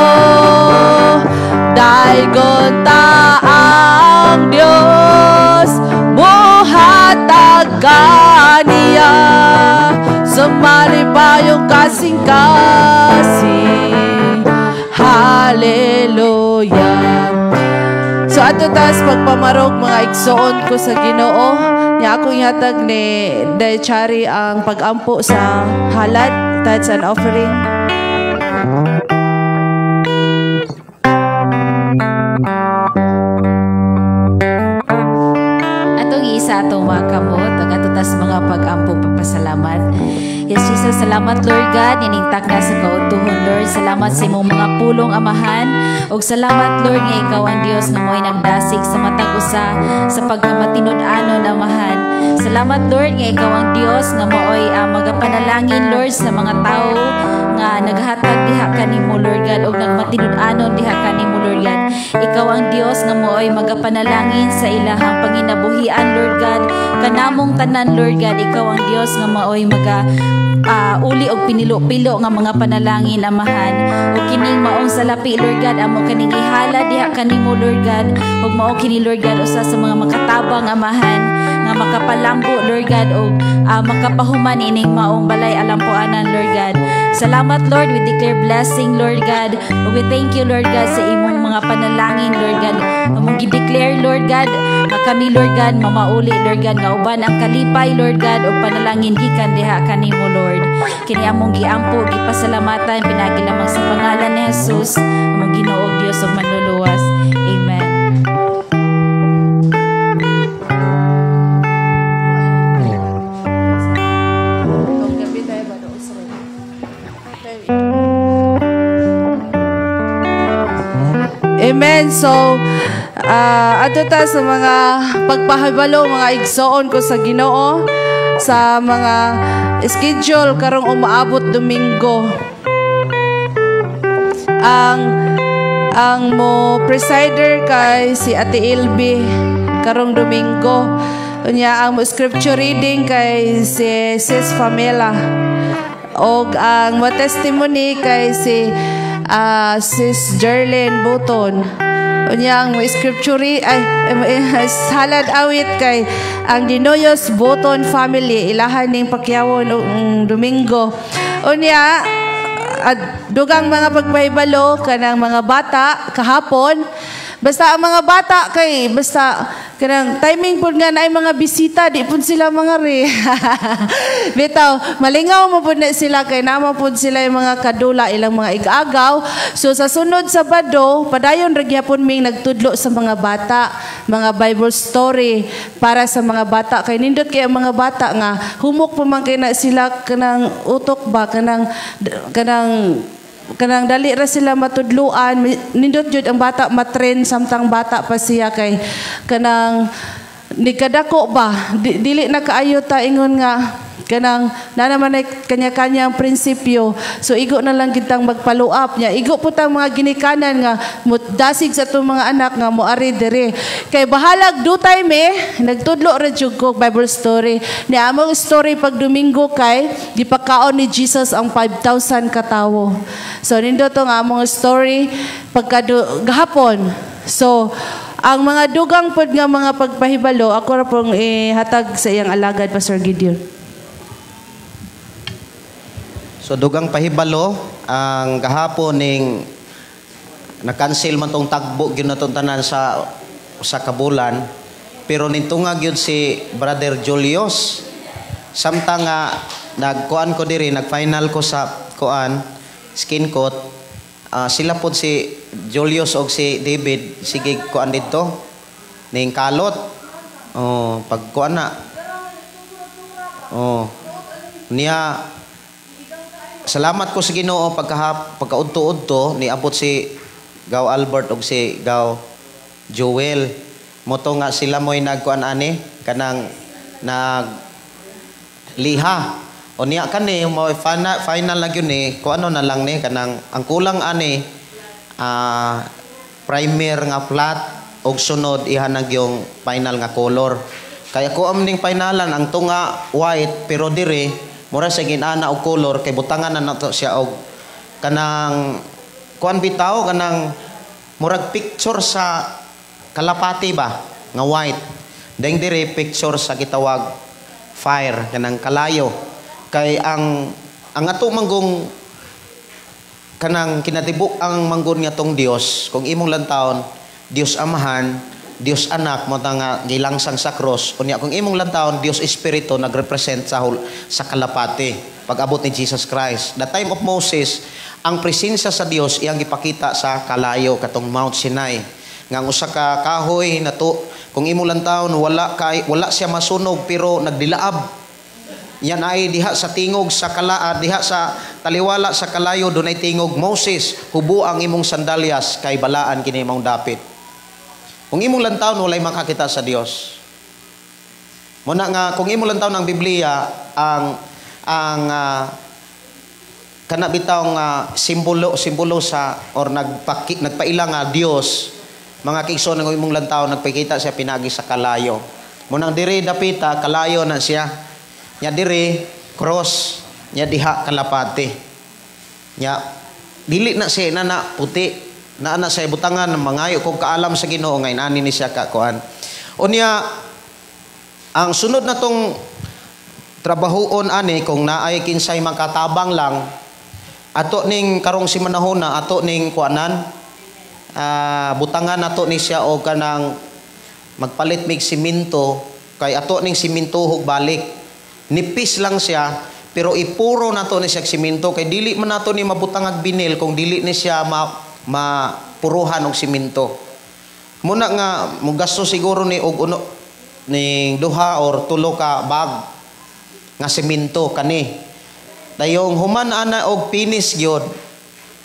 Daygon ta ang Dios, mohatag kaniya sa malipayong kasing-kasing. Hallelujah. So ato tas pagpamarog, mga igsoon ko sa Ginoo, nya akong ihatag ni Daychari ang pagampo sa halad, tithes and offering. Atong isa atong mga kamot, ang ato tas mga pagampo papasalamat. Yes, Jesus, salamat Lord God, niningtak na sa kautuhon Lord. Salamat sa imong mga pulong Amahan. Ug salamat Lord nga ikaw ang Dios nga mo'y nagdasig sa matag usa sa pagkamatinud-anon Amahan. Salamat Lord nga ikaw ang Dios nga mo'y magapanalangin Lord sa mga tawo nga naghatag diha kanimo Lord God ug nagmatinud-anon diha kanimo Lord God. Ikaw ang Dios nga mo'y magapanalangin sa ilahang panginabuhian Lord God. Kanamong tanan Lord God, ikaw ang Dios nga maoy maga uli og pinilo-pilo nga mga panalangin Amahan. Ug kining maong salapi Lord God, amo kaning ihala diha kanimo Lord God, ug mao kini Lord God usa sa mga makatabang Amahan nga makapalambo Lord God ug makapahuman ining maong balay alampuanan Lord God. Salamat Lord, we declare blessing Lord God. We thank you Lord God sa imong mga panalangin Lord God. Among gi-declare Lord God nga kami Lord God mamauli Lord God nga uban ang kalipay Lord God ug panalangin gikan diha kanimo Lord. Kini among giampo gipasalamatan pinaagi lamang sa pangalan ni Jesus among Ginoo Dios ug manluluwas. Amen. Amen. So, ato ta sa mga pagpahibalo, mga igsoon ko sa Ginoo, sa mga schedule karong umaabot Domingo. Ang mo presider kay si Ate Ilby karong Domingo. Unya ang mo scripture reading kay si Sis Famela. Og ang mo testimony kay si Sis Jerlyn Buton. Unya ang scripture ay halad awit kay ang Dinoyos Buton family ilahan ning pakyawon og Domingo. Unya at dugang mga pagpahibalo kanang mga bata kahapon. Basta ang mga bata kay basta kanang timing pud nga naay mga bisita di pud sila mga re. Bitaw malingaw mo pud na sila kay nama pud sila yung mga kadula ilang mga igagaw. So sa sunod Sabado padayon ra gyapon ming nagtudlo sa mga bata, mga Bible story para sa mga bata kay nindot kay ang mga bata nga humok pa man kay na sila kanang utok ba kanang kanang kanang dali ra sila matudluan. Nindot jud ang bata matrain samtang bata pa siya kay kanang nikadako ba dili na kaayo ta ingon nga kanang na naman ay kanya-kanyang prinsipyo. So igo na lang kitang magpalo-up niya. Igo po tang mga ginikanan nga dasig sa itong mga anak nga moari dere. Kay bahalag dutay me nagtudlo ra jud ko Bible story. Ni among story pag Domingo kay gipakaon ni Jesus ang 5,000 katawo. So nindot tong among story pagka gahapon. So ang mga dugang pod nga mga pagpahibalo ako ra pong ihatag sa iyang alagad Pastor Gideon. So dugang pahibalo Ang gahapon ning na-cancel man tong tagbo gyud natong tanan sa kabulan, pero nintungag gyud si Brother Julius. Samtang nga nagkuan ko diri, nag-final ko sa kuan skin coat, sila pod si Julius og si David sige kuan didto ning kalot. Oh, pagkuan na. Oh. Niya salamat ko sa Ginoo pagkaudto-udto niabot si Gaw Albert og si Gaw Joel. Moto nga sila mo'y nagkuan ani kanang nag liha. O niya kani mo final na gyud ni ko ano na lang ni kanang ang kulang ani primer nga flat og sunod iha na gyung final nga color. Kaya ko am ning finalan ang tunga white pero dire mura sa ginana og color kay butangan na nato siya og kanang kuan bitaw kanang murag picture sa kalapati ba nga white. Deng dire picture sa gitawag fire kanang kalayo. Kay ang ato manggong kanang kinatibuk ang manggon nga tong Dios kung imong lantawon Dios Amahan, Dios Anak mo nga gilangsang sa cross, unya kung imong lantawon Dios Espiritu nagrepresent sa kalapati pag-abot ni Jesus Christ. The time of Moses, ang presensya sa Dios iyang gipakita sa kalayo katong Mount Sinai. Nga ang usa ka kahoy nato kung imong lantawon wala siya masunog pero nagdilaab. Yan ay diha sa tingog sa kalaad, diha sa taliwala sa kalayo dunay tingog, Moses, hubo ang imong sandalyas kay balaan kini imong dapit. Kung imong lantawon walay makakita sa Dios. Muna nga kung imong lantawon ang Biblia ang kana bitaw nga simbolo sa or nagpaila nga Dios, mga kaigsoon ng imong lantawon nagpakita siya pinagi sa kalayo. Munang diri dapita kalayo na siya. Nya diri cross, nya diha kalapati. Nya dili na siya na puti, naa na siya butangan mangayo kog kaalam sa Ginoo nga inani ni siya ka kuan. Unya ang sunod na tong trabahoon ani kung naay kinsay makatabang lang ato ning karong si manahona ato ning kuanan, butangan nato ni siya og kanang magpalit mig simento kay ato ning simento hug balik. Nipis lang siya pero ipuro nato ni siya simento kay dili man nato ni mabutang ag binil kung dili ni siya mapuruhan og simento. Muna nga mogasto siguro ni og uno ning duha or tulo ka bag nga simento kani. Dayong human ana og finish gyud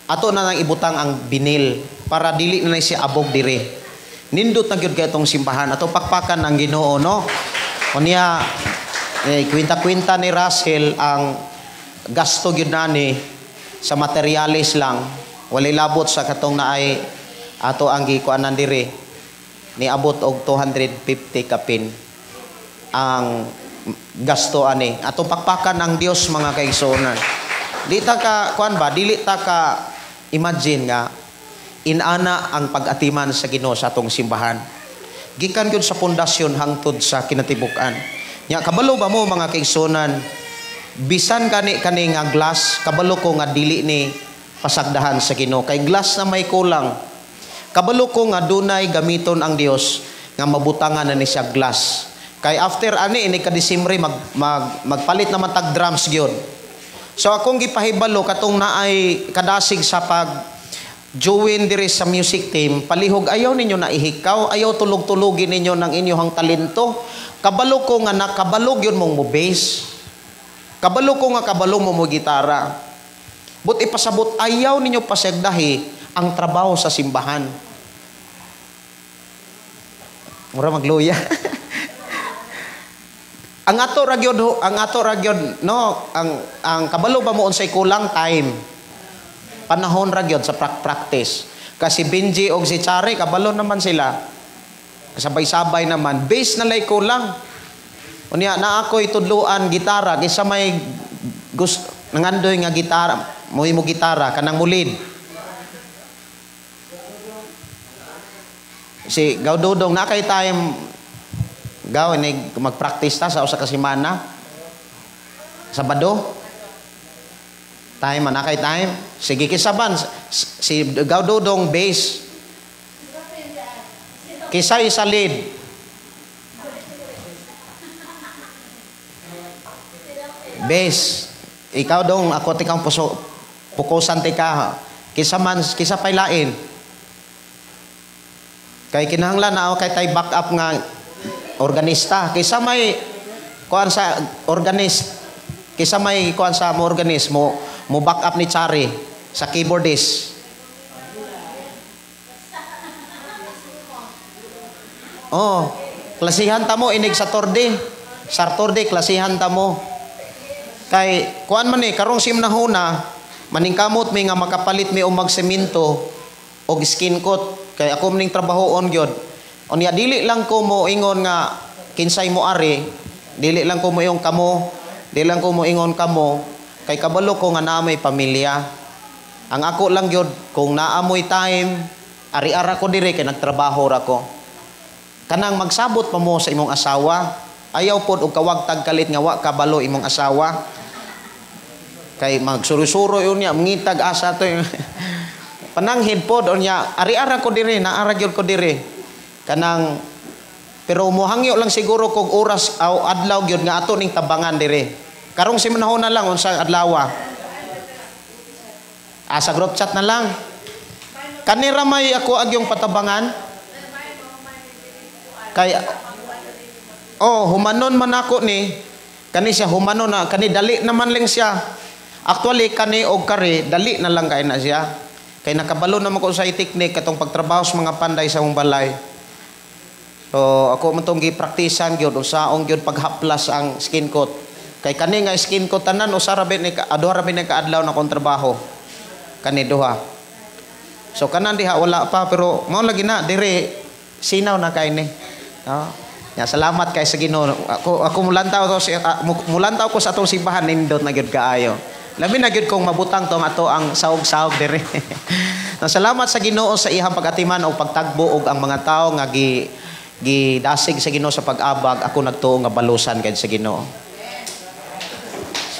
ato na nang ibutang ang binil para dili na siya abog dire. Nindot na gyud kay itong simbahan ato pakpakan ang Ginoo, no. Unya kwinta-kwinta ni Russell ang gasto gyud nani sa materialis lang, walay labot sa katong naay ato ang gikuanan diri niabot og 250 kapin ang gasto ani. Atong pakpakan ang Dios mga kaigsuonan. Di ta ka kuan ba, dili ta ka imagine nga inana ang pag-atiman sa Ginoo sa atong simbahan. Gikan gyud sa pundasyon hangtod sa kinatibuk-an. Nya kabalo ba mo mga kaigsuonan, bisan kani kani nga glass, kabalo ko nga dili ni pasagdahan sa Ginoo kay glass na may kulang. Kabalo ko nga dunay gamiton ang Dios nga mabutangan na ni siya glass. Kay after ani ini ka Disyembre magpalit naman tag drums gyud. So akong gipahibalo katong naay kadasig sa pag join diri sa music team, palihog ayaw ninyo na ihikaw, ayaw tulog-tulugin ninyo ng inyong talento. Kabalo ko nga nakabalo gyud mong mo bass. Kabalo ko nga kabalo mo mo gitara. But ipasabot ayaw ninyo pasagdahi ang trabaho sa simbahan. Mura magluya. Ang ato ra gyud, no, ang kabalo ba mo unsay kulang time. Panahon ra gyud sa practice. Kasi Benji og si Chari kabalo naman sila. Sabay-sabay naman, bass na lay kulang. Unya na ako'y tudluan gitara kaysa may gusto nangandoy nga gitara, mo gitara kanang mulid. Si Gaw Dudong na kay time Gaw ni mag-practice ta sa usa ka semana. Sabado. Time, manakay time. Sige, kisaban. Si Gaudodong bass. Kisay sa lead. Bass. Ikaw dong, ako tikang puso, pukusan tika. Kisa man, kisa pailain. Kay kinahanglan na ako kay tay back up nga organista. Kisa may kuan sa organist. Kisa may kuan sa mo organist mo back up ni Chari sa keyboardist. Oh, klasihan ta mo inig sa torde. Sa torde klasihan ta mo. Kay kuan man ni karong simnahuna maningkamot mi nga makapalit mi og magsemento og skin coat kay ako maning trabahoon gyud. Unya dili lang ko mo ingon nga kinsay mo ari, dili lang ko mo ingon kamo, dili lang ko mo ingon kamo kay kabalo ko nga naa may pamilya. Ang ako lang gyud kung naa moy time ari-ara ko dire kay nagtrabaho ra ko. Kanang magsabot pa mo sa imong asawa, ayaw pod og kawagtag kalit nga wa kabalo imong asawa. Kay magsuro-suro yun niya, mangitag asa to. Pananghid pod unya, ari-ara ko dire, naara gyud ko dire. Kanang pero mohangyo lang siguro kog oras aw adlaw gyud nga ato ning tabangan dire. Karong simanahon na lang unsa adlawa. Ah, sa group chat na lang. Kanira may ako agyong patabangan. Kay oh, humanon man ako ni. Kani siya humanon na, kani dali naman lang siya. Actually kani og kare dali na lang kay na siya. Kay nakabalo naman ko sa teknik katong pagtrabaho sa mga panday sa mong balay. So ako man tong gipraktisan gyud usaong gyud paghaplas ang skin coat. Kay kani nga skin coat tanan usa ra ni duha ra ni kaadlaw na akong trabaho. Kani duha. So kanan diha wala pa pero mao lagi na dire sinaw na kay ni. No? Ya, salamat kay sa Ginoo. Ako mulantaw ko sa mulantaw ko sa atong simbahan nindot na gyud kaayo. Labi na gyud kong mabutang tong ato ang saog-saog dire. No, salamat sa Ginoo sa iyang pag-atiman o pagtagbo og ang mga tawo nga gidasig sa Ginoo sa pag-abag. Ako nagtuo nga balusan kay sa Ginoo.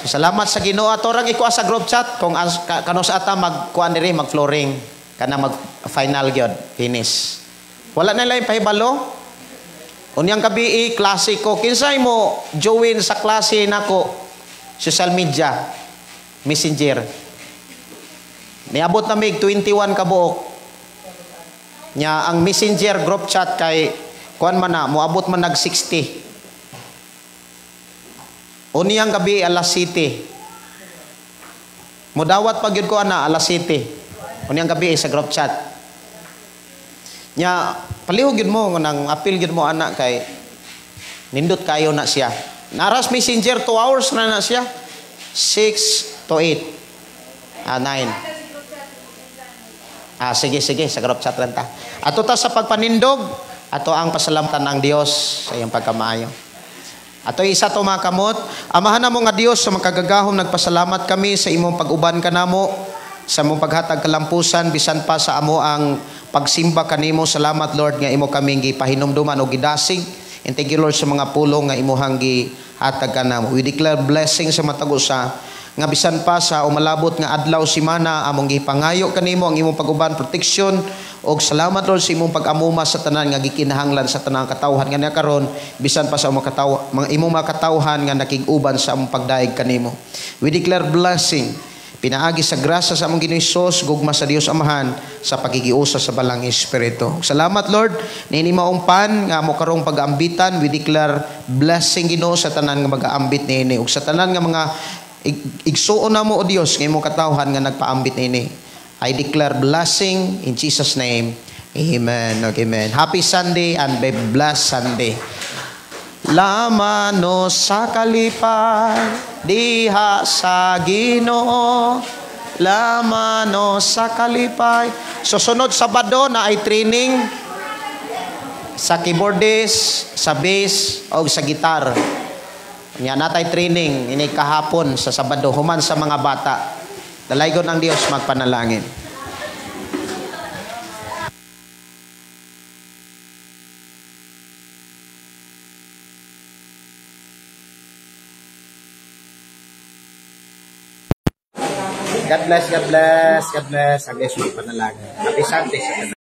So, salamat sa Ginoo. Ato rang ikuha sa group chat kung kanos ata magkuan diri mag-flooring kana mag final gyud finish. Wala na lang pahibalo. Unyang kabii klase ko kinsay mo join sa klase nako social media messenger. Niabot na mig 21 ka buok. Nya ang messenger group chat kay kuan man na moabot man nag 60. Unyang gabi alas 7. Modawat pa gyud ko ana alas 7. Unyang gabi sa group chat. Nya palihog gyud mo nang apil gyud mo ana kay nindot kayo na siya. Naras messenger 2 hours na na siya. 6 to 8. Ah, 9. Ah, sige, sige. Sa group chat lang ta. Ato ta sa pagpanindog, ato ang pasalamatan ang Dios sa iyang pagkamaayo. Ato isa to mga kamot, amahan namo nga Dios sa makagagahom, nagpasalamat kami sa imong pag-uban kanamo, sa imong paghatag kalampusan, bisan pa sa amo ang pagsimba kanimo. Salamat Lord nga imo kaming gipahinumduman o gidasig. And thank you Lord sa mga pulong nga imuhang gihatag kanamo. We declare blessing sa matag usa nga bisan pa sa umalabot nga adlaw simana among gipangayo kanimo ang imong pag-uban, protection og salamat Lord sa imong pag-amuma sa tanan nga gikinahanglan sa tanang katawhan nga karon bisan pa sa mga imong mga katawhan nga nakig-uban sa among pagdaig kanimo. We declare blessing pinaagi sa grasya sa among Ginoo Hesus, gugma sa Dios Amahan sa pakigiusa sa Balang Espiritu. Salamat Lord niini maong pan nga amo karong pag-ambitan. We declare blessing Ginoo sa tanan nga mag-aambit niini ug sa tanan nga mga igsuon na mo o Dios nga imong katawhan nga nagpaambit niini. I declare blessing in Jesus name. Amen. Okay, amen. Happy Sunday and be blessed Sunday. Lamano sa kalipay diha sa Ginoo. Lamano sa kalipay. Susunod Sabado na ay training sa keyboardist, sa bass o sa gitar. Nya natay training ini kahapon sa Sabado human sa mga bata. Dalaygon ang Dios magpanalangin. God bless, God bless, God bless. Ang Diyos magpanalangin. Happy Sunday sa tanan.